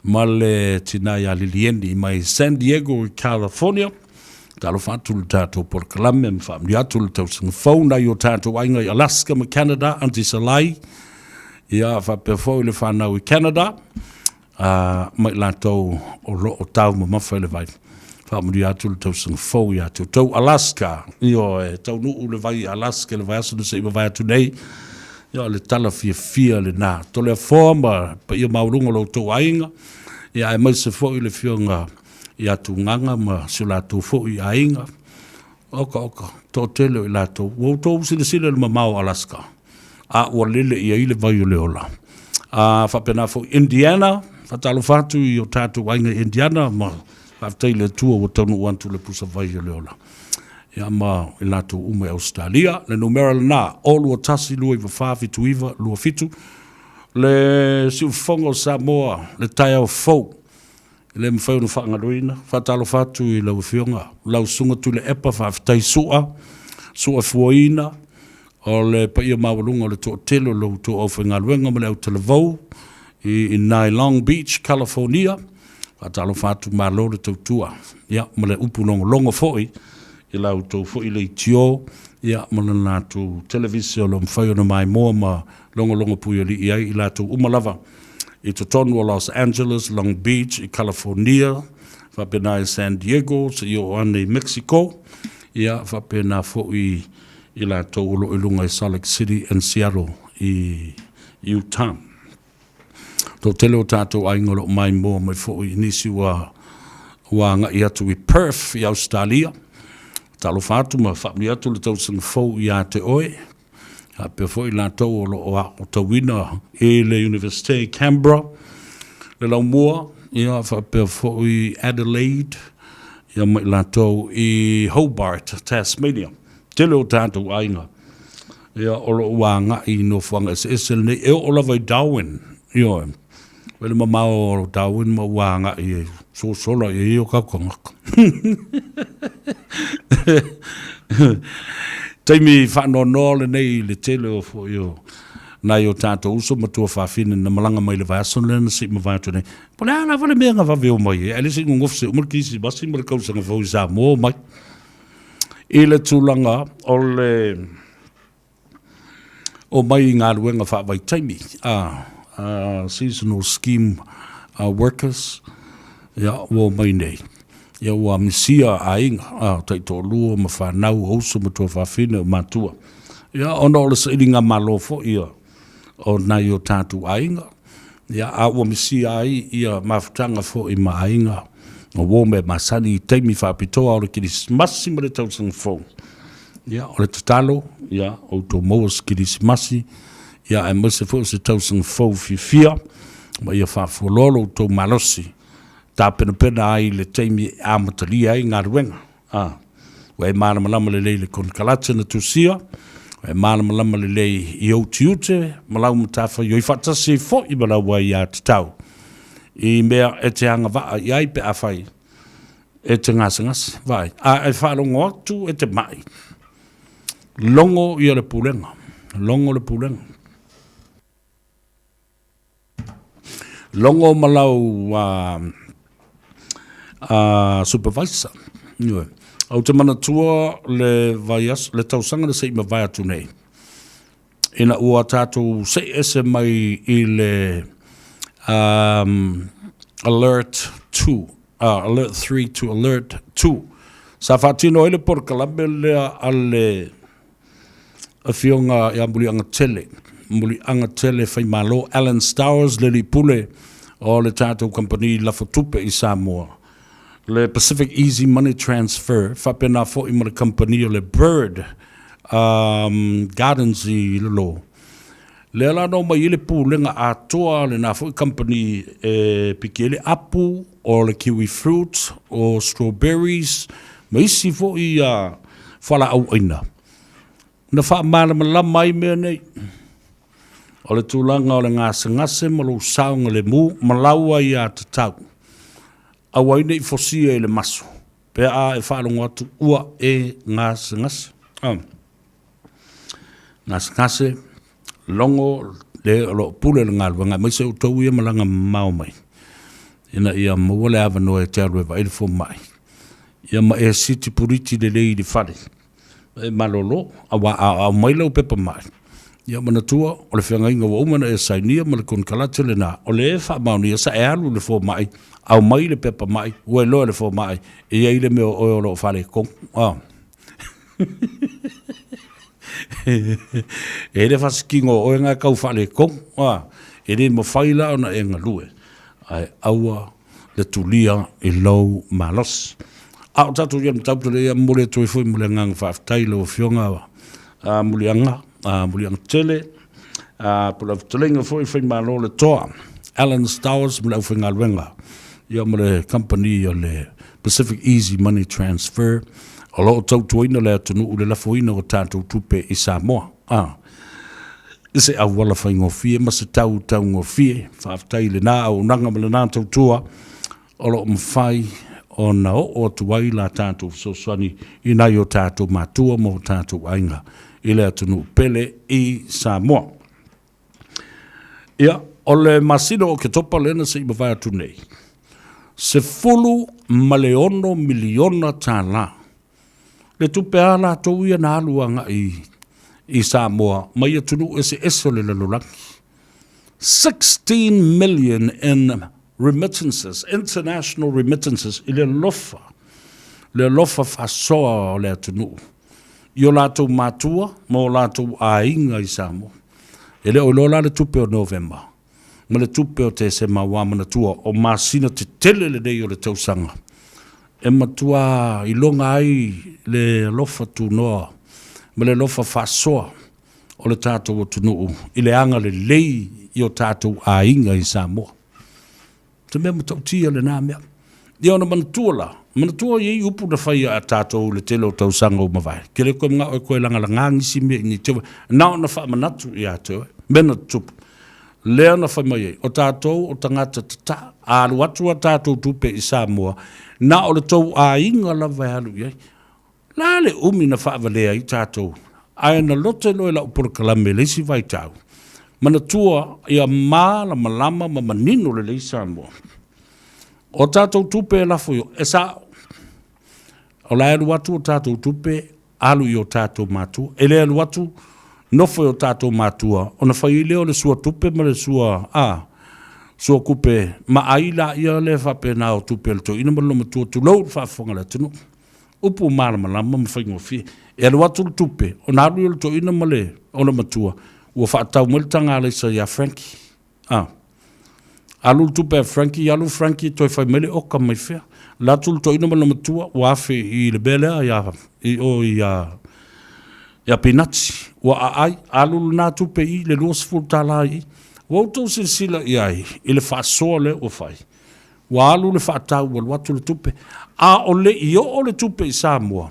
ma le tina ia Lilieni mai San Diego i California. Talofa atu le tatou polokalame ma faamanuia atu le tausaga fou nai o tatou aiga i Alaska ma Canada, Aunty Salai, ia faapea foi le whanau i Canada, ma i latou o lo o taumamafa i le vai. Faamanuia atu le tausaga fou ia te outou. Alaska, ioe, taunuu le vai i Alaska i le vaiaso na se i mavae atu nei. Ia, o le tala fiafia lena. Toleafoa ma paia maualuga o lo outou aiga, ia aemaise foi le afioga ia Tugaga ma si o latou foi aiga. Oka, oka, toatele o i latou. Ua outou silasila i le mamao o Alaska, a ua lele i ai le vai o le ola. A faapena foi Indiana, faatalofa atu i o tatou aiga i Indiana, ma faafetai i le Atua ua taunuu atu le pusa vai o le ola. Ia ma i latou uma i Ausetalia. Le numera lena, 0 2 1 2 9 4 7 9 2 7. Le siufofoga o Samoa, le taeao fou. E le mafai ona faagaloina. Faatalofa atu i lau Afioga, lau Susuga Tuilaepa, faafetai Sua, Sua Fuaina, o le paia maualuga o le toatele o lo outou aufaigaluega ma le autalavou i ina i Long Beach, California. Faatalofa atu, malo le tautua, ia, ma le upu logologo foi i la outou foi leitio, ia, ma le latou televise o lo o mafai ona maimoa ma logologo puialii ai i latou uma lava i totonu o Los Angeles, Long Beach i California, faapena i San Diego, seia oo ane i Mexico, ia faapena foi i latou o lo o i luga i Salt Lake City and Seattle i Utah. Toatele o tatou aiga o lo o maimoa mai foi i nisi ua ua agai atu i Perth i Ausetalia. Talofa atu ma faamanuia atu le tausaga fou ia te oe. Faapea foi latou o lo o aotauina i le Universite i Canberra, le Laumua, ia faapea foi Adelaide, ia ma i latou i Hobart, Tasmania. Tele o tatou aiga ia o lo o ua agai i nofoaga eseese lenei, e oo lava i Darwin, ioe. Vaai le mamao o Darwin ma ua agai e sosola i ai o kau tagata. Taimi faanoanoa lenei i le tele o foi o nai o tatou uso ma tuafafine na malaga mai le vaiaso lea na sii mavae atu nei. Po o le a lava le mea na vave omai ai, ae le se i gogofu se uma le Kirisimasi ma le tausaga fou i Samoa omai. I le tulaga o le omai i galuega faavaitaimi, seasonal scheme workers, ia, ua omai nei, ia ua misia aiga, taitoalua ma fanau, o uso ma tuafafine, o matua, ia, ona o le sailigamalo foi ia o nai o tatou aiga, ia, a ua misia ai ia mafutaga foi ma aiga. O uō mea masani i taimi faapitoa o le Kerisimasi ma le tausaga fou. Ia, o le tatalo, ia, outou maua se Kerisimasi, ia, aemaise foi o se tausaga fou fiafia, ma ia faafualoa lo outou malosi, tapenapena ai i le taimi e amatalia ai galuega. A, ua e malamalama lelei i le konekarate na tusia, ua e malamalama lelei i ou tiute ma lau matafaioi faatasi ai foi ma lau aiatatau i mea e te agavaa i ai pe afai e te gasegase. Vaai, a e faalogo atu e te mai, logo ia le pulega, logo le pulega. Logo ma lau supervisor. Ioe. Ou te manatua le vaiaso, le tausaga na se i mavae atu nei, ina ua tatou sei ese mai i le alert 2, alert 3 to alert 2. Sa faatino ai le polokalame lea a le Afioga ia Muliagatele, Muliagatele Faimalo, Alan Stowers, le alii pule o le tatou kamupani lafo tupe i Samoa, le Pacific Easy Money Transfer, faapena foi ma le kamupani o le Bird um, Gardens i lalo. Lea la na omai ai le pulega atoa a lena foi kamupani e piki ai le apu o le kiwi fruit, o strawberries, ma isi foi uh, fualaau aina. Na faamalamalama ai mea nei. O le tulaga o le gasegase ma lou saogalemu ma lau aiatatau. Aua ai ne i fosia i le maso, pe a e faalogo atu ua e gasegase. Oh. Gasegase, logo le o lo o pule le galuega, aemaise outou ia malaga mamao mai, ina ia maua le avanoa e te alu e vaai le fomai, ia ma e siti puliti lelei i le fale, e malolo, aua a aumai lau pepa mai, ia manatua o le feagaiga ua uma ona e sainia ma le konekarate lena, o le e faamaonia sa e alu i le fomai, aumai le pepa mai, ua iloa e le fomai, e i ai le mea o oe o lo o faaletonu. Ah. E le fasikino o oe na e tau faaletonu, ah. E le mafai la ona e galue, ae aua le tulia i lou malosi. A o tatou ia mataupu lea, momoli atu ai foi ma le agaga faafetai i lau Afioga a Muliaga, a Muliaga tele, a po o le fetalaiga foi Faimalo le Toa, Alan Stowers ma le aufaigaluega, ia ma le kamupani o le Pacific Easy Money Transfer, o lo o tautuaina le atunuu i le lafoina o tatou tupe i Samoa. A. I se auala faigofie ma se tau taugofie. Faafetai i lena auaunaga ma lena tautua o lo o mafai ona oo atu ai la tatou fesoasoani i nai o tatou matua ma o tatou aiga i le atunuu pele i Samoa. Ia, o le masina o Oketopa lea na se i mavae atu nei, $16 miliona tālā Le tupe a latou ia na alu agai i Samoa mai atunuu eseese o le lalolagi. 16 million in remittances, international remittances, i le alofa, le alofa faasoa o le atunuu i o latou matua ma o latou aiga i Samoa. E le o iloa la le tupe o Novema ma le tupe o Tesema ua manatua o masina tetele lenei o le tausaga e matua iloga ai le alofa tunoa ma le alofa faasoa o le tatou atunuu i le agalelei i o tatou aiga i Samoa. Se mea matautia lena mea. Ia ona manatua la, manatua i ai upu na fai a tatou i le tele o tausaga ua mavae. Ke le koe manao e koe lagalaga nisi mea i te na ona faamanatu ia te oe. Mea na tutupu. Lea na fai mai ai, o tatou o tagata tata, a alu atu a tatou tupe i Samoa, na o le tou aiga lava e alu i ai. La le umi na faavalea ai tatou, ae na lote loa i lau polokalame i le isi vaitau, manatua ia malamalama ma manino lelei Samoa. O tatou tupe e lafo i o, e sao, o la e alu atu o tatou tupe, alu i o tatou matua. E le alu atu, nofo i o tatou matua, ona fai ai lea o le sua tupe ma le sua, a, sua kupe ma ai laia le faapena o tupe a le toeaina ma le loomatua, tulou le faafofoga a le atunuu. Upu malamalama ma faigofie. E alu atu le tupe, ona alu lea o le toeaina ma le ona matua, ua faatau mai le taga alaisa ia Frankie. A. Alu le tupe a Frankie, alu Frankie toe fai mai le oka mai fea. Alu atu le toeaina ma lona matua ua afe i le mea lea ia, i o ia, ia Pinati, ua aai, alu lena tupe i le $20 i i. Ua outou silasila i ai i le faasoa lea ua fai? Ua alu le faatau ua alu atu le tupe, a o le i oo le tupe i Samoa,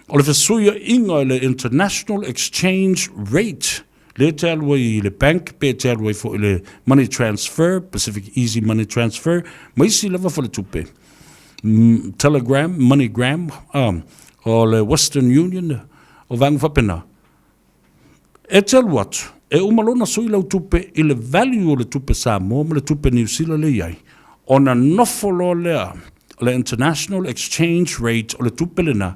o le fesuiaiga i le international exchange rate, lea e te alu ai i le bank pe te alu ai foi i le money transfer, Pacific Easy Money Transfer, ma isi lava faletupe, Telegram, MoneyGram, o le Western Union, o vaega faapena. E te alu atu, e uma loa ona sui lau tupe i le value o le tupe Samoa ma le tupe Niu Sila lea e i ai, ona nofo loa lea o le international exchange rate o le tupe lena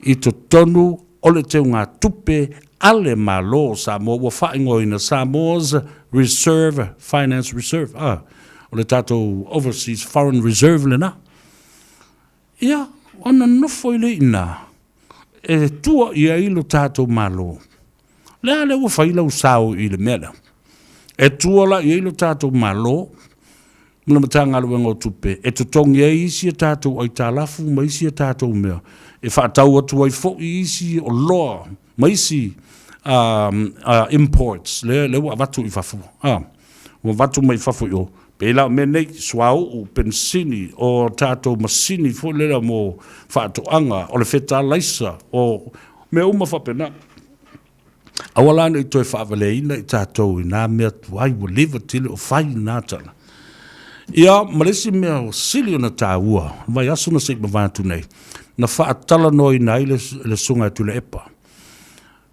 i totonu o le teugatupe a le Malo o Samoa ua faaigoaina Samoa's Reserve Finance Reserve, a, o le tatou overseas foreign reserve lena. Ia, ona nofo ai lea i ina e tua i ai lo tatou Malo. Le a lea ua fai lau sao i le mea lea? E tua la i ai lo tatou Malo ma le Matagaluega o Tupe e totogi ai isi a tatou aitalafu ma isi a tatou mea e faatau atu ai foi isi oloa ma isi imports lea, lea ua avatu i fafo. Ua avatu mai fafo i o, pei la o mea nei, suauu, penisini, o tatou masini foi lea mo faatoaga, o le fetalaisa, o mea uma faapena. Aua la ne i toe faavaleaina i tatou i nā mea tuai ua leva tele o fai lena tala. Ia, ma le isi mea ua sili ona taua, le vaiaso na se i mavae atu nei, na faatalanoaina ai le, le Susuga ia Tuilaepa.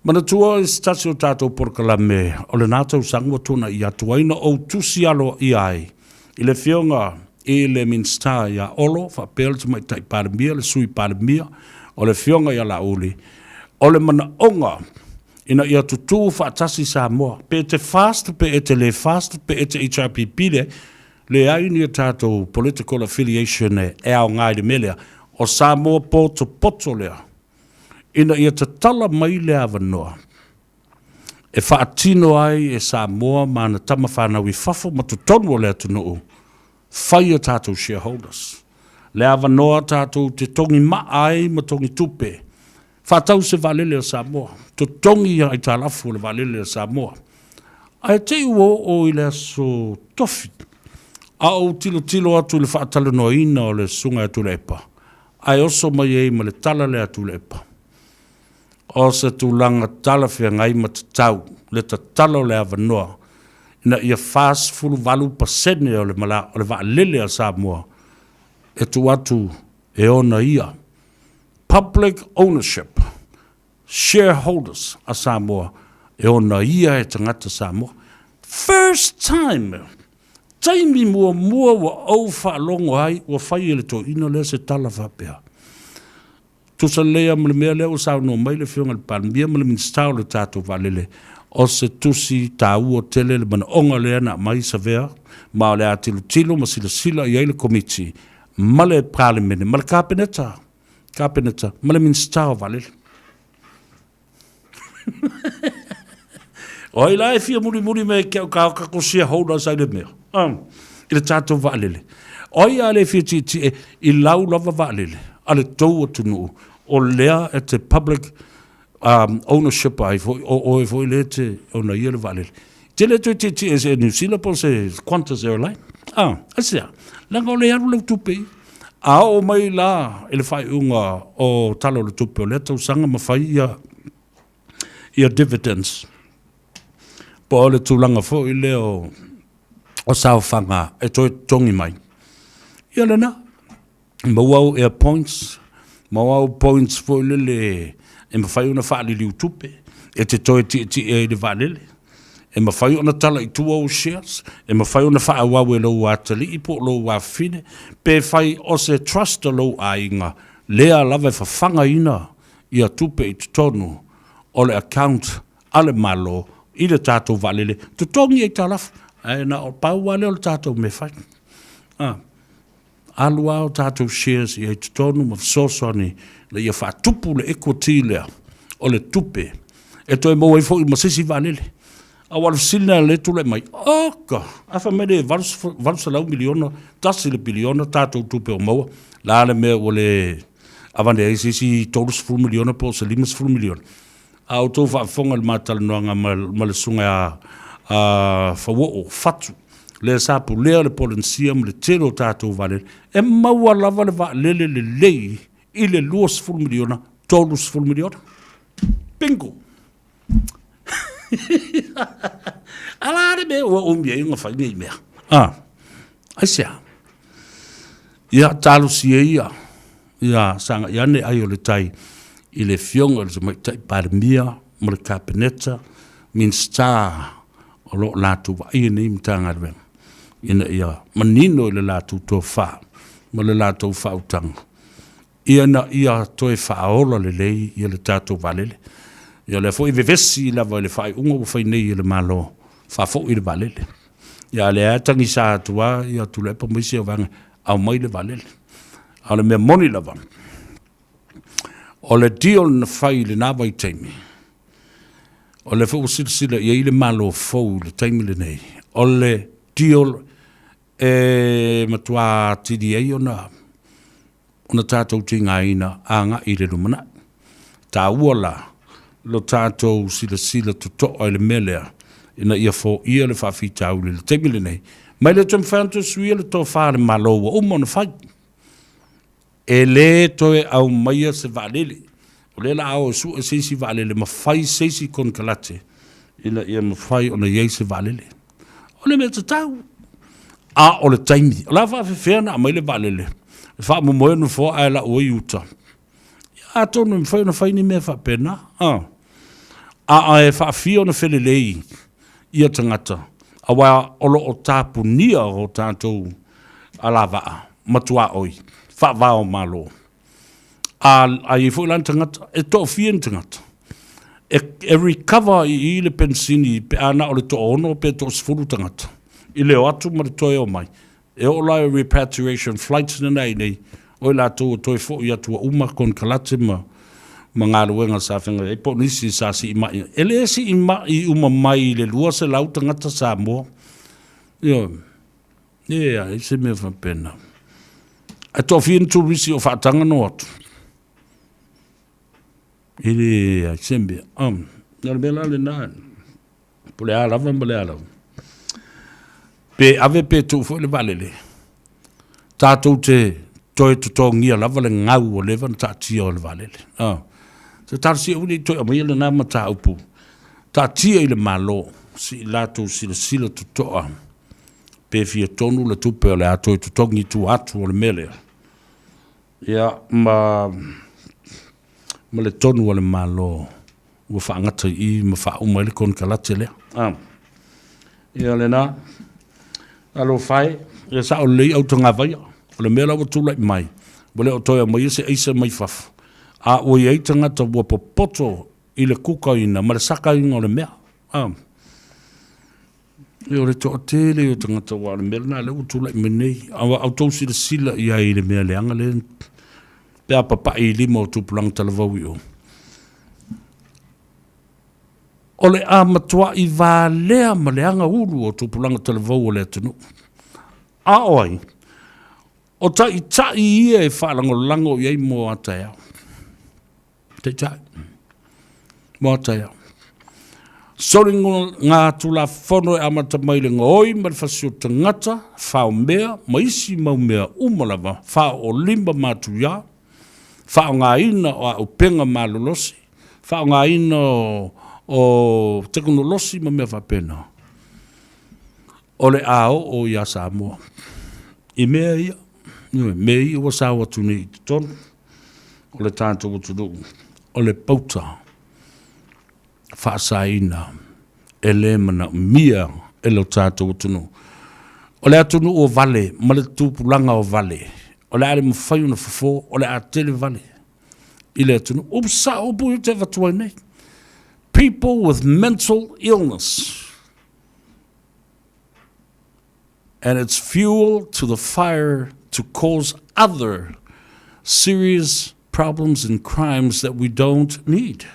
Manatua i se tasi o tatou polokalame o lena tausaga ua tuanai atu ai na ou tusi aloaia ai i le Afioga i le Minisita ia Olo faapea le Tamaitai Palemia, le Sui Palemia, o le Afioga ia Laauli, o le manaoga ina ia tutū faatasi Samoa, pe e te FAST pe e te le FAST pe e te HRPP, leai, leai ni a tatou political affiliation e aoga i le mea lea, o Samoa potopoto lea ina ia tatala mai le avanoa e faatino ai e Samoa ma ana tama fanau i fafo ma totonu o le atunuu, fai a tatou shareholders. Le avanoa tatou te togi maa ai ma togi tupe, faatau se vaalele a Samoa, totogi aitalafu o le vaalele a Samoa. Ae te i ua oo i le aso Tofi, a ou tilotilo atu i le faatalanoaina o le Susuga ia Tuilaepa, ae oso mai ai ma le tala lea a Tuilaepa, O se tulaga talafeagai ma tatau le tatala o le avanoa ina ia 48% o le o le vaalele a Samoa e tuu atu e ona ia public ownership, shareholders a Samoa e ona ia e tagata Samoa. First time! Taimi muamua ua ou faalogo ai ua fai e le toeaina lea se tala faapea. Tusa lelei lava ma le mea lea ua saunoa mai le Afioga i le Palemia ma le Minisita o le tatou vaalele, o se tusi taua tele le manaoga lea na aumai Savea, ma o le a tilotilo ma silasila i ai le Komiti ma le Palemene ma le Kapeneta, Kapeneta ma le Minisita o Vaalele. O ai la e fia mulimuli mai ke au ka ka ko shareholders ai le mea. I le tatou vaalele. O ai a le fia tietie i lau lava vaalele a le tou atunuu o lea e te public ownership ai foi o oe foi lea e te onaia le vaalele. Te le toe tietie se New Zealand po o se Qantas Airline. Ah, aisea? Leaga o lea e alu lau tupe i. A oo mai la i le faaiuga o Tala o le Tupe o lea tausaga ma fai ia ia dividends po o le tulaga foi lea o, o saofaga e toe totogi mai. Ia lena, maua au air points, maua au points foi lele e mafai ona faaliliu tupe, e te toe tietie ai i le vaalele. E mafai ona tala i tua ou shares, e mafai ona faaauau e lou atalii po o lou afafine, pe fai o se trust a lou aiga, lea lava e fafagaina ia tupe i totonu o le account a le Malo i le tatou vaalele, totogi aitalafu, ae na o pau lava lea o le tatou mea e fai. A. Alu lava o tatou shares i ai totonu ma fesoasoani ina ia faatupu le equity lea o le tupe e toe maua ai foi ma se isi vaalele. Aua o le fesili lena lea e tulai mai, oka, a fai mai le 800 miliona, tasi le piliona tatou tupe o maua, le a le mea ua le avane ai se isi 30 miliona po o se 50 miliona? A outou faafofoga i le ma talanoaga ma le susuga ia Fauoo Fatu, lea sa pulea le Polenisia ma le tele o tatou vaalele, e maua lava le vaalele lelei i le 20 miliona, 30 miliona. Bingo! A la le mea ua umi ai ona fai nei mea. Ah, aisea? Ia, talosia ia, ia sagai ane ai o le tai i le Afioga i le Tamaitai Palemia ma le Kapeneta, Minisita o lo o latou vaaia nei Matagaluega, ina ia manino i le latou tofa ma le latou faautaga ina ia toe faaola lelei ia le tatou vaalele. Ia o lea foi e vevesi lava i le faaiuga ua fai nei e le Malo, faafoi le vaalele. Ia a o lea lava e tagisa atu lava ia Tuilaepa ma isi vaega, aumai le vaalele. A o le mea moni lava, o le deal na fai i lena vaitaimi, o lea foi ua silasila i ai le Malo fou i le taimi lenei, o le deal e matua atili ai ona ona tatou tigaina agai i le lumanai. E taua la lo tatou silasila totoa i le mea lea ina ia foia le faafitauli i le taimi lenei, ma e le toe mafai ona toe suia le tofa a le Malo ua uma ona fai. E le toe aumaia se vaalele. O lea o le a o e sue se isi vaalele ma fai se isi konekarate ina ia mafai ona i ai se vaalele. O le mea tatau. A o le taimi, o le a faafefea ona aumai le vaalele e faamomoe nofoa ae lau ai uta? Ia atonu e mafai ona fai ni mea faapena. A, a e faafia ona felelei ia tagata, aua o lo o tapunia o tatou alavaa ma tuaoi faava o Malo. A, a i ai foi la ni tagata, e toafia ni tagata e, e recover i i le penisini pe a na o le toaono pe toasefulu tagata i le o atu ma le toe o mai. E oo la i repatriation flights na i nei, o i latou ua toe foi atu ua uma konekarate ma, ma galuega sa feagai ai, po o nisi sa siimai. E le siimai uma mai i le 200 tagata Samoa. Ioe. E leai se mea faapena. Ae toafia ni turisi o faataga na o atu? E leai se mea. Um, o le mea la lena, po o le a lava ma le a lava. Pe ave pe tuu foi le vaalele, tatou te toe totogia lava le gau ua leva ona taatia o le vaalele. Ah. Se talosia aua ne i toe aumaia lena mataupu. Taatia i le Malo se i latou silasila totoa pe fia tonu le tupe o le a toe totogi i tua atu o le mea lea. Ia, ma, ma le tonu a le Malo ua faagata i i ma faauma ai le konekarate lea. Ah. Ia lena, alofa e, ia sao lelei autagavaia. O le mea la ua tulai mai, ua le o toe aumaia se aisa mai fafo, a ua i ai tagata ua popoto i le kukaina ma le sakaina o le mea. Ah. Ia o le toatele o tagata aua o le mea lena lea ua tulai mai nei. A ua outou silasila i ai i le mea leaga lea pe a papai i lima o tupulaga talavou i o. O le a matuai valea ma le agaulu o tupulaga talavou o le atunuu. A o ai? O taitai ia e faalagolago i ai mo a taeao. Taitai. Mo a taeao. Soli ngā tulafono e amata mai le gaoi ma le fasi o tagata, fao mea ma isi mau mea uma lava, faaoolima matuia, faaaogaina o auupega malolosi, faaaogaina o, o tekonolosi ma mea faapena. O le a oo iā Samoa i mea ia, mea ia ua sao atu nei i totonu o le tatou atunuu, o le pauta faasaina e le manaomia e lo tatou atunuu. O le atunuu o vale ma le tupulaga o vale, o le a le mafai ona fofo, o le a tele vale i le atunuu. Upu sao, upu ia te avatu ai nei. People with mental illness and it's fuel to the fire to cause other serious problems and crimes that we don't need.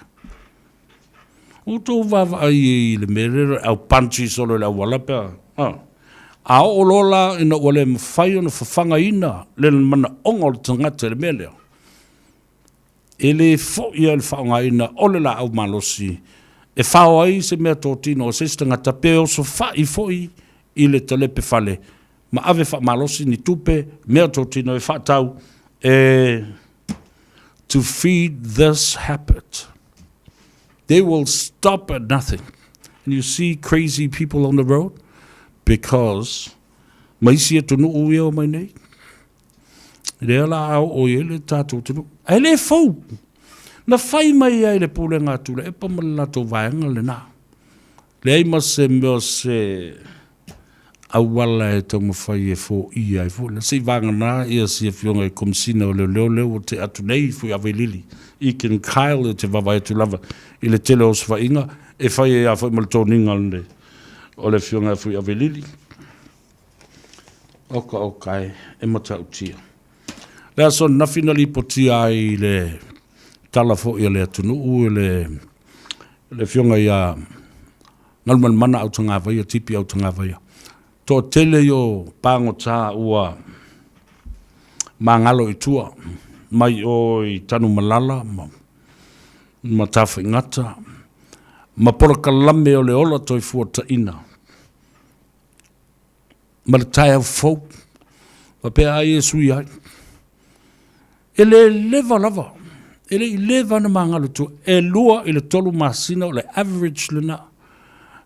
Ua outou vaavaai i le mea lea o le aupantsi solo i le auala pe a, a. A oo loa la ina ua le mafai ona fafagaina le manaoga o le tagata i le mea lea, e le foi lava i le faaaogaina o le laau malosi e fao ai se meatotino a se isi tagata pe osofai foi i le talepe fale ma ave faamalosi ni tupe meatotino e faatau e to feed this habit. They will stop at nothing. And you see crazy people on the road because ma isi atunuu ia o mai nei, lea la a oo i ai le tatou atunuu. Ae le fou. Na fai mai ai le pulega a Tuilaepa ma le latou vaega lena. Leai ma se mea o se auala e taumafai e foia ai foi. Se i vagana ia si afioga i Komesina o Leoleo lea ua tea atu nei Fuiavailili, Ekin Kyle e te vaavaai atu lava i le tele o osofaiga e fai ai lava foi ma le toniga o le afioga ia Fuiavailili. Oka oka e, e matautia. Le aso ananafi na lipotia ai le tala foi a le atunuu e le le afioga ia Galumalemana Autagavaia, Tipi Autagavaia. Toatele i o pagota ua magalo i tua mai o i Tanumalala ma, ma Tafaigata ma polokalame o le ola toifuataina ma le taeao fou. Faapea ai e sui ai. E le leva lava, e le i leva ona magalo i tua, e 2 i le 3 masina o le average lena.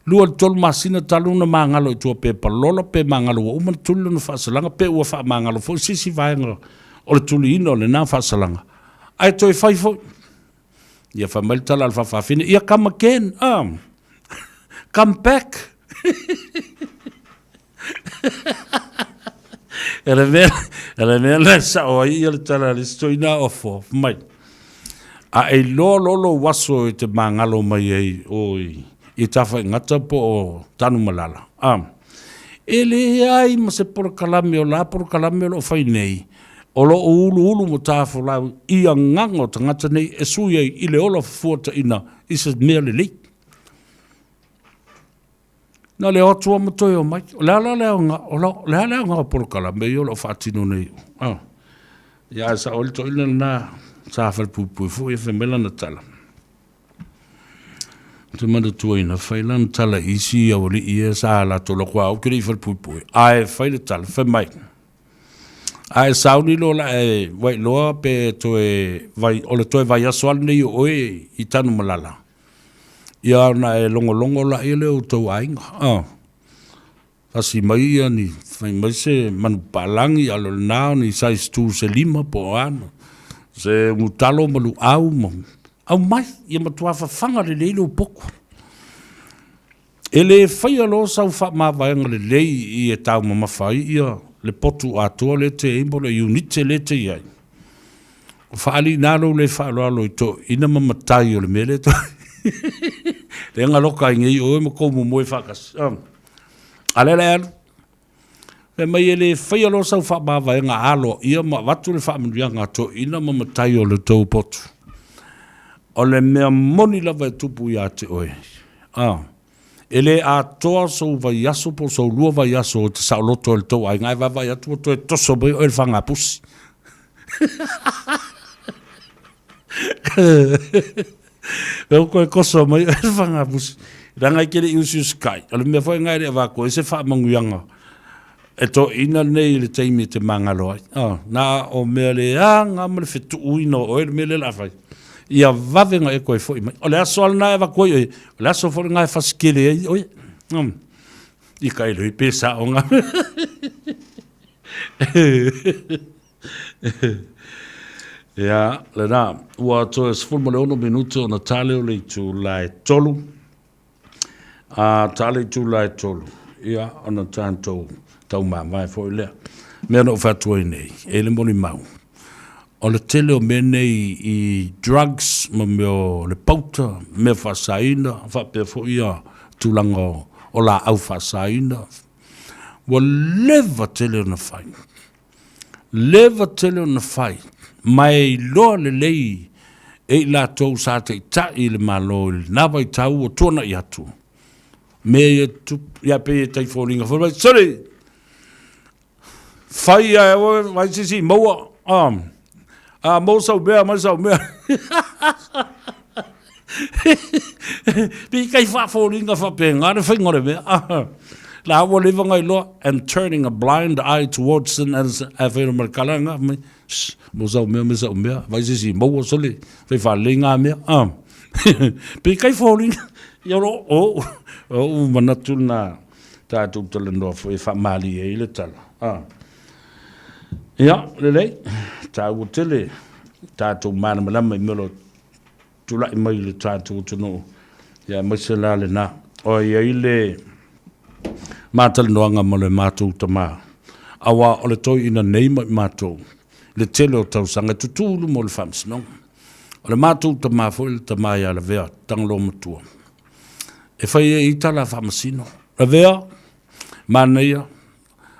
2 i le 3 masina talu ona magalo i tua pe palola pe magalo ua uma ona tuli lona faasalaga pe ua faamagalo foi se isi vaega o le tuliina o lena faasalaga, ae toe fai foi. Ia fai mai le tala a le faafafine, ia come again, ah, come back. E le mea, e le mea lena e sao ai ia le tala a le isi toeaina o fo, mai. A e iloa loa lou aso e te magalo mai ai o i, i Tafaigata po o Tanumalala, a, e leai ma se polokalame o la polokalame o lo o fai nei, o lo o uluulu ma tafolau i agaga o tagata nei e sui ai i le ola fuataina i se mea lelei. Na le o atu lava ma toe omai. O le a la le aoga, o le a le aoga o polokalame ia o lo o faatino nei? Ah. Ia ae sao ai le toeaina lena sa falepuipui foi e fai mai lana tala. Ou te manatuaina, fai lana tala i isi aualii ia sa latou lako au ke le i falepuipui. Ae fai le tala, fai mai, a e sauni loa la e Wailoa pe toe vai, o le toe vaiaso lava lenei o oe i Tanumalala, Ia ona e logologo laia lea o outou aiga. Oh. Fasi mai ia ni, fai mai se manu papalagi, a o lena o ni size 2 se lima po o a, se gutalo ma luau ma aumai, ia matua fafaga lelei lou poku. E le faia loa sau faamavaega lelei i e taumamafa ai ia le potu atoa lea te i ai mo le unite lea te i ai. O faaali ina lou le faaaloalo i toeaiina ma matai o le mea lea lea galoka ai nei oe ma kou momoe faatasi. A lea la e alu. Fai mai e le faia loa sau faamavaega aloaia ma avatu le faamanuiaga a toeaiina ma matai o le tou potu. O le mea moni lava e tupu ia te oe, a, e le atoa sou vaiaso po o sou lua vaiaso e te saoloto ai i le tou aiga ae vaavaai atu ua toe toso mai oe i le fagapusi. Lea ua toe toso mai oe i le fagapusi. Leaga e te le i usiusikai. O le mea foi lena e le avatu ai se faamanuiaga e toeaina lenei i le taimi e te magalo ai. Oh, na o mea leaga ma le fetuuina o oe le mea lea o le a fai. Ia vave ona e toe foi mai. O le aso lava lena e avatu ai oe, o le aso foi lena e fasikele ai oe. Mm. I ka iloi pe sao nga. Ia, lena, ua toe 16 minute ona tale o le itula e tolu. A tale itula e tolu, ia, ona tatou taumavae foi lea. Mea na ou fai atu ai nei, e le molimau, o le tele o mea nei i drugs ma mea o le pauta, mea faasaina, faapea foi ia tulaga o laau faasaina, ua leva tele ona fai. Leva tele ona fai, ma e iloa lelei e i latou sa taitai i le Malo i lena vaitau ua tuanai atu, mea ia tutupu, ia pei e tai foliga foi mai, sole! Fai ae oe, vai sisi maua, a, a maua sau mea, mai sau mea. Pei kai faafoliga faapena le faiga o le mea. La ua leva ona iloa, and turning a blind eye towards sin, and ae fai ma le kala nga mai, mo sau mea, me sau mea, vai sisi maua sole, fai faalelei ngā mea. Pei kai foliga, ia o o, o manatu na tatou talanoa foi e faamalie ai le tala. Ia, lelei, taua tele tatou malamalama i mea o lo o tulai mai i le tatou atunuu, ia aemaise la lena. O i ai le matalanoaga ma le matou tama, aua o le toeaina nei ma i matou, le tele o tausaga e tutū i luma o le faamasinoga. O le matou tama foi le tama ia Lavea Tagaloamatua, e fai ai i tala faamasino. Lavea, manaia,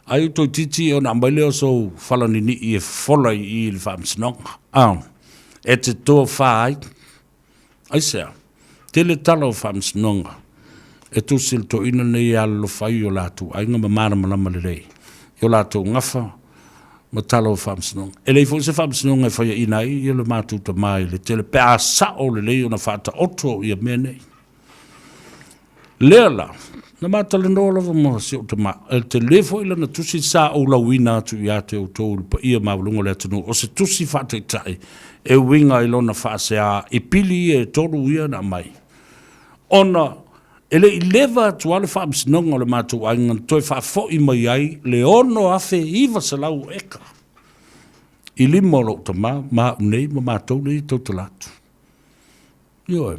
ai toeitiiti ona aumai lea o sou falaninii e fofola i i i le faamasinoga. Ah, e te tofa ai. Aisea? Tele tala o faamasinoga e tusi le toeaina lenei e alolofa ai i o latou aiga ma malamalama lelei i o latou gafa ma tala o faamasinoga. E leai foi se faamasinoga e faiaina ai ia le matou tama i le tele pe a sao lelei ona faataoto ia mea nei. Lea la, na ma talanoa lava ma si ou tama, e tele foi lana tusi sa ou lauina atu ia te outou le paia maualuga o le atunuu, o se tusi faataitai e uiga i lona faasea i pili ia e tolu ia na aumai. Ona e le i leva atu lava le faamasinoga o le matou aiga na toe faafoi mai ai le 6,900 eka i lima o lou tama ma au nei ma matou nei e tautala atu. Ioe.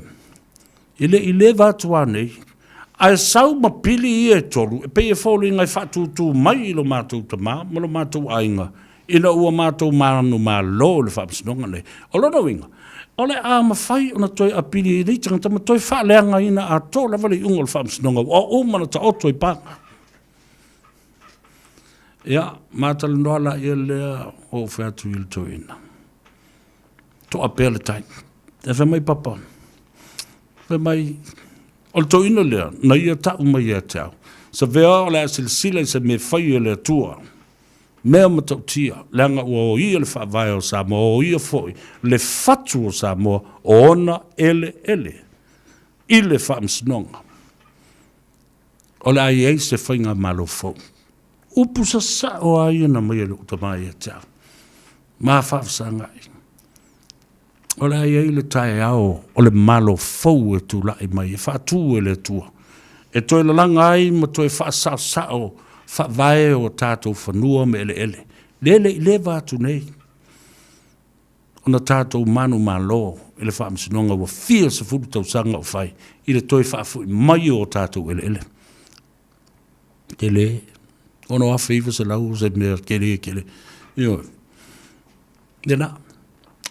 E le i leva atu a nei, ae sau ma pili ia e tolu, e pei e foliga e faatūtū mai i lo matou tama ma lo matou aiga, ina ua matou manumalo i le faamasinoga nei. O lona uiga, o le a mafai ona toe apili e nei tagata ma toe faaleagaina atoa lava le iuga o le faamasinoga ua uma ona taoto i paga. Ia, ma talanoa laia lea o ou fai atu i le toeaina. Toa pea le tai. Ae fai mai Papa, fai mai, o le toeaina lea, na ia tau mai ia te au, Savea o le a silasila i se mea fai e le Atua, mea matautia, leaga ua oia le faavae o Samoa, oia foi le fatu o Samoa, o ona eleele i le faamasinoga. O le a i ai se faigamalo fou. Upu sasao lava ia na aumai e lou tama ia te au. Ma faafesagai. O le a i ai le taeao o le malo fou e tulai mai e faatu e le Atua, e toe lalaga ai ma toe faasaosao faavae o tatou fanua ma eleele, lea le i leva atu nei ona tatou manumalo i le faamasinoga ua fia sefulu tausaga o fai i le toe faafoi mai o tatou eleele. Tele, 6,900 se mea tele tele. Ioe. Lena.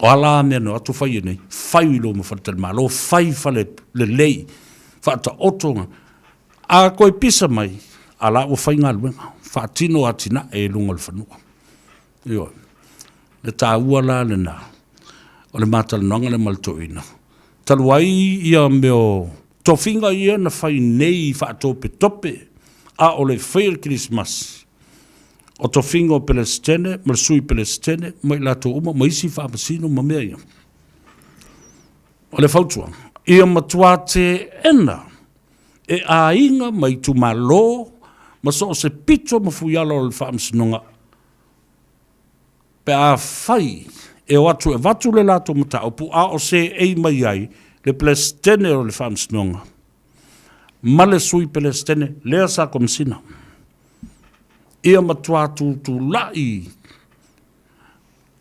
O a la mea na o atu fai e nei, fai i luma faletalimalo, fai fale lelei, faataoto. A toe pisa mai, a la ua fai galuega, faatino atinae i luga o le fanua. Ioe. Le taua la lena o le ma talanoaga lea ma le toeaina. Talu ai ia mea o tofiga ia na fai nei faatopetope a o le faia le Kerisimasi, o tofiga o Pelesitene ma le Sui Pelesitene ma i latou uma ma isi faamasino ma mea ia. O le fautuaga, ia matua teena e aiga ma itumalo ma so o se pito ma fuialo o le Faamasinoga pe afai e o atu e avatu le latou mataupu a o seei mai ai le Peresetene o le Faamasinoga ma le Sui Peresetene lea sa Komesina. Ia matua tutulai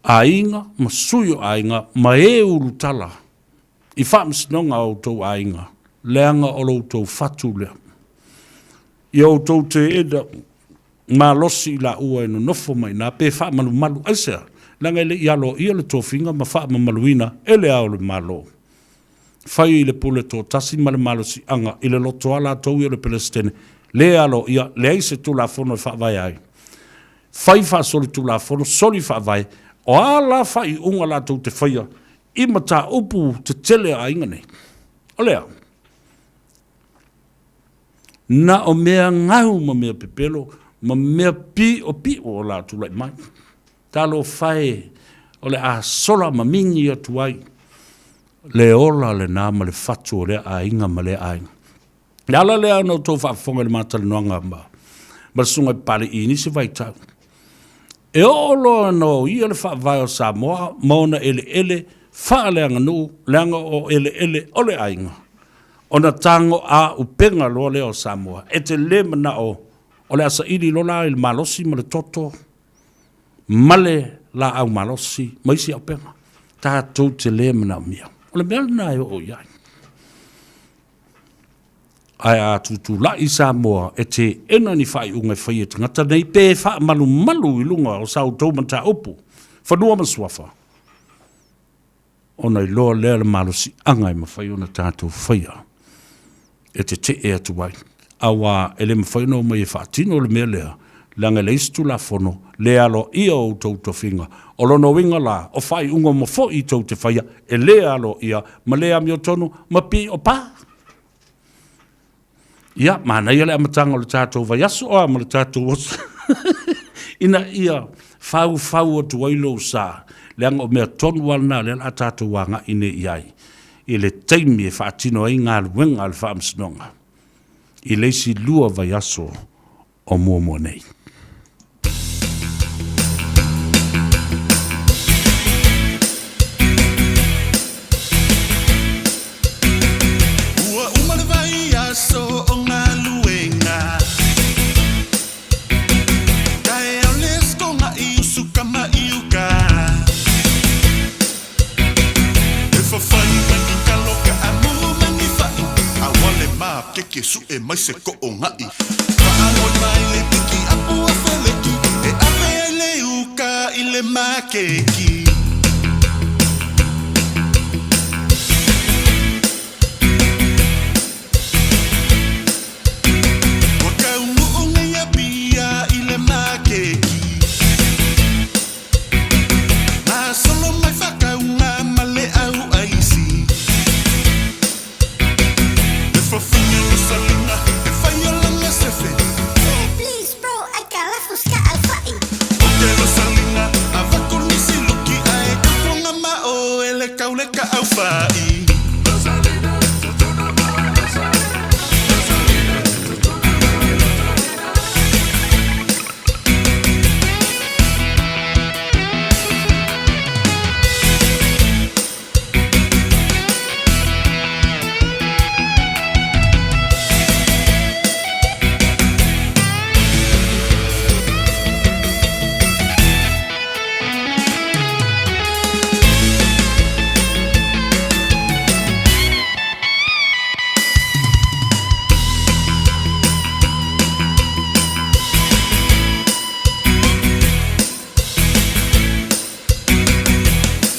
aiga ma sui o aiga ma e ulutala i faamasinoga a outou aiga, leaga o lo outou fatu lea. Ia outou teena malosi i laua e nonofo mai ina, pe faamalumalu. Aisea? Leaga e le i aloaia le tofiga ma faamamaluina e le Ao o le Malo. Fai i le pule toatasi ma le malosiaga i le loto a latou ia o le Peresetene, le aloaia, leai se Tulafono e faavae ai. Fai faasolitulafono, soli faavae, o a la faaiuga latou te faia? i mataupu tetele a aiga nei. O le a? Na o mea gau ma mea pepelo ma mea piʻopiʻo o la tulai mai. Talofa e, o le a sola ma migi atu ai le ola lena ma le fatu o lea aiga ma lea aiga. Le ala lea ona outou faafofoga i le matalanoaga ma ma le susuga i Papalii i nisi vaitau. E oo loa ona oia le faavae o Samoa ma ona eleele faaleaganuu leaga o eleele o le aiga, ona tago āupega loa lea o Samoa. E te le manao o le a saili loa la i le malosi ma le toto ma le laau malosi ma isi auupega. Tatou te le manaomia. O le mea lena e oo i ai. Ae a tutulai Samoa e teena ni faaiuga e faia e tagata nei pe faamalumalu i luga o sa outou mataupu, fanua ma suafa, ona iloa lea le malosiaga e mafai ona tatou faia e tetee atu ai. Aua e le mafai ona omai e faatino le mea lea, leaga e leai se Tulafono le aloaia o outou tofiga. O lona uiga la, o faaiuga uma foi tou te faia, e le aloaia ma le amiotonu ma piiopa. Ia, manaia le amataga o le tatou vaiaso a ma le tatou aso ina ia faufau atu ai lou sa, leaga o mea tonu lava lena o lea o le a tatou agai nei i ai i le taimi e faatino ai galuega a le Faamasinoga i le isi 2 vaiaso o muamua nei. Ua uma le vaiaso o galuega Taeao le asoga i usuka ma i uka E fafai mai ni kalo ka amu ma ni fa'i Aua le makeke su'e mai se ko'oga'i Faangoi mai le piki apu a Feleki E ave ai le uka i le makeki. Ua kaunuu nei a Pia i le makeki Gasolo mai whakaunga ma le au aisi E whawhinga o salinga, e whai o langa sefe Hey please bro ai ka lafu ska al fa'i. O ke Rosalina, a vaku nisi luki a e kaponga ma o e le kau le ka au whai.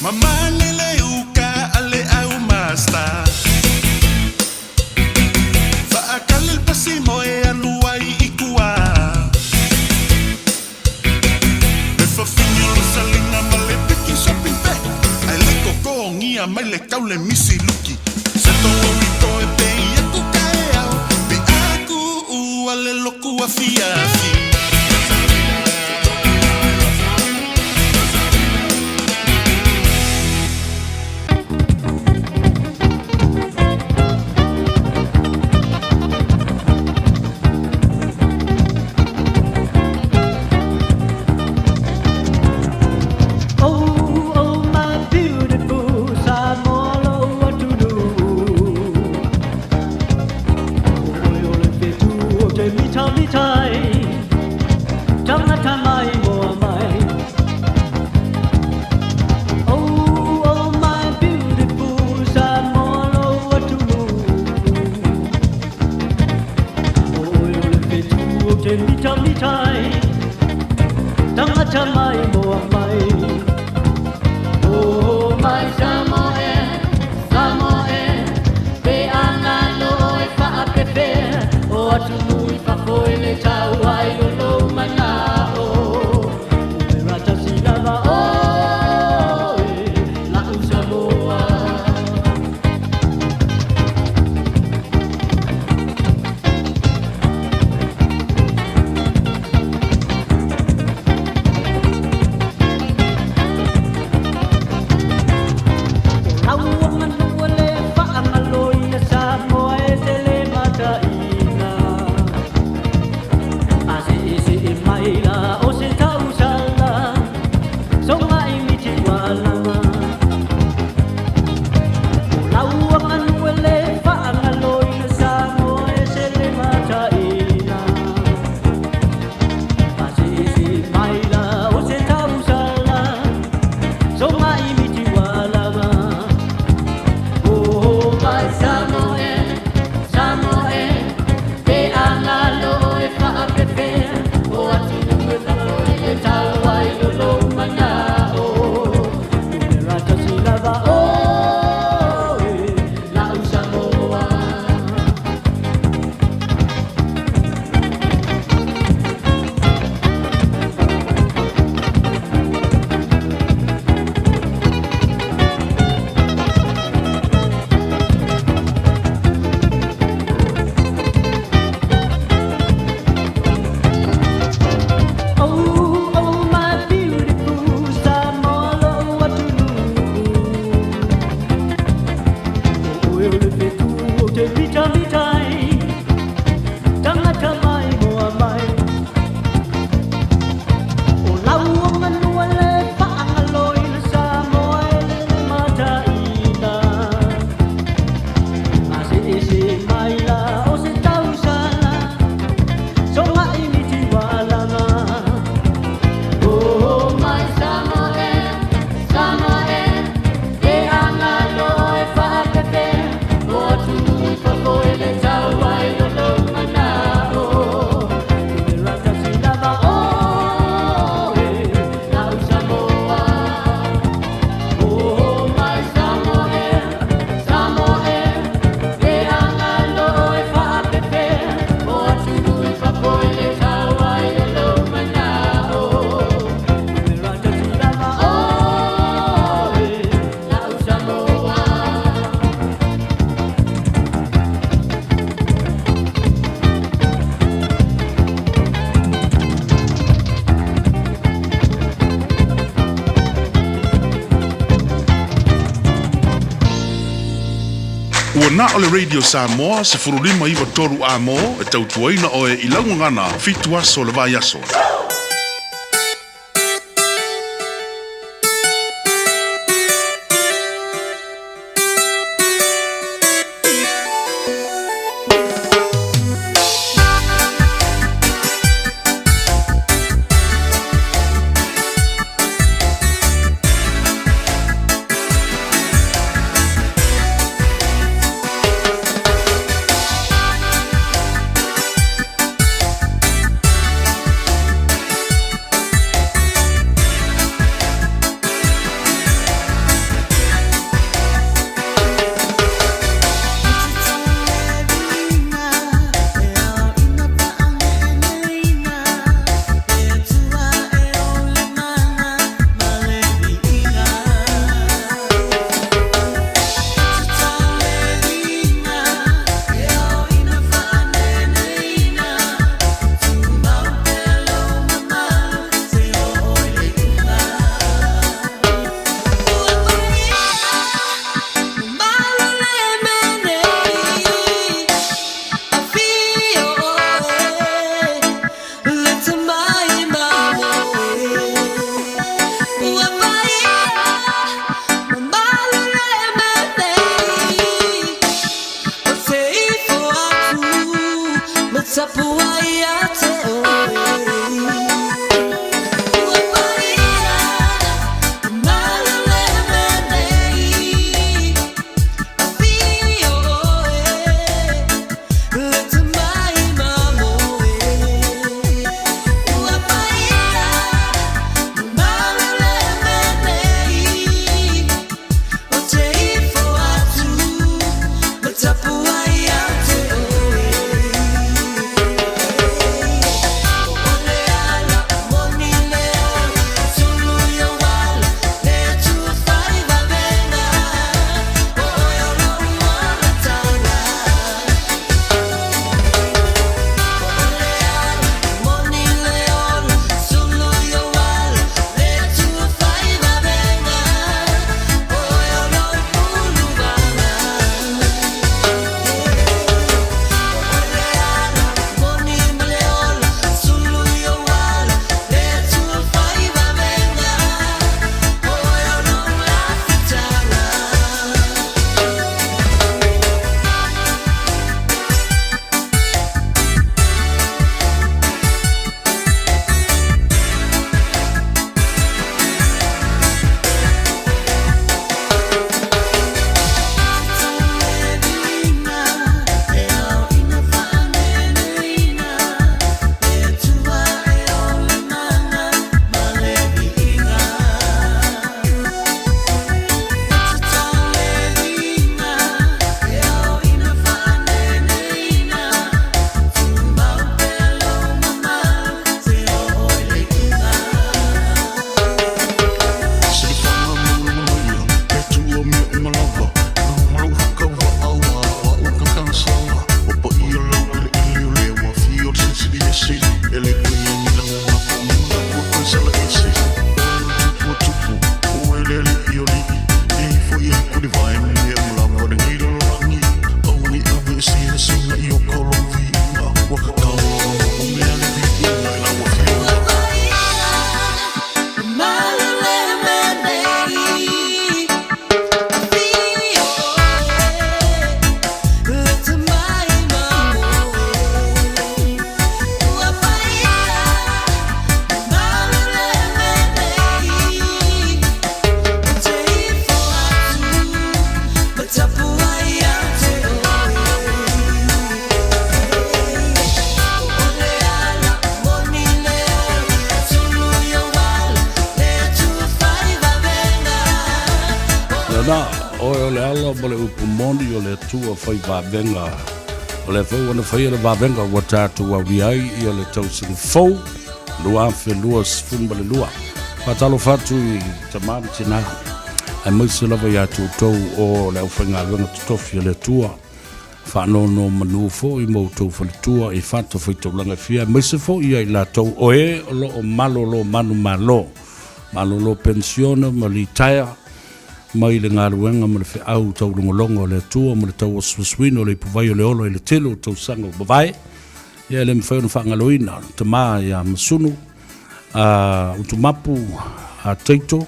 Mamane le uka a le au master Faakali le pasi moe alu ai i kua Le fafine o Rosalina ma le piki shopping pe Ai le kokoongia mai le kau le misi luki Se to oi toe pe i aku kaeao Pe aku ua le loku afiafi. Oh, oh, my beautiful Samoa lou atunuu. Oi o le fetu o te mitamitai, tangata mai moa mai. Oh, oh, my beautiful Samoa lou atunuu. Oi o le fetu o te mitamitai, tangata mai moa mai. Oh, my Samoa e, Samoa e, pe ana no e whaapepe, o atunuu i fafo e le tau ai o lou mana'o. Umera tasi lava oe, la'u Samoa. Na o le Radio Samoa 15 9 3 Amo e tautuaina oe i lau gagana fitu aso o le vaiaso. Nana, oe o le ala ma le upu moni o le Atua fai vavega. O lea foi ua na faia le vavega ua tatou aulia ai ia le tausaga fou 2022. Faatalofa atu i tama ma tina, aemaise lava ia te outou o le aufaigaluega totofi a le Atua. Faanonomanu foi ma outou faletua i fatafaitaulaga e fia, aemaise foi ia i latou o e o lo o malolo manumalo, malolo penisione ma litaea. mai le galuega ma le feau taulogologo a le Atua ma le tauasuasuina o le ipuvai o le ola i le tele o tausaga ua mavae. Ia e le mafai ona faagaloina le tama ia Masunu, a Utumapu, a Taito,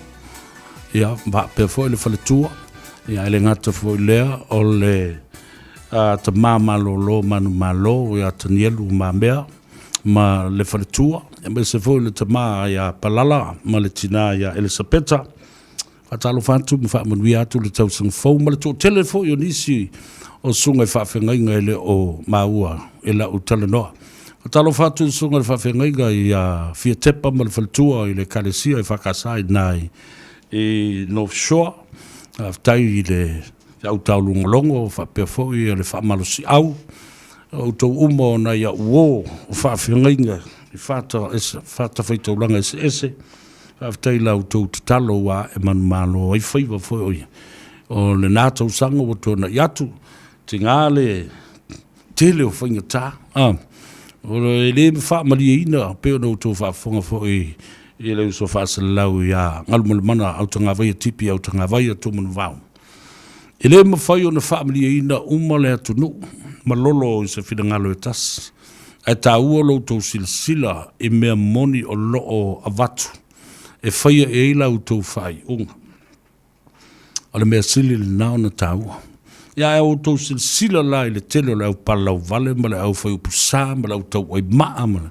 ia faapea foi le faletua, ia e le gata foi lea o le tama malolo manumalo ia Tanielu Mamea ma le faletua, aemaise foi le tama ia Palala ma le tina ia Elisapeta. Faatalofa atu ma faamanuia atu le tausaga fou ma le toatele foi o nisi o susuga i faafeagaiga e le o maua i lau talanoa. Faatalofa atu i le susuga i le faafeagaiga ia Fiatepa ma le faletua i le Ekalesia EFKS i ina i North Shore. Faafetai i le autaulugologo faapea foi le faamalosiau o outou uma o nai au uo o faafeagaiga i fatafaitaulaga eseese. Faafetai i la outou tatalo ua ae manumalo ai faiva foi o lena tausaga ua tuanai atu. Tiga le tele o faigata, e le faamalieina pei ona outou faafofoga foi i le uso faasalalau ia Galumalemana Autagavaia Tipi Autagavaia Tumanuvao. E le mafai ona faamalieina uma le atunuu ma lolo i se finagalo e tasi, ae taua lo outou silasila i mea moni o lo o avatu e faia i ai la outou faaiuga. O le mea sili lena ona taua. Ia ae outou silasila la i le tele o le au palalauvale ma le au faiupusa ma le au tauai maa ma le...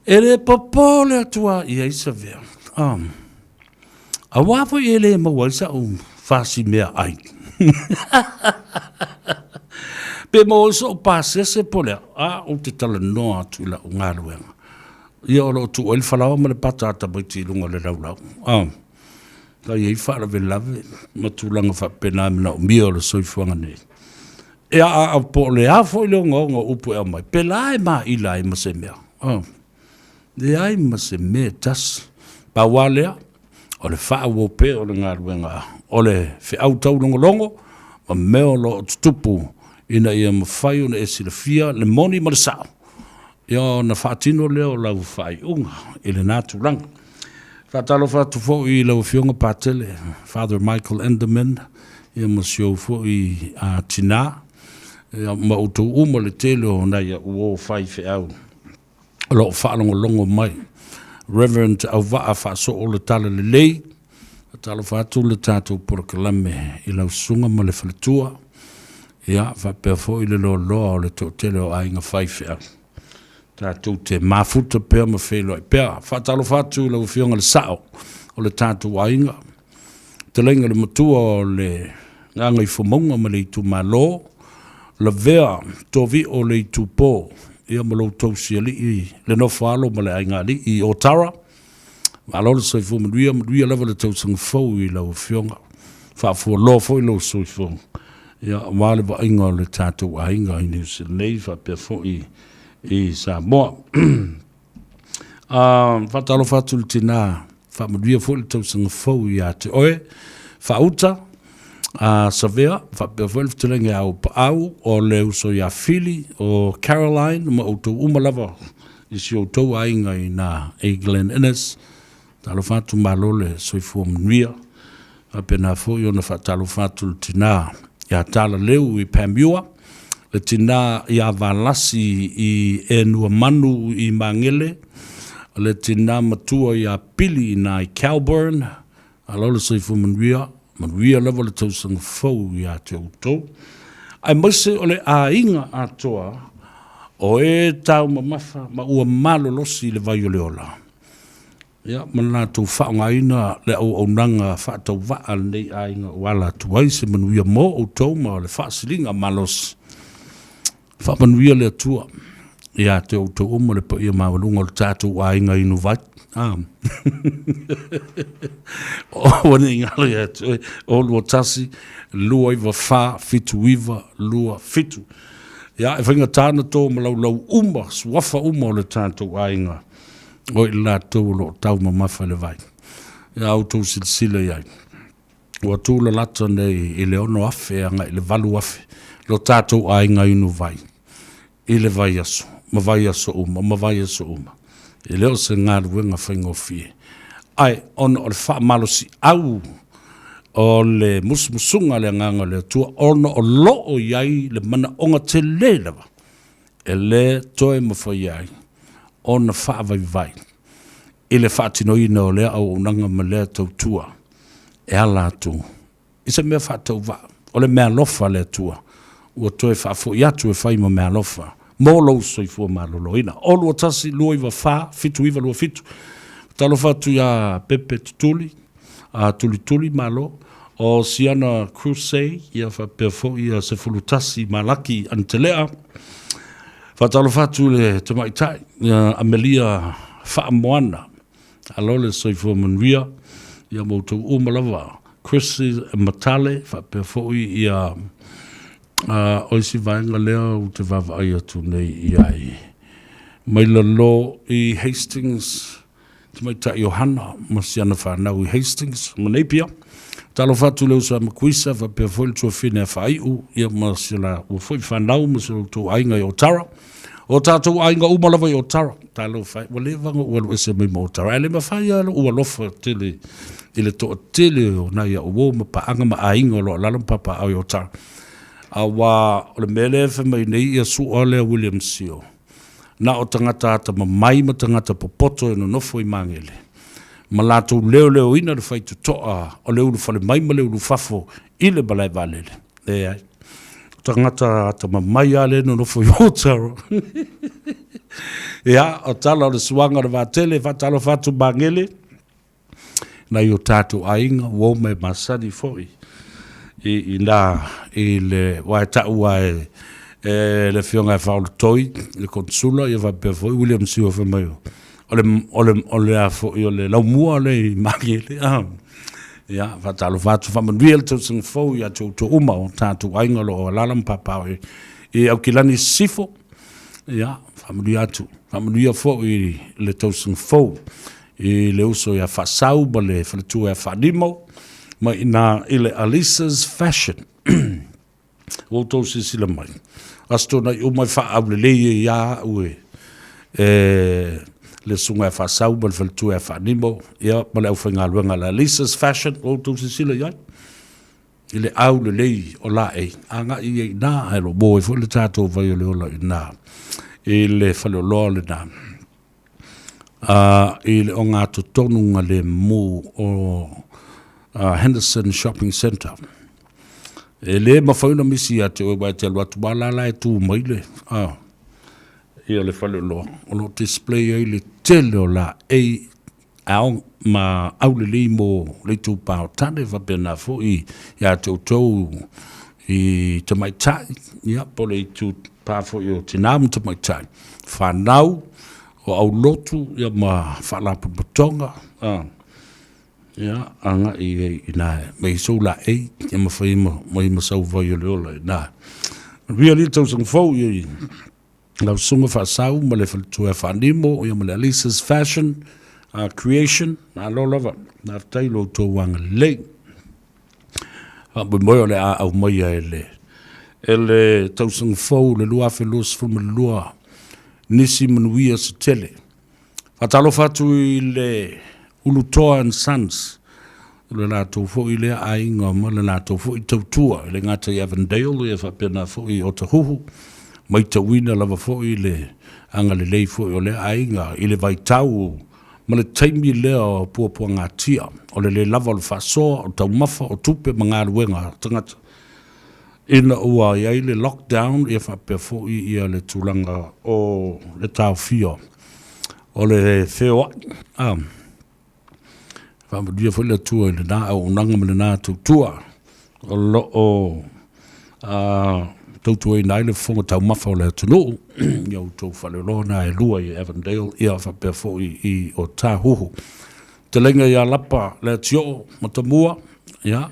E le popole atu lava i ai Savea. Aua foi e le maua ai sa'u fasi meaai. Pe maua ai so'u pasese po o le a, a ou te talanoa atu i la'u galuega. Ia o lo o tuu ai le falaoa ma le pata a tamaiti i luga o le laulau. Sa i ai faalavelave ma tulaga faapena e manaomia o le soifuaga nei. Ia a po o le a foi le ogaoga o upu e aumai, pe la e maila ai ma se mea. Leai ma se mea e tasi. Pau lava lea, o le faaauau pea o le galuega o le feau taulogologo ma mea o lo o tutupu ina ia mafai ona e silafia le moni ma le sao, ia ona faatino lea o lau faaiuga i lena tulaga. Faatalofa atu foi i lau Afioga Patele, Father Michael Enderman, ia ma si ou foi tinā, ia ma outou uma le tele o nai a'u uo faifeau o lo o faalogologo mai. Reverend Auvaa Faasoo le Talalelei, faatalofa atu le tatou polokalame i lau susuga ma le faletua, ia faapea foi le loaloa o le toatele o aiga faifeau. Tatou te mafuta pea ma feiloai pea. Faatalofa atu i lau Afioga i le Sao o le tatou aiga, fetalaiga i le Matua o le Gagaifomauga ma le itumalo, Lavea Tovio le Itupo, ia ma lo outou sialii le nofo-a-alo ma le aigaalii i Otara. Malo le soifua manuia, manuia lava le tausaga fou i lau Afioga. Faafualoa foi lou soifua, ia, aua le vaaiga o le tatou aiga i Niu Sila nei faapea foi i Samoa. Faatalofa atu i le tina, faamanuia foi le tausaga fou ia te oe. Faauta, Savea, faapea foi le fetalaiga ia Aupaau, o le uso ia Fili, o Caroline ma outou uma lava i si outou aiga i ina i Glen Innes. Talofa atu, malo le soifua manuia. Faapena foi ona faatalofa atu le tina ia Talaleu i Panmure, le tina ia Valasi i Enuamanu i Magele, le tina matua ia Pili ina i Kelburn. Malo le soifua manuia, manuia lava le tausaga fou ia te outou, aemaise o le aiga atoa o e taumamafa ma ua malolosi i le vai o le ola. Ia, ma le latou faaaogaina le auaunaga faatauvaa a lenei aiga ua ala atu ai se manuia mo outou ma le faasiliga malosi. Faamanuia le Atua ia te outou uma le paia maualuga o le tatou aiga inu vai. Ah. Aua ne i galo ia te oe, o 21 294 79 27. Ia, e faigata ona to ma laulau uma, suafa uma o le tatou aiga o i latou o lo o taumamafa i le vai. Ia outou silasila i ai, ua tulalata nei i le 6,000 agai i le 8,000 lo tatou aiga inu vai i le vaiaso ma vaiaso uma ma vaiaso uma. E le o se galuega faigofie, ae ona o le faamalosiau. O le musumusuga a le Agaga o le Atua ona o lo o i ai le manaoga tele lava e lē toe mafai ai ona faavaivai i le faatinoina o lea auaunaga ma lea tautua e ala atu i se mea faatauvaa. O le meaalofa a le Atua ua toe faafoi atu e fai ma meaalofa mo lou soifua maloloina. O 21 294 7927. Talofa atu iā Pepe Tutuli, a Tulituli Malo, o Siana Crusay, ia faapea foi ia 11 Malaki Anitalea. Faatalofa atu i le tamaitai ia Amelia Faamoana. Alo le soifua manuia ia ma outou uma lava. Chris Matale faapea foi ia o isi vaega lea ou te vaavaai atu nei i ai. Mai lalo i Hastings Tamaitai Ohana ma si ana fanau i Hastings ma Napier. Talofa atu i le uso a Makuisa faapea foi le tuafine a Faaiu ia ma si la ua foi fanau ma si outou aiga i Otara. O tatou aiga uma lava i Otara. Talofa e, ua leva ona ou alu ese mai ma Otara. Ae le mafai lava lou alofa tele i le toatele o nai au uo ma paaga ma aiga o lo o alaala ma papaaao i Otara. Aua o le mea lea e fai mai nei ia Su'a lea William Sio, na o tagata atamamai ma tagata popoto e nonofo i Magele, ma latou leoleoina le faitotoa o le ulufale mai ma le ulufafo i le malae vaalele. Leai. O tagata atamamai lava lea e nonofo i Otago. Ia, o tala o le suaga o le vaatele, faatalofa atu Magele, nai o tatou aiga, uo ma e masani foi i ina i le aua e tau lava e e le Afioga ia Faaolotoi, le Konesula, ia faapea foi William Siua fai mai, o le, o le, o le a foi, o le laumua lea i Magele. Ah. Ia, faatalofa atu, faamanuia le tausaga fou ia te outou uma o tatou aiga o lo o alaala ma papaaao i, i Aukilani Sisifo. Ia, faamanuia atu, faamanuia foi le tausaga fou i le uso ia Faasau ma le faletua ia Faanimo, ma i ina i le Alisa's Fashion. Ua outou silasila mai, Aso Toonai uma e faaaulelei ai ia au e, e le susuga ia Faasau ma le faletua ia Faanimo, ia, ma le aufaigaluega a le Alisa's Fashion, ua outou silasila i ai i le aulelei o laei, agai ia i ina, ae lo o ai foi le tatou vai o le ola i ina, i le faleoloa lena. I le ogatotonuga lemu o Henderson Shopping Centre. E le mafai ona misi ia te oe aua e te alu atu lava la la e tu mai le ia le faleoloa o lo o display ai le tele o laei ao ma aulelei mo le itupa o tane faapena foi ia te outou i tamaitai, ia po o le itupa foi o tina ma tamaitai, fanau, o aulotu ia ma faalapotopotoga, ia agai i ai i ina me i sou laei ia ma fai mai ma sau vai o le ola i ina. Manuia le tausaga fou i lau susuga Faasau ma le faletua ia Faanimo ia ma le Alisa's Fashion Creation, malo lava, faafetai i lo outou agalelei. Faamoemoe o le a aumaia e le e le tausaga fou le 2022 nisi manuia se tele. Faatalofa atu i le Ulutoa and Sons, o le latou foi lea aiga ma le latou foi tautua, e le gata i Avondale ia faapena foi i Otahuhu, maitauina lava foi le agalelei foi o lea aiga i le vaitau ma le taimi lea o puapuagatia, o le le lava o le faasoa, o taumafa, o tupe ma galuega a tagata. Ina ua i ai le lockdown ia faapea foi ia le tulaga o le taofia o le feoai. A, faamanuia foi le Atua i lena auaunaga ma lena tautua o lo o tautuaina ai le fofoga taumafa o le atunuu i a outou faleoloa na e lua i Avondale ia faapea foi i Otahuhu. Fetalaiga ia Lapa Leatioo Matamua, ia,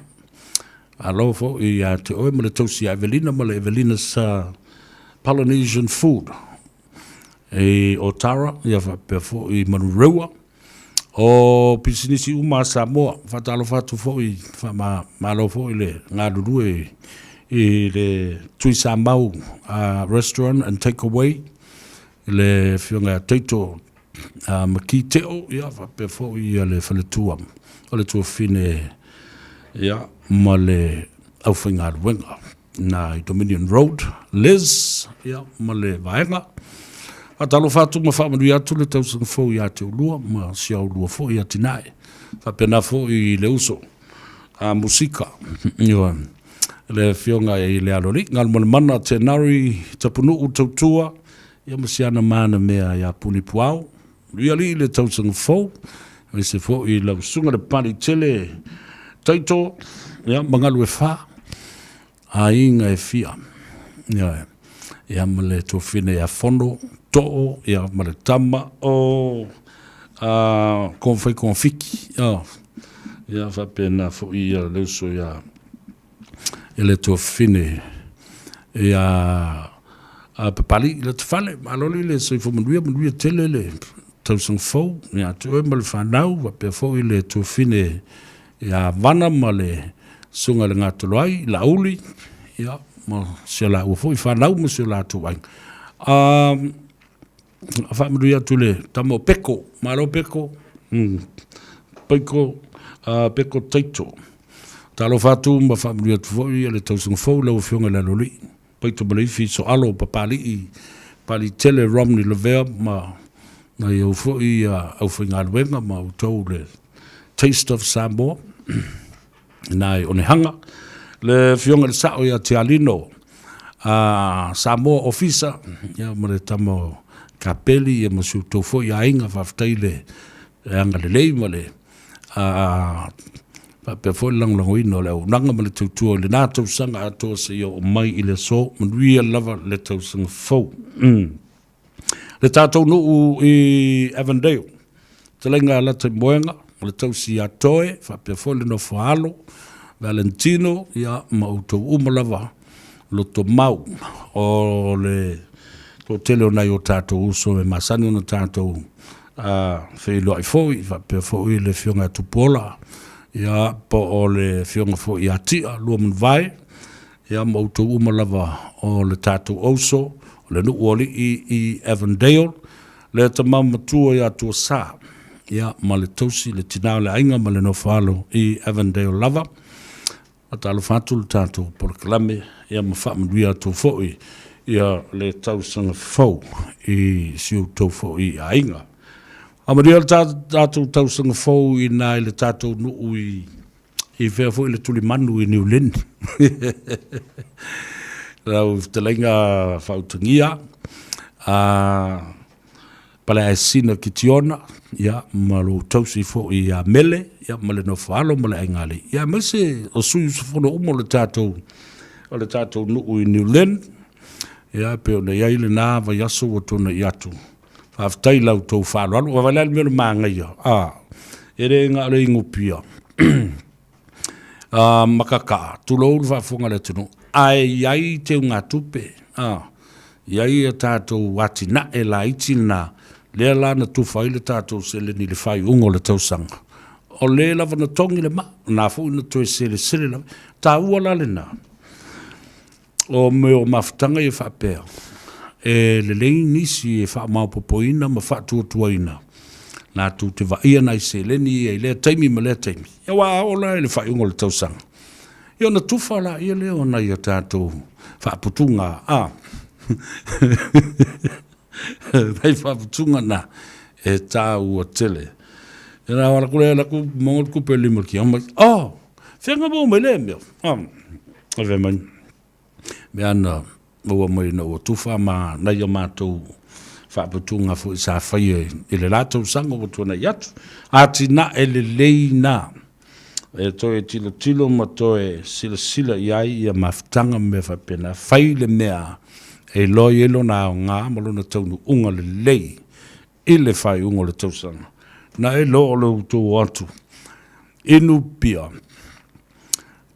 malo foi ia te oe ma le tausi ia Evelina ma le Evelina's Polynesian Food i Otara, ia faapea foi i Manurewa. O pisinisi uma a Samoa, faatalofa atu foi, faamalo foi le galulue i le Tuisamau Restaurant and Takeaway, le Afioga ia Taito Maki Teo, ia faapea foi le faletua o le tuafafine Ia, ma le aufaigaluega na i Dominion Road, Liz, ia, ma le vaega. Faatalofa atu ma faamanuia atu le tausaga fou ia te oulua ma si a oulua foi atinae. Faapena foi i le uso a Musika, ioe, le afioga i le Aloalii, Galumalemana Tenari Tapunuu Tautua, ia ma si ana mana mea ia Puni Puao. Manuia alii le tausaga fou, aemaise foi lau susuga le Pali Tele Taito, ia, ma Galuefa, aiga e fia. Ioe. Ia ma le tuafine ia Fono Too, ia ma le tama o a Kofai Kofiki. Oh. Ia faapena foi ia le uso ia i le tuafine ia a Papali i le tafale. Malo le le soifua manuia, manuia tele le tausaga fou ia te oe ma le fanau, faapea foi le tuafine ia Vana ma le susuga i le Gatoloai, Laauli, ia, ma si o laua foi fanau ma si o latou aiga. Faamanuia atu le tama o Peko, malo Peko, Peko, Peko Taito. Talofa atu ma faamanuia atu foi le tausaga fou i lau Afioga i le Aloalii, Paito Maleifi, Soalo, Papalii, Palitele, Romney Lavea ma nai au foi aufaigaluega ma outou le Taste of Samoa ina i Onehanga. Le Afioga i le Sao ia Tialino, Samoa Ofisa, ia ma le tama o Kapeli, ia ma si outou foi aiga, faafetai le agalelei ma le faapea foi le lagolagoina o le auaunaga ma le tautua i lena tausaga atoa seia oo mai i le aso. Manuia lava le tausaga fou. Le tatou nuu i Avondale, fetalaiga a Lataimoega, o le tausi ia Toe, faapea foi le nofo a alo, Valentino, ia, ma outou uma lava lotomau o le toatele o nai o tatou uso e masani ona tatou feiloai foi, faapea foi le Afioga ia Tupuola, ia, po o le Afioga foi ia Tia Luamanuvai, ia ma outou uma lava o le tatou auso, o le nuu alii i Avondale, le tama matua ia Tuasa, ia ma le tausi, le tina o le aiga ma le nofo alo i Avondale lava. Faatalofa atu le tatou polokalame, ia ma faamanuia atu foi ia le tausaga fou i si outou foi aiga. Faamanuia le tatou tausaga fou i na i le tatou nuu i I fea foi le tulimanu i Niu Leni. Lau fetalaiga faautagia, a Paleaesina Kitiona, ia, ma lou tausi foi ia Mele, ia, ma le nofoalo ma le aigalei. Ia, aemaise o sui usufono uma o le tatou, o le tatou nuu i Niu Leni, ia, e pei ona i ai lena vaiaso ua tuanai atu. Faafetai i la outou faaaloalo. Ua vaai la i le mea o le manaia, a, e le na o le inupia ma kakaa, tulou le faafofoga a le atunuu, ae i ai teugatupe, a, i ai a tatou atinae laiti na, lea la na tufa ai le tatou seleni i le faaiuga o le tausaga. O le lava na togi le maa, na foi na toe selesele lava. Taua la lena. O mea o mafutaga ia faapea, e lelei nisi e faamaopoopoina ma faatuatuaina latou te vaaia nai seleni ia i lea taimi ma lea taimi. Ia aua a oo la i le faaiuga o le tausaga, ia ona tufa laia lea o nai a tatou faaputuga, a, nai faaputuga na e taua tele. Ia na ala ku lea la ku mongo ku pe lima ki mai. Oh, fenga mo mai le mea. Ah. Ave mai. Mea ana maua mai ina ua tufa ma nai a matou faaputuga foi sa faia i le la tausaga ua tuanai atu. Atinae lelei na e toe tilotilo ma toe silasila i ai ia mafutaga ma mea faapena. Fai le mea e iloa i ai lona aoga ma lona taunuuga lelei i le faaiuga o le tausaga. Na e iloa o le outou o atu inu pia.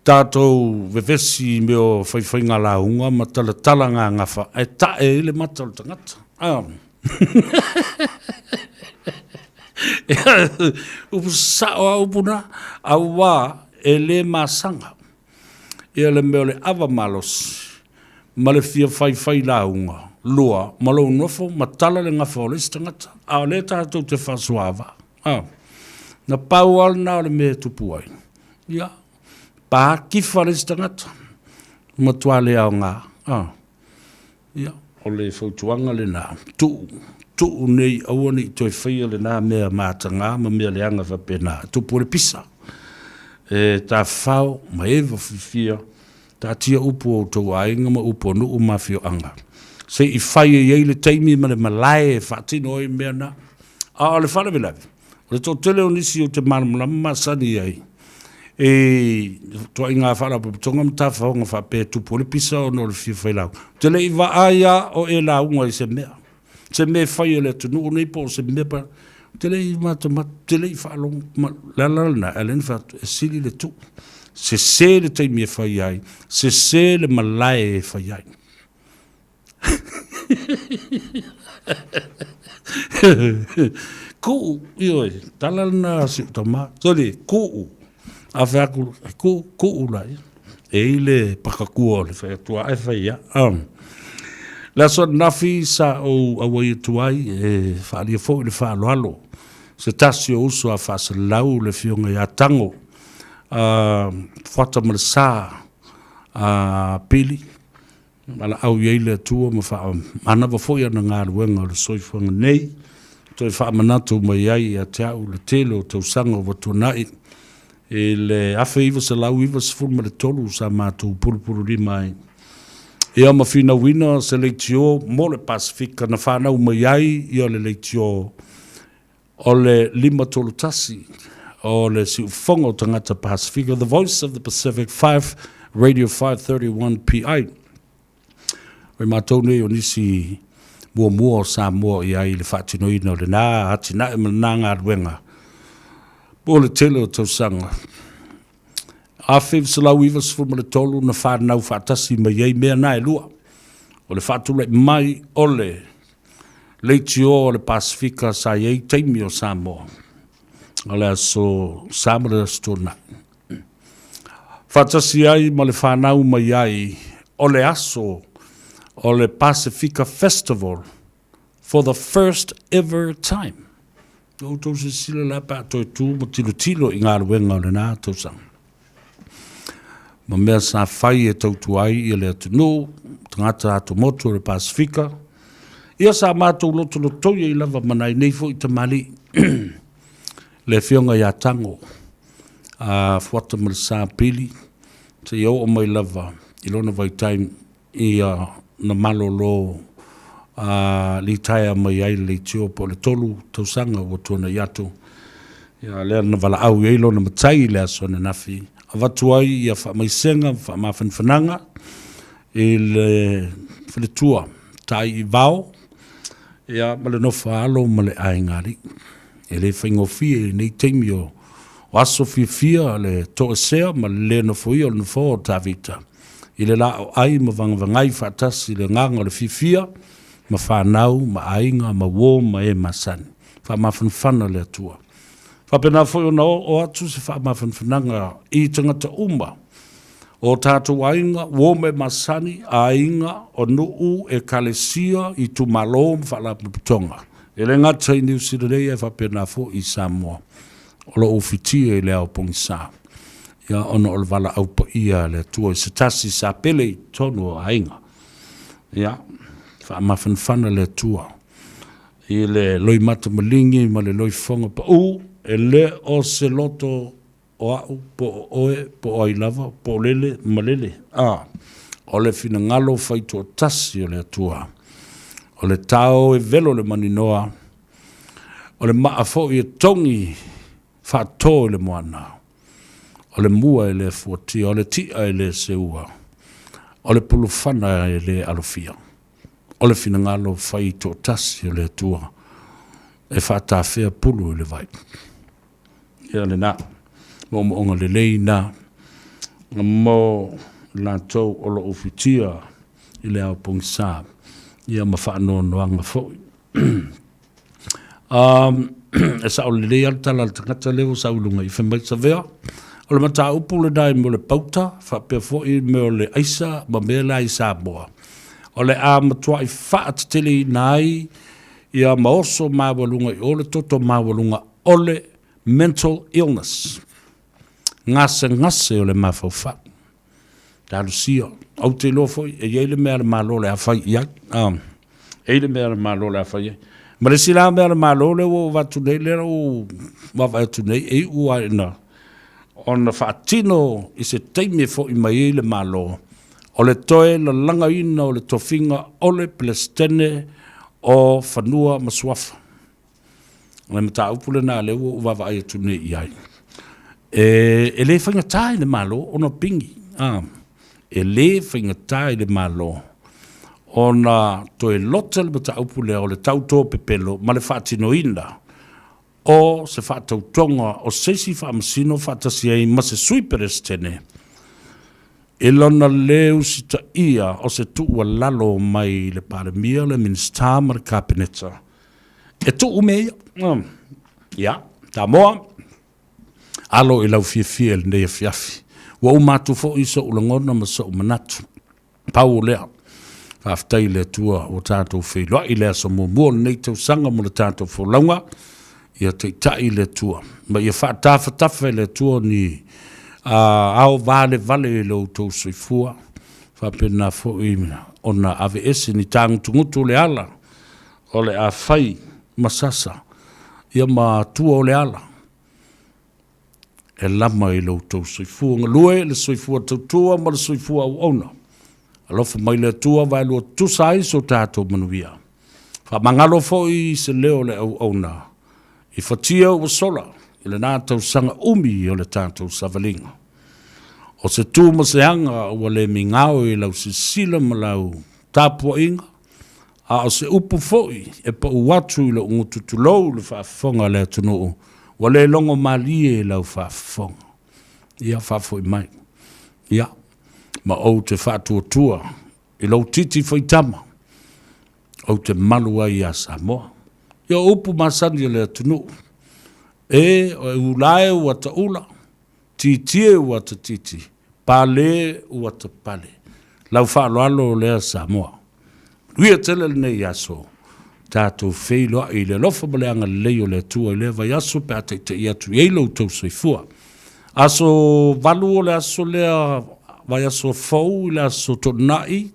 Tatou vevesi i mea o faifaiga lauga ma talatala gagafa ae tae ai le mata o le tagata. A. Upu sao a upu na, auā e le masaga ia le mea o le ava malosi ma le fia faifai lauga lua ma lou nofo ma tala le gafa o le isi tagata, a o lea tatou te faasoava. A. Na pau lava lena o le mea e tupu ai. Ia. Pa kifa le isi tagata, matua le aoga. Ah. Ia, o le fautuaga lena, tuu, tuu nei aua ne i toe faia lena mea mataga ma mea leaga faapena, e tupu ai le pisa. E tafafao ma eva fiafia, taatia upu o outou aiga ma upu o nuu ma afioaga, se i fai e i ai le taimi ma le malae e faatino ai mea na. A o le faalavelave, O le toatele o nisi ou te malamalama masani ai i ituaiga faalapotopotoga ma tafaoga faapea e tupu ai le pisa ona o le fia fai lauga. Ou te le i vaai lava o e lauga i se mea, se mea e fai e le atunuu nei po o se mea pa, ou te le i matamata, ou te le i faalogo. Ma o le ala lena e ala ai ona fai atu, e sili le tuu. Sese le taimi e fai ai, sese le malae e fai ai. Kuu, ioe, tala lena a si ou tama, sole, kuu. A fai atu, e kuu, kuu la ia. E i le pakakua o le fai atu ae fai ia. Le aso ananafi sa ou auai atu ai e faaalia foi le faaaloalo se tasi o uso a faasalalau le afioga ia Tago Fuata ma le Sa a Pili Valaau i ai le Atua ma faamanava foi ana galuega o le soifuaga nei, toe faamanatu mai ai ia te au le tele o tausaga ua tuanai i le 1993 sa matou pulupululima ai ia ma finauina se leitio mo le Pasefika na fanau mai ai ia le leitio o le 531 o le Siufofoga o Tagata Pasefika, The Voice of the Pacific 5, Radio 531 PI. O i matou nei o nisi muamua o Samoa i ai i le faatinoina o lena atinae ma lena galuega mo le tele o tausaga. 1993 na fanau faatasi mai ai mea na e lua, o le faatulai mai o le leitio o le Pasefika sa i ai taimi o Samoa, o le aso Sa ma le aso Tuanai. Faatasi ai ma le fanau mai ai o le aso o le Pasefika Festival for the first ever time. Ua outou silasila la pe a toe tu ma tilotilo i galuega o lena tausaga. Ma mea sa fai e tautua ai ia le atunuu, tagata atomotu o le Pasefika. Ia sa matou lotolotoi ai lava ma nai nei foi tamalii. Le afioga ia Tago, a Fuata ma le Sa Pili, seia oo mai lava i lona vaitaimi ia na malolo a litaea mai ai le leitio po o le tolu tausaga ua tuanai atu. Ia lea na valaau i ai lona matai i le aso ananafi, avatu ai ia faamaisega ma faamafanafanaga i le faletua Taiivao ia ma le nofo a alo ma le aiga alii. E le faigofie i lenei taimi o aso fiafia le toesea ma le le nofoia o le nofoa o Tavita. I le la o ai ma vagavagai faatasi le agaga o le fiafia ma fanau ma aiga ma uo ma e masani. Faamafanafana le Atua. Faapena foi ona oo atu se faamafanafanaga i tagata uma o tatou aiga, uo ma e masani, aiga, o nuu, ekalesia, itumalo ma faalapotopotoga. E le gata i Niu Sila nei ae faapena foi i Samoa. O lo o ufitia i le ao pogisa. Ia, ona o le valaau paia a le Atua i se tasi sa pele i totonu o aiga. Ia, faamafanafana le Atua i le loimata maligi ma le loifofoga pau, e le o se loto o au, po o oe, po o ai lava, po o lele ma lele. A, o le finagalo faitoatasi o le Atua. O le tao e velo le maninoa, o le maa foi e togi faato i le moana, o le mua e le fuatia, o le ti'a e le seua, o le pulufana e le alofia, o le finagalo fai toatasi o le Atua e faatafea pulu i le vai. Ia lena, moomooga lelei na mo latou o lo o ufitia i le ao pogisa, ia ma faanoanoaga foi. E sao lelei lava le tala a le tagata lea ua sau i luga i fai mai, Savea, o le mataupu lena i mea o le pauta faapea foi i mea o le aisa ma mea la i Samoa, o le a matuai faateteleina ai ia ma oso maualuga i o le toto maualuga o le mental illness. gasegase o le mafaufau. Talosia, ou te iloa foi e i ai le mea a le Malo o le a fai i ai. E i ai le mea a le Malo o le a fai i ai. Ma le isi la mea a le Malo lea ua ou avatu nei, lea ua ou vaavaai atu nei, e iu lava ina ona faatino i se taimi e foi mai ai le Malo, o le toe lalagaina o le tofiga o le Peresetene o Fanua ma Suafa. O le mataupu lena lea ua ou vaavaai atu nei i ai. E, e le faigata i le Malo ona pigi, a, e le faigata i le Malo ona toe lote le mataupu lea o le tauto pepelo ma le faatinoina o se faatautoga o se isi faamasino faatasi ai ma se Sui Peresetene i lona lē usitaia o se tuualalo mai le Palemia, le Minisita ma le Kapeneta e tuu mea ia. Ia, Samoa, alo i lau fiafia i lenei afiafi. Ua uma atu foi so'u lagona ma so'u manatu. Pau o lea, faafetai i le Atua ua tatou feiloai i le aso muamua o lenei tausaga mo le tatou folauga. Ia taitai le Atua ma ia faatafatafa e le Atua ni ao valevale i lo outou soifua, faapena foi ona aveese ni tagutugutu o le ala o le a fai ma sasa ia ma tua o le ala e lama i lo outou soifua galue, le soifua tautua ma le soifua auauna. Alofa mai le Atua vaelua tutusa ai so tatou manuia. Faamagalo foi se leo o le auauna i fatia ua sola i lena tausaga umi o le tatou savaliga. O se tu ma se aga ua le migao i lau silasila ma lau tapuaiga, A o se upu foi e pau atu i lou gutu tulou le faafofoga a le atunuu, ua le logo malie i lau faafofoga. Ia faafoi mai. Ia, ma ou te faatuatua i lou titi faitama, ou te malu ai iā Samoa. Ia o upu masani a le atunuu, e, o e ula e ua taula, Tietie ua ta titi, pale ua ta pale. Lau faaaloalo lea Samoa. Manuia tele lenei aso. Tatou feiloai i le alofa ma le agalelei o le Atua i lea vaiaso pe a taitai atu i ai lo outou soifua. Aso 8 o le aso lea, vaiaso fou i le aso Toonai,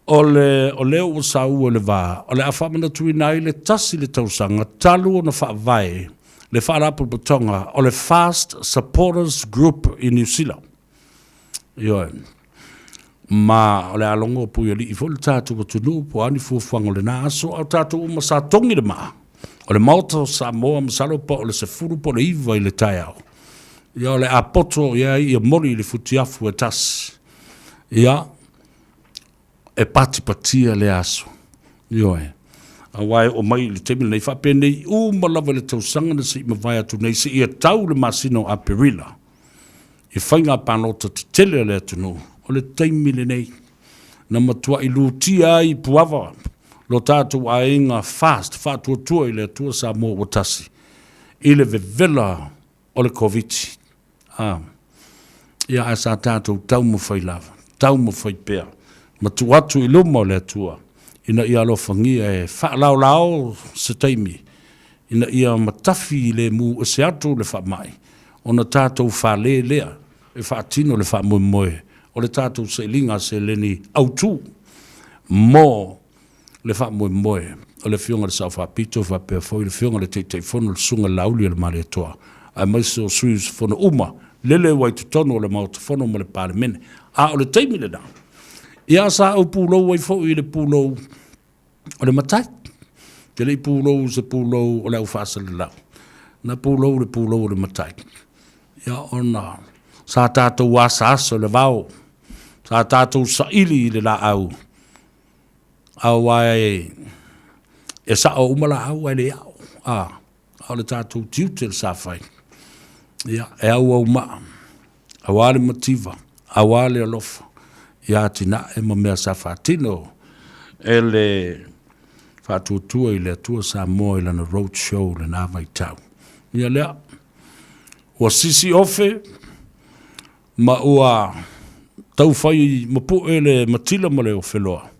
O le o lea ua saua i le va, o le a faamanatuina ai le tasi le tausaga talu ona faavae le Faalapotopotoga o le Fast Supporters Group i Niu Sila. Ioe. Ma o le a logo puialii foi le tatou atunuu po o a ni fuafuaga o lena aso, a o tatou uma sa togi le maa o le Maota o Samoa masalo po o le 10 po o le 9 i le taeao. Ia o le a poto i ai ia moli i le futiafu e tasi. Ia, e patipatia lea aso. Ioe. Aua e oo mai i le taimi lenei, faapenei uma lava i le tausaga na se i mavae atu nei seia tau le masina o Aperila i faiga palota tetele a le atunuu, o le taimi lenei na matuai lutia ai i Puava lo tatou aiga FAST, Faatuatua i le Atua Samoa ua Tasi, i le vevela o le Koviti. A, ia ae sa tatou taumafai lava, taumafai pea, ma tuu atu i luma o le Atua, ina ia alofagia e faalaolao se taimi, ina ia matafi lemu ese atu le faamai, ona tatou fale lea e faatino le faamoemoe o le tatou sailiga seleni autu mo le faamoemoe o le Afioga i le Sao Faapito faapea foi le Afioga i le Taitaifono le Susuga i le Laauli o le Malietoa aemaise o sui usufono uma lele ua i totonu o le Maota Fono ma le Palemene. A o le taimi lena, ia sa ou pulou ai foi i le pulou o le matai. Te le i pulou i se pulou o le au faasalalau. Na pulou i le pulou o le matai. Ia ona sa tatou asaasa i le vao, sa tatou saili i le laau Aua e sao uma laau ae le ao. A, a o le tatou tiute le sa fai. Ia, e auau maa, aua le mativa, aua le alofa, ia atinae ma mea sa faatino e le Faatuatua i le Atua Samoa i lana road show i lena vaitau. Ia lea, ua sisi ofe ma ua taufai mapu'e le matila ma le ofeloa,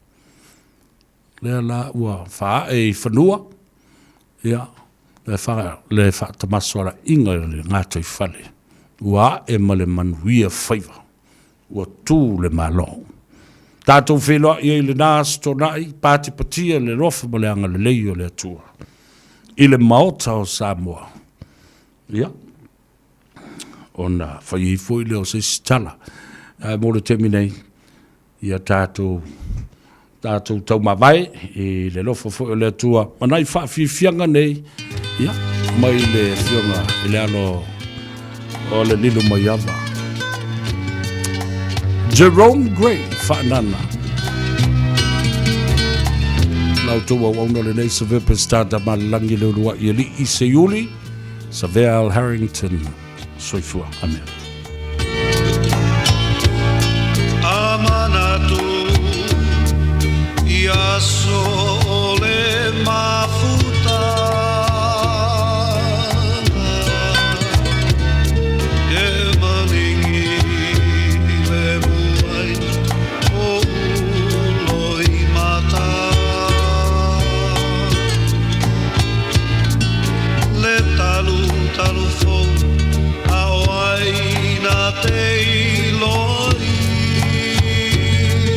lea la ua faa'e i fanua, ia, le faatamasoalaiga i le gataifale. Ua ae ma le manuia faiva. Ua tu le Malo. Tatou feiloai ai i lena Aso Toonai, patipatia le alofa ma le agalelei o le Atua i le Maota o Samoa. Ia, ona fai ai foi lea o se isi tala. Ae mo le taimi nei, ia tatou tatou taumavae i le alofa foi o le Atua ma nai faafiafiaga nei, ia, mai le afioga i le alo o le Lilo Maiava. Jerome Gray Faanana. La outou auauna lenei Savea Pesitata Malelagi le uluai alii Seiuli Savea Al Harrington. Soifua. Amen. Amanatu i aso o le mafutaga E malingi le muai o Uloimata Le talu talu fou a o ai na te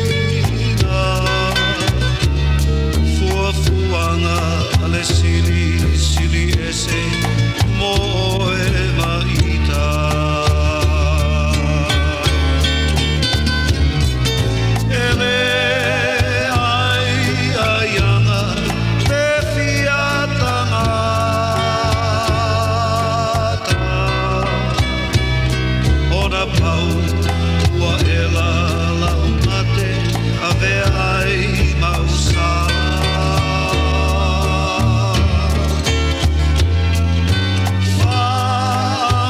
iloaina Fuafuaga a le Sili sili ese mo oe ma ita E leai aiaga Te fia tangata Ona pau ua e lalau mate Avea ai mau sala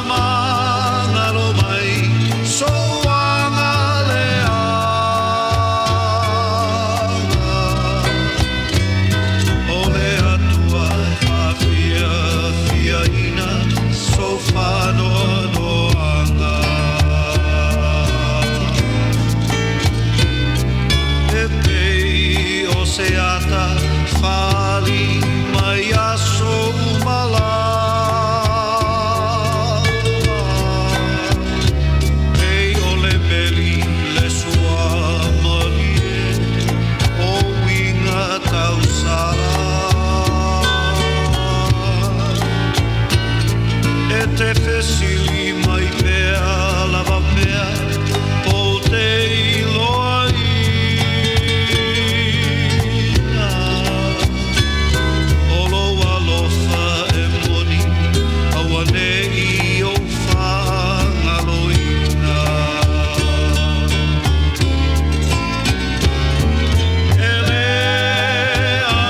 Faamagalo mai sou aga leaga. O le Atua e faafiafiaina sou faanoanoaga. E pei o se ata faaali mai aso uma lava. Pei o le meli le suamalie o uiga tausala. E te fesili.